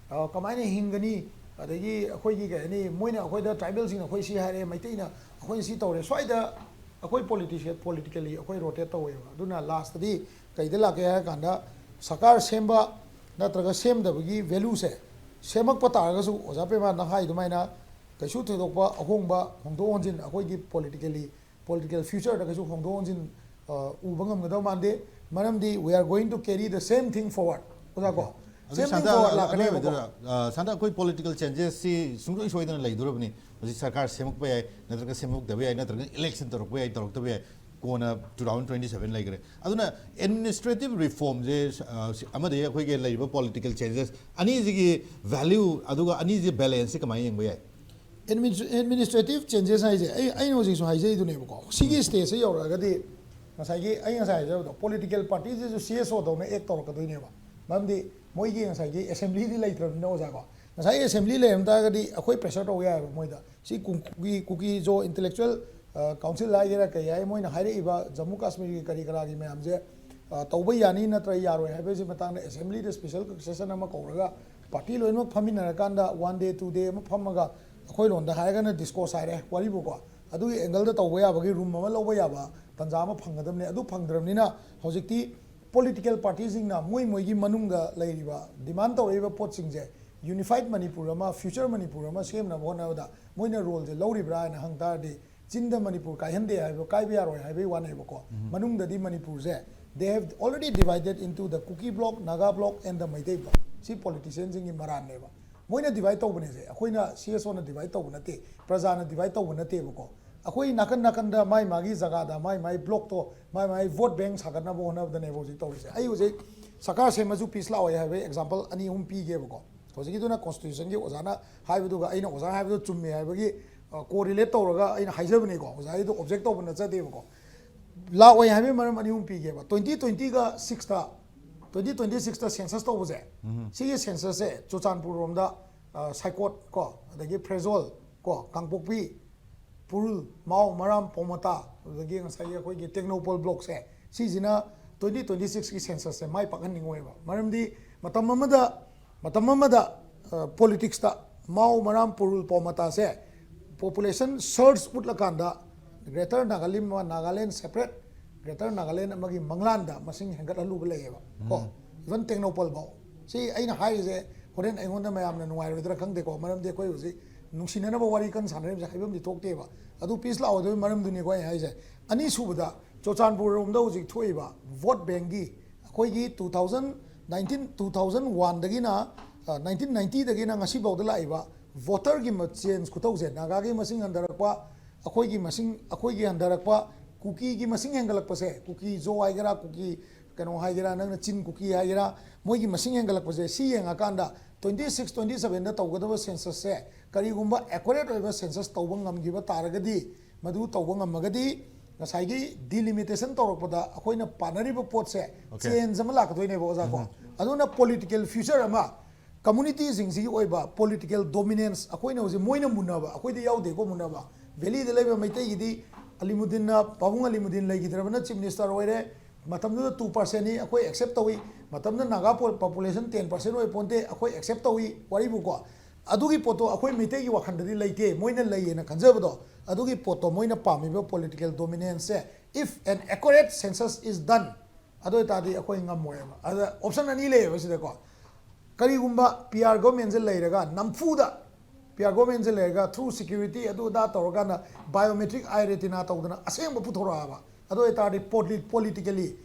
ꯀꯃꯥꯏꯅ ꯍꯤꯡꯒꯅꯤ, ꯑꯗꯒꯤ ꯑꯩꯈꯣꯏꯒꯤ ꯀꯩ ꯍꯥꯏꯅꯤ, ꯃꯣꯏꯅ ꯑꯩꯈꯣꯏꯗ ꯇ꯭ꯔꯥꯏꯕꯦꯜꯁꯤꯡꯅ ꯑꯩꯈꯣꯏ ꯁꯤ ꯍꯥꯏꯔꯦ, ꯃꯩꯇꯩꯅ ꯑꯩꯈꯣꯏꯅ ꯁꯤ ꯇꯧꯔꯦ, ꯁ꯭ꯋꯥꯏꯗ ꯑꯩꯈꯣꯏ ꯄꯣꯂꯤꯇꯤꯁꯤꯌꯟ ꯄꯣꯂꯤꯇꯤꯀꯦꯜꯂꯤ ꯑꯩꯈꯣꯏ ꯔꯣꯇꯦꯠ ꯇꯧꯋꯦꯕ꯫ ꯑꯗꯨꯅ ꯂꯥꯁꯇꯗꯤ ꯀꯩꯗ ꯂꯥꯛꯀꯦ ꯍꯥꯏꯔ ꯀꯥꯟꯗ ꯁꯔꯀꯥꯔ ꯁꯦꯝꯕ ꯅꯠꯇ꯭ꯔꯒ ꯁꯦꯝꯗꯕꯒꯤ ꯚꯦꯂꯨꯁꯦ ꯁꯦꯝꯃꯛꯄ ꯇꯥꯔꯒꯁꯨ ꯑꯣꯖꯥ ꯄꯦꯃꯥꯅ ꯍꯥꯏ ꯑꯗꯨꯃꯥꯏꯅ ꯀꯩꯁꯨ ꯊꯣꯏꯗꯣꯛꯄ ꯑꯍꯣꯡꯕ, ꯍꯣꯡꯗꯣꯛ ꯍꯣꯟꯖꯤꯟ ꯑꯩꯈꯣꯏꯒꯤ ꯄꯣꯂꯤꯇꯤꯀꯦꯜꯂꯤ ꯄꯣꯂꯤꯇꯤꯀꯦꯜ ꯐ꯭ꯌꯨꯆꯔꯗ ꯀꯩꯁꯨ ꯍꯣꯡꯗꯣꯛ ꯍꯣꯡꯖꯤꯟ ꯎꯕ ꯉꯝꯒꯗꯕ ꯃꯥꯟꯗꯦ꯫ ꯃꯔꯝꯗꯤ we are going to carry the same thing forward, ꯑꯣꯖꯥ ꯀꯣ꯫ ꯑꯗꯨ ꯁꯦꯝ ꯁꯥꯟꯇ ꯊꯤꯡ ꯐꯣꯔꯋꯥꯔꯗ ꯂꯥꯛꯀꯅꯦꯕꯀꯣ꯫ ꯑꯔꯣꯏꯕꯗ, ꯑ, ꯁꯥꯟꯇ ꯑꯩꯈꯣꯏ ꯄꯣꯂꯤꯇꯤꯀꯦꯜ ꯆꯦꯟꯖꯦꯁꯁꯤ ꯁꯨꯡꯁꯣꯏ ꯁꯣꯏꯗꯅ ꯂꯩꯗꯣꯔꯕꯅꯤ꯫ ꯍꯧꯖꯤꯛ ꯁꯔꯀꯥꯔ ꯁꯦꯝꯃꯛꯄ ꯌꯥꯏ, ꯅꯠꯇ꯭ꯔꯒ ꯁꯦꯝꯃꯛꯇꯕ ꯌꯥꯏ, ꯅꯠꯇ꯭ꯔꯒ ꯏꯂꯦꯛꯁꯟ ꯇꯧꯔꯛꯄ ꯌꯥꯏ, ꯇꯧꯔꯛꯇꯕ ꯌꯥꯏ, ꯀꯣꯟꯅ ꯇꯨ ꯊꯥꯎꯖꯟ ꯇ꯭ꯋꯦꯟꯇꯤ ꯁꯚꯦꯟ ꯂꯩꯈ꯭ꯔꯦ꯫ ꯑꯗꯨꯅ ꯑꯦꯗꯃꯤꯅꯤꯁꯇ꯭ꯔꯦꯇꯤꯚ ꯔꯤꯐꯣꯔꯝꯁꯦ, ꯑ, ꯁꯤ-, ꯑꯃꯗꯤ ꯑꯩꯈꯣꯏꯒꯤ ꯂꯩꯔꯤꯕ ꯄꯣꯂꯤꯇꯤꯀꯦꯜ ꯆꯦꯟꯖꯦꯁ ꯑꯅꯤꯁꯤꯒꯤ ꯚꯦꯂ꯭ꯌꯨ ꯑꯗꯨꯒ ꯑꯅꯤꯁꯤ ꯕꯦꯂꯦꯟꯁꯁꯤ ꯀꯃꯥꯏꯅ ꯌꯦꯡꯕ ꯌꯥꯏ? ꯑꯦꯗꯃꯤꯅꯤꯁꯇ꯭ꯔꯦꯇꯤꯚ ꯆꯦꯟꯖꯦꯁ ꯍꯥꯏꯁꯦ ꯑꯩ, ꯑꯩꯅ ꯍꯧꯖꯤꯛꯁꯨ ꯍꯥꯏꯖꯩꯗꯨꯅꯦꯕꯀꯣ, ꯁꯤꯒꯤ ꯁ꯭ꯇꯦꯖꯁꯦ ꯌꯧꯔꯛꯑꯒꯗꯤ ꯉꯁꯥꯏꯒꯤ ꯑꯩ ꯉꯁꯥꯏ ꯍꯥꯏꯖꯕꯗꯣ ꯄꯣꯂꯤꯇꯤꯀꯦꯜ ꯄꯥꯔꯇꯤꯁꯤꯁꯨ ꯁꯤ ꯑꯦꯁ ꯑꯣꯗꯧꯅ ꯑꯦꯛ ꯇꯧꯔꯛꯀꯗꯣꯏꯅꯦꯕ꯫ ꯃꯔꯝꯗꯤ ꯃꯣꯏꯒꯤ ꯉꯁꯥꯏꯒꯤ ꯑꯦꯁꯦꯝꯕ꯭ꯂꯤꯗꯤ ꯂꯩꯇ꯭ꯔꯕꯅꯤꯅ ꯑꯣꯖꯥꯀꯣ꯫ ꯉꯁꯥꯏ ꯑꯦꯁꯦꯝꯕ꯭ꯂꯤ ꯂꯩꯔꯝ ꯇꯥꯔꯒꯗꯤ ꯑꯩꯈꯣꯏ ꯄ꯭ꯔꯦꯁꯔ ꯇꯧꯕ ꯌꯥꯏꯑꯕ ꯃꯣꯏꯗ꯫ ꯁꯤ ꯀꯨ-, ꯀꯨꯀꯤ, ꯀꯨꯀꯤ ꯖꯣ ꯏꯟꯇꯦꯂꯦꯛꯆꯨꯋꯦꯜ ꯀꯥꯎꯟꯁꯤꯜ ꯍꯥꯏꯒꯦꯔꯥ ꯀꯩ ꯍꯥꯏ, ꯃꯣꯏꯅ ꯍꯥꯏꯔꯛꯏꯕ ꯖꯃꯨ ꯀꯥꯁꯃꯤꯔꯒꯤ ꯀꯔꯤ ꯀꯔꯥꯒꯤ ꯃꯌꯥꯝꯁꯦ, ꯑ, ꯇꯧꯕ ꯌꯥꯅꯤ ꯅꯠꯇ꯭ꯔꯒ ꯌꯥꯔꯣꯏ ꯍꯥꯏꯕꯒꯤ ꯃꯇꯥꯡꯗ ꯑꯦꯁꯦꯝꯕ꯭ꯂꯤꯗ ꯁ꯭ꯄꯦꯁꯦꯜ ꯁꯦꯁꯟ ꯑꯃ ꯀꯧꯔꯒ ꯄꯥꯔꯇꯤ ꯂꯣꯏꯅꯃꯛ ꯐꯝꯃꯤꯟꯅꯔꯀꯥꯟꯗ ꯋꯥꯟ ꯗꯦ ꯇꯨ ꯗꯦ ꯑꯃ ꯐꯝꯃꯒ ꯑꯩꯈꯣꯏ ꯂꯣꯟꯗ ꯍꯥꯏꯔꯒꯅ ꯗꯤꯁꯀꯣꯔꯁ ꯍꯥꯏꯔꯦ ꯋꯥꯔꯤꯕꯨꯀꯣ, ꯑꯗꯨꯒꯤ ꯑꯦꯡꯒꯜꯗ ꯇꯧꯕ ꯌꯥꯕꯒꯤ ꯔꯨꯝ ꯑꯃ ꯂꯧꯕ ꯌꯥꯕ ꯇꯥꯟꯖꯥ ꯑꯃ ꯐꯪꯒꯗꯕꯅꯤ꯫ ꯑꯗꯨ ꯐꯪꯗ꯭ꯔꯕꯅꯤꯅ ꯍꯧꯖꯤꯛꯇꯤ ꯄꯣꯂꯤꯇꯤꯀꯦꯜ ꯄꯥꯔꯇꯤꯁꯤꯡꯅ ꯃꯣꯏ ꯃꯣꯏꯒꯤ ꯃꯅꯨꯡꯗ ꯂꯩꯔꯤꯕ ꯗꯤꯃꯥꯟ ꯇꯧꯔꯛꯏꯕ ꯄꯣꯠꯁꯤꯡꯁꯦ ꯌꯨꯅꯤꯐꯥꯏꯠ ꯃꯅꯤꯄꯨꯔ ꯑꯃ, ꯐ꯭ꯌꯨꯆꯔ ꯃꯅꯤꯄꯨꯔ ꯑꯃ ꯁꯦꯝꯅꯕ ꯍꯣꯠꯅꯕꯗ ꯃꯣꯏꯅ ꯔꯣꯜꯁꯦ ꯂꯧꯔꯤꯕ꯭ꯔꯥ ꯍꯥꯏꯅ ꯍꯪ ꯇꯥꯔꯗꯤ ꯆꯤꯟꯗ ꯃꯅꯤꯄꯨꯔ ꯀꯥꯏꯍꯟꯗꯦ ꯍꯥꯏꯕ, ꯀꯥꯏꯕ ꯌꯥꯔꯣꯏ ꯍꯥꯏꯕꯒꯤ ꯋꯥꯅꯦꯕꯀꯣ꯫ ꯃꯅꯨꯡꯗꯗꯤ ꯃꯅꯤꯄꯨꯔꯁꯦ they have already divided into the Kuki bloc, Naga bloc and the Meitei bloc꯫ ꯁꯤ ꯄꯣꯂꯤꯇꯤꯁꯤꯌꯟꯁꯤꯡꯒꯤ ꯃꯔꯥꯟꯅꯦꯕ꯫ ꯃꯣꯏꯅ divide ꯇꯧꯕꯅꯦꯁꯦ, ꯑꯩꯈꯣꯏꯅ, C S Oꯅ divide ꯇꯧꯕ ꯅꯠꯇꯦ, ꯄ꯭ꯔꯖꯥꯅ divide ꯇꯧꯕ ꯅꯠꯇꯦꯕꯀꯣ꯫ ꯑꯩꯈꯣꯏ ꯅꯥꯀꯟ ꯅꯥꯀꯟꯗ ꯃꯥꯏ ꯃꯥꯒꯤ ꯖꯒꯥꯗ ꯃꯥꯏ ꯃꯥꯏ blockꯇꯣ ꯃꯥꯏ ꯃꯥꯏ vote bank ꯁꯥꯒꯠꯅꯕ ꯍꯣꯠꯅꯕꯗꯅꯦꯕ ꯍꯧꯖꯤꯛ ꯇꯧꯔꯤꯁꯦ꯫ ꯑꯩ ꯍꯧꯖꯤꯛ ꯁꯔꯀꯥꯔ ꯁꯦꯝꯃꯁꯨ peace ꯂꯥꯛꯑꯣꯏ ꯍꯥꯏꯕꯒꯤ example ꯑꯅꯤ ꯑꯍꯨꯝ ꯄꯤꯒꯦꯕꯀꯣ꯫ ꯍꯧꯖꯤꯛꯀꯤꯗꯨꯅ constitutionꯒꯤ ꯑꯣꯖꯥꯅ ꯍꯥꯏꯕꯗꯨꯒ ꯑꯩꯅ ꯑꯣꯖꯥ ꯍꯥꯏꯕꯗꯨ ꯆꯨꯝꯃꯦ ꯍꯥꯏꯕꯒꯤ correlate ꯇꯧꯔꯒ ꯑꯩꯅ ꯍꯥꯏꯖꯕꯅꯤꯀꯣ꯫ ꯑꯣꯖꯥꯒꯤꯗꯣ object ꯇꯧꯕ ꯅꯠꯆꯗꯦꯕꯀꯣ꯫ ꯂꯥꯛꯑꯣꯏ ꯍꯥꯏꯕꯒꯤ ꯃꯔꯝ ꯑꯅꯤ ꯑꯍꯨꯝ ꯄꯤꯒꯦꯕ꯫ Twenty twentyꯒ sixꯇ, twenty twenty sixꯇ census ꯇꯧꯕꯁꯦ, ꯁꯤꯒꯤ censusꯁꯦ ꯆꯨꯔꯆꯥꯟꯄꯨꯔ ꯔꯣꯝꯗ, ꯁꯥꯏꯀꯣꯠ ꯀꯣ, ꯑꯗꯒꯤ ꯐ꯭ꯔꯦꯖꯣꯜ ꯀꯣ, ꯀꯥꯡꯄꯣꯛꯄꯤ, ꯄꯨꯔꯨꯜ, ꯃꯥꯎ, ꯃꯔꯥꯝ, ꯄꯥꯎꯃꯇꯥ, ꯑꯗꯨꯗꯒꯤ ꯉꯁꯥꯏꯒꯤ ꯑꯩꯈꯣꯏꯒꯤ ꯇꯦꯡꯅꯧꯄꯜ blockꯁꯦ, ꯁꯤꯁꯤꯅ twenty twenty sixꯀꯤ censusꯁꯦ ꯃꯥꯏ ꯄꯥꯛꯍꯟꯅꯤꯡꯉꯣꯏꯕ꯫ ꯃꯔꯝꯗꯤ ꯃꯇꯝ ꯑꯃꯗ, ꯃꯇꯝ ꯑꯃꯗ politicsꯇ ꯃꯥꯎ, ꯃꯔꯥꯝ, ꯄꯨꯔꯨꯜ, ꯄꯥꯎꯃꯇꯥꯁꯦ population surge ꯎꯠꯂꯀꯥꯟꯗ Greater Nagalim, Nagaland separate, Greater Nagaland ꯑꯃꯒꯤ ꯃꯪꯂꯥꯟꯗ ꯃꯁꯤꯡ ꯍꯦꯟꯒꯠꯍꯜꯂꯨꯕ ꯂꯩꯌꯦꯕ ꯀꯣ꯫ Even ꯇꯦꯡꯅꯧꯄꯜ ꯐꯥꯎ꯫ ꯁꯤ ꯑꯩꯅ ꯍꯥꯏꯔꯤꯁꯦ ꯍꯣꯔꯦꯟ ꯑꯩꯉꯣꯟꯗ ꯃꯌꯥꯝꯅ ꯅꯨꯡꯉꯥꯏꯔꯣꯏꯗ꯭ꯔꯥ ꯈꯪꯗꯦꯀꯣ, ꯃꯔꯝꯗꯤ ꯑꯩꯈꯣꯏ ꯍꯧꯖꯤꯛ ꯅꯨꯡꯁꯤꯅꯅꯕ ꯋꯥꯔꯤ ꯀꯟꯅ ꯁꯥꯟꯅꯔꯤꯕꯁꯦ ꯍꯥꯏꯐꯝꯗꯤ ꯊꯣꯛꯇꯦꯕ꯫ ꯑꯗꯨ peace ꯂꯥꯛꯑꯣꯏꯗꯕꯒꯤ ꯃꯔꯝꯗꯨꯅꯤꯀꯣ ꯑꯩ ꯍꯥꯏꯁꯦ꯫ ꯑꯅꯤꯁꯨꯕꯗ, ꯆꯨꯔꯆꯥꯟꯄꯨꯔ ꯔꯣꯝꯗ ꯍꯧꯖꯤꯛ ꯊꯣꯛꯏꯕ vote bankꯀꯤ ꯑꯩꯈꯣꯏꯒꯤ two thousand nineteen, two thousand oneꯗꯒꯤꯅ, nineteen ninetyꯗꯒꯤꯅ ꯉꯁꯤꯐꯥꯎꯗ ꯂꯥꯛꯏꯕ voterꯒꯤ change ꯈꯨꯇꯧꯁꯦ, ꯅꯥꯒꯥꯒꯤ ꯃꯁꯤꯡ ꯍꯟꯊꯔꯛꯄ, ꯑꯩꯈꯣꯏꯒꯤ ꯃꯁꯤꯡ, ꯑꯩꯈꯣꯏꯒꯤ ꯍꯟꯊꯔꯛꯄ, ꯀꯨꯀꯤꯒꯤ ꯃꯁꯤꯡ ꯍꯦꯟꯒꯠꯂꯛꯄꯁꯦ, ꯀꯨꯀꯤ ꯖꯣ ꯍꯥꯏꯒꯦꯔꯥ, ꯀꯨꯀꯤ ꯀꯩꯅꯣ ꯍꯥꯏꯒꯦꯔꯥ, ꯅꯪꯅ ꯆꯤꯟ ꯀꯨꯀꯤ ꯍꯥꯏꯒꯦꯔꯥ, ꯃꯣꯏꯒꯤ ꯃꯁꯤꯡ ꯍꯦꯟꯒꯠꯂꯛꯄꯁꯦ, ꯁꯤ ꯌꯦꯡꯉꯀꯥꯟꯗ twenty six, twenty sevenꯗ ꯇꯧꯒꯗꯕ censusꯁꯦ ꯀꯔꯤꯒꯨꯝꯕ accurate ꯑꯣꯏꯕ census ꯇꯧꯕ ꯉꯝꯈꯤꯕ ꯇꯥꯔꯒꯗꯤ, ꯃꯗꯨ ꯇꯧꯕ ꯉꯝꯃꯒꯗꯤ ꯉꯁꯥꯏꯒꯤ delimitation ꯇꯧꯔꯛꯄꯗ ꯑꯩꯈꯣꯏꯅ ꯄꯥꯅꯔꯤꯕ ꯄꯣꯠꯁꯦ change ꯑꯃ ꯂꯥꯛꯀꯗꯣꯏꯅꯦꯕ ꯑꯣꯖꯥ ꯀꯣ꯫ ꯑꯗꯨꯅ political future ꯑꯃ, communityꯁꯤꯡꯁꯤꯒꯤ ꯑꯣꯏꯕ political dominance, ꯑꯩꯈꯣꯏꯅ ꯍꯧꯖꯤꯛ ꯃꯣꯏꯅ ꯃꯨꯟꯅꯕ, ꯑꯩꯈꯣꯏꯗꯤ ꯌꯥꯎꯗꯦꯀꯣ ꯃꯨꯟꯅꯕ, valleyꯗ ꯂꯩꯕ ꯃꯩꯇꯩꯒꯤꯗꯤ ꯑꯂꯤꯃꯨꯗꯤꯟꯅ, ꯄꯥꯕꯨꯡ ꯑꯂꯤꯃꯨꯗꯤꯟ ꯂꯩꯈꯤꯗ꯭ꯔꯕꯅ chief minister ꯑꯣꯏꯔꯦ, ꯃꯇꯝꯗꯨꯗ two percentꯅꯤ ꯑꯩꯈꯣꯏ accept ꯇꯧꯏ, ꯃꯇꯝꯗ ꯅꯥꯒꯥ population ten percent ꯑꯣꯏ ꯄꯣꯟꯇꯦ ꯑꯩꯈꯣꯏ accept ꯇꯧꯏ ꯋꯥꯔꯤꯕꯨꯀꯣ꯫ ꯑꯗꯨꯒꯤ ꯄꯣꯠꯇꯣ ꯑꯩꯈꯣꯏ ꯃꯩꯇꯩꯒꯤ ꯋꯥꯈꯜꯗꯗꯤ ꯂꯩꯇꯦ, ꯃꯣꯏꯅ ꯂꯩꯌꯦꯅ ꯈꯟꯖꯕꯗꯣ꯫ ꯑꯗꯨꯒꯤ ꯄꯣꯠꯇꯣ ꯃꯣꯏꯅ ꯄꯥꯝꯃꯤꯕ political dominanceꯁꯦ, if an accurate census is done, ꯑꯗꯨ ꯑꯣꯏꯇꯥꯔꯗꯤ ꯑꯩꯈꯣꯏ ꯉꯝꯃꯣꯏꯕ꯫ ꯑꯗ option ꯑꯅꯤ ꯂꯩꯌꯦꯕ ꯁꯤꯗꯀꯣ꯫ ꯀꯔꯤꯒꯨꯝꯕ P R governmentꯁꯦ ꯂꯩꯔꯒ ꯅꯝꯐꯨꯗ P R governmentꯁꯦ ꯂꯩꯔꯒ through security ꯑꯗꯨ ꯑꯗꯥ ꯇꯧꯔꯀꯥꯟꯗ biometric eye retina ꯇꯧꯗꯅ ꯑꯁꯦꯡꯕ ꯄꯨꯊꯣꯔꯛꯑꯕ, ꯑꯗꯨ ꯑꯣꯏꯇꯥꯔꯗꯤ politically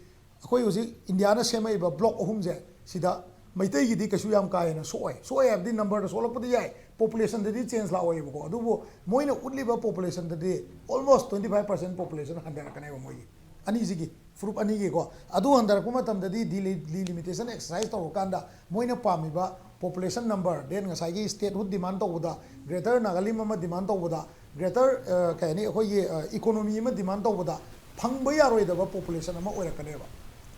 ꯑꯩꯈꯣꯏ ꯍꯧꯖꯤꯛ ꯏꯟꯗꯤꯌꯥꯅ ꯁꯦꯝꯃꯛꯏꯕ block ꯑꯍꯨꯝꯁꯦ ꯁꯤꯗ ꯃꯩꯇꯩꯒꯤꯗꯤ ꯀꯩꯁꯨ ꯌꯥꯝ ꯀꯥ ꯍꯦꯟꯅ ꯁꯣꯛꯑꯣꯏ꯫ ꯁꯣꯛꯑꯦ ꯍꯥꯏꯕꯗꯤ number ꯗ ꯁꯣꯛꯂꯛꯄꯗꯤ ꯌꯥꯏ, population ꯗꯗꯤ change ꯂꯥꯛꯑꯣꯏꯕꯀꯣ꯫ ꯑꯗꯨꯕꯨ ꯃꯣꯏꯅ ꯎꯠꯂꯤꯕ population ꯗꯗꯤ almost twenty five percent population ꯍꯟꯊꯔꯛꯀꯅꯦꯕ ꯃꯣꯏꯒꯤ ꯑꯅꯤꯁꯤꯒꯤ ꯐꯨꯔꯨꯞ ꯑꯅꯤꯒꯤꯀꯣ꯫ ꯑꯗꯨ ꯍꯟꯊꯔꯛꯄ ꯃꯇꯝꯗꯗꯤ delimitation exercise ꯇꯧꯔꯀꯥꯟꯗ ꯃꯣꯏꯅ ꯄꯥꯝꯃꯤꯕ population number, then ꯉꯁꯥꯏꯒꯤ statehood demand ꯇꯧꯕꯗ, greater Nagalim ꯑꯃ demand ꯇꯧꯕꯗ, greater ꯀꯩ ꯍꯥꯏꯅꯤ, ꯑꯩꯈꯣꯏꯒꯤ economy ꯑꯃ demand ꯇꯧꯕꯗ ꯐꯪꯕ ꯌꯥꯔꯣꯏꯗꯕ population ꯑꯃ ꯑꯣꯏꯔꯛꯀꯅꯦꯕ꯫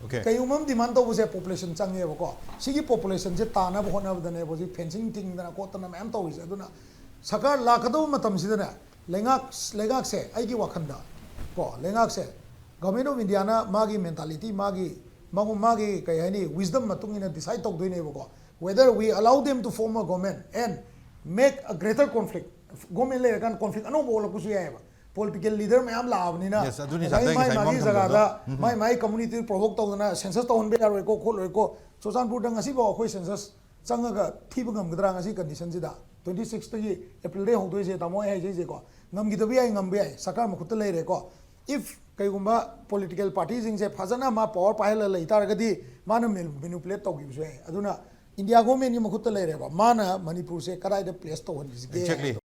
Okay. ꯀꯩꯒꯨꯝꯕ ꯑꯃ demand ꯇꯧꯕꯁꯦ population ꯆꯪꯉꯦꯕꯀꯣ꯫ ꯁꯤꯒꯤ population ꯁꯦ ꯇꯥꯅꯕ ꯍꯣꯠꯅꯕꯗꯅꯦꯕ ꯍꯧꯖꯤꯛ fencing ꯊꯤꯡꯗꯅ ꯈꯣꯠꯇꯅ ꯃꯌꯥꯝ ꯇꯧꯔꯤꯁꯦ꯫ ꯑꯗꯨꯅ ꯁꯔꯀꯥꯔ ꯂꯥꯛꯀꯗꯧꯕ ꯃꯇꯝꯁꯤꯗꯅꯦ, ꯂꯩꯉꯥꯛ ꯂꯩꯉꯥꯛꯁꯦ, ꯑꯩꯒꯤ ꯋꯥꯈꯜꯗ ꯀꯣ, ꯂꯩꯉꯥꯛꯁꯦ Government of India ꯅ ꯃꯥꯒꯤ mentality, ꯃꯥꯒꯤ ꯃꯥꯒꯤ ꯀꯩ ꯍꯥꯏꯅꯤ, wisdom ꯃꯇꯨꯡ ꯏꯟꯅ decide ꯇꯧꯗꯣꯏꯅꯦꯕꯀꯣ, whether we allow them to form a government and make a greater conflict. Government ꯂꯩꯔꯀꯥꯟꯗ conflict ꯑꯅꯧꯕ ꯑꯣꯜꯂꯛꯄꯁꯨ ꯌꯥꯏꯑꯕ꯫ Political leader ꯃꯌꯥꯝ ꯂꯥꯛꯑꯕꯅꯤꯅ Yes, ꯑꯗꯨꯅꯤ ꯉꯁꯥꯏ ꯁꯥꯟꯇꯣꯏ ꯃꯥꯏ ꯉꯁꯥꯏ ꯃꯥꯒꯤ ꯃꯃꯥꯡ ꯖꯒꯥꯗ ꯊꯝꯕꯗꯣ꯫ ꯎꯝ, ꯃꯥꯏ ꯎꯝ꯫ ꯃꯥꯒꯤ community provoke ꯇꯧꯗꯅ census ꯇꯧꯍꯟꯕ ꯌꯥꯔꯣꯏꯀꯣ, ꯈꯣꯠꯂꯣꯏꯀꯣ꯫ ꯆꯨꯔꯆꯥꯟꯄꯨꯔꯗ ꯉꯁꯤꯐꯥꯎ ꯑꯩꯈꯣꯏ census ꯆꯪꯉꯒ ꯊꯤꯕ ꯉꯝꯒꯗ꯭ꯔꯥ? ꯉꯁꯤ condition ꯁꯤꯗ, twenty six ꯇꯒꯤ, April ꯗꯒꯤ ꯍꯧꯗꯣꯏꯁꯦ, ꯇꯥꯃꯣ ꯑꯩ ꯍꯥꯏꯖꯩꯁꯦꯀꯣ, ꯉꯝꯈꯤꯗꯕ ꯌꯥꯏ, ꯉꯝꯕ ꯌꯥꯏ, ꯁꯔꯀꯥꯔ ꯃꯈꯨꯠꯇ ꯂꯩꯔꯦꯀꯣ꯫ If ꯀꯩꯒꯨꯝꯕ political party ꯁꯤꯡꯁꯦ ꯐꯖꯅ ꯃꯥ power ꯄꯥꯏꯍꯜꯂ ꯂꯩ ꯇꯥꯔꯒꯗꯤ ꯃꯥꯅ manipulate ꯇꯧꯈꯤꯕꯁꯨ ꯌꯥꯏ꯫ ꯑꯗꯨꯅ India government ꯀꯤ ꯃꯈꯨꯠꯇ ꯂꯩꯔꯦꯕ, ꯃꯥꯅ ꯃꯅꯤꯄꯨꯔꯁꯦ ꯀꯗꯥꯏꯗ place ꯇꯧꯍꯟꯈꯤꯁꯤꯒꯦ Exactly. ꯍꯥꯏꯗꯣ꯫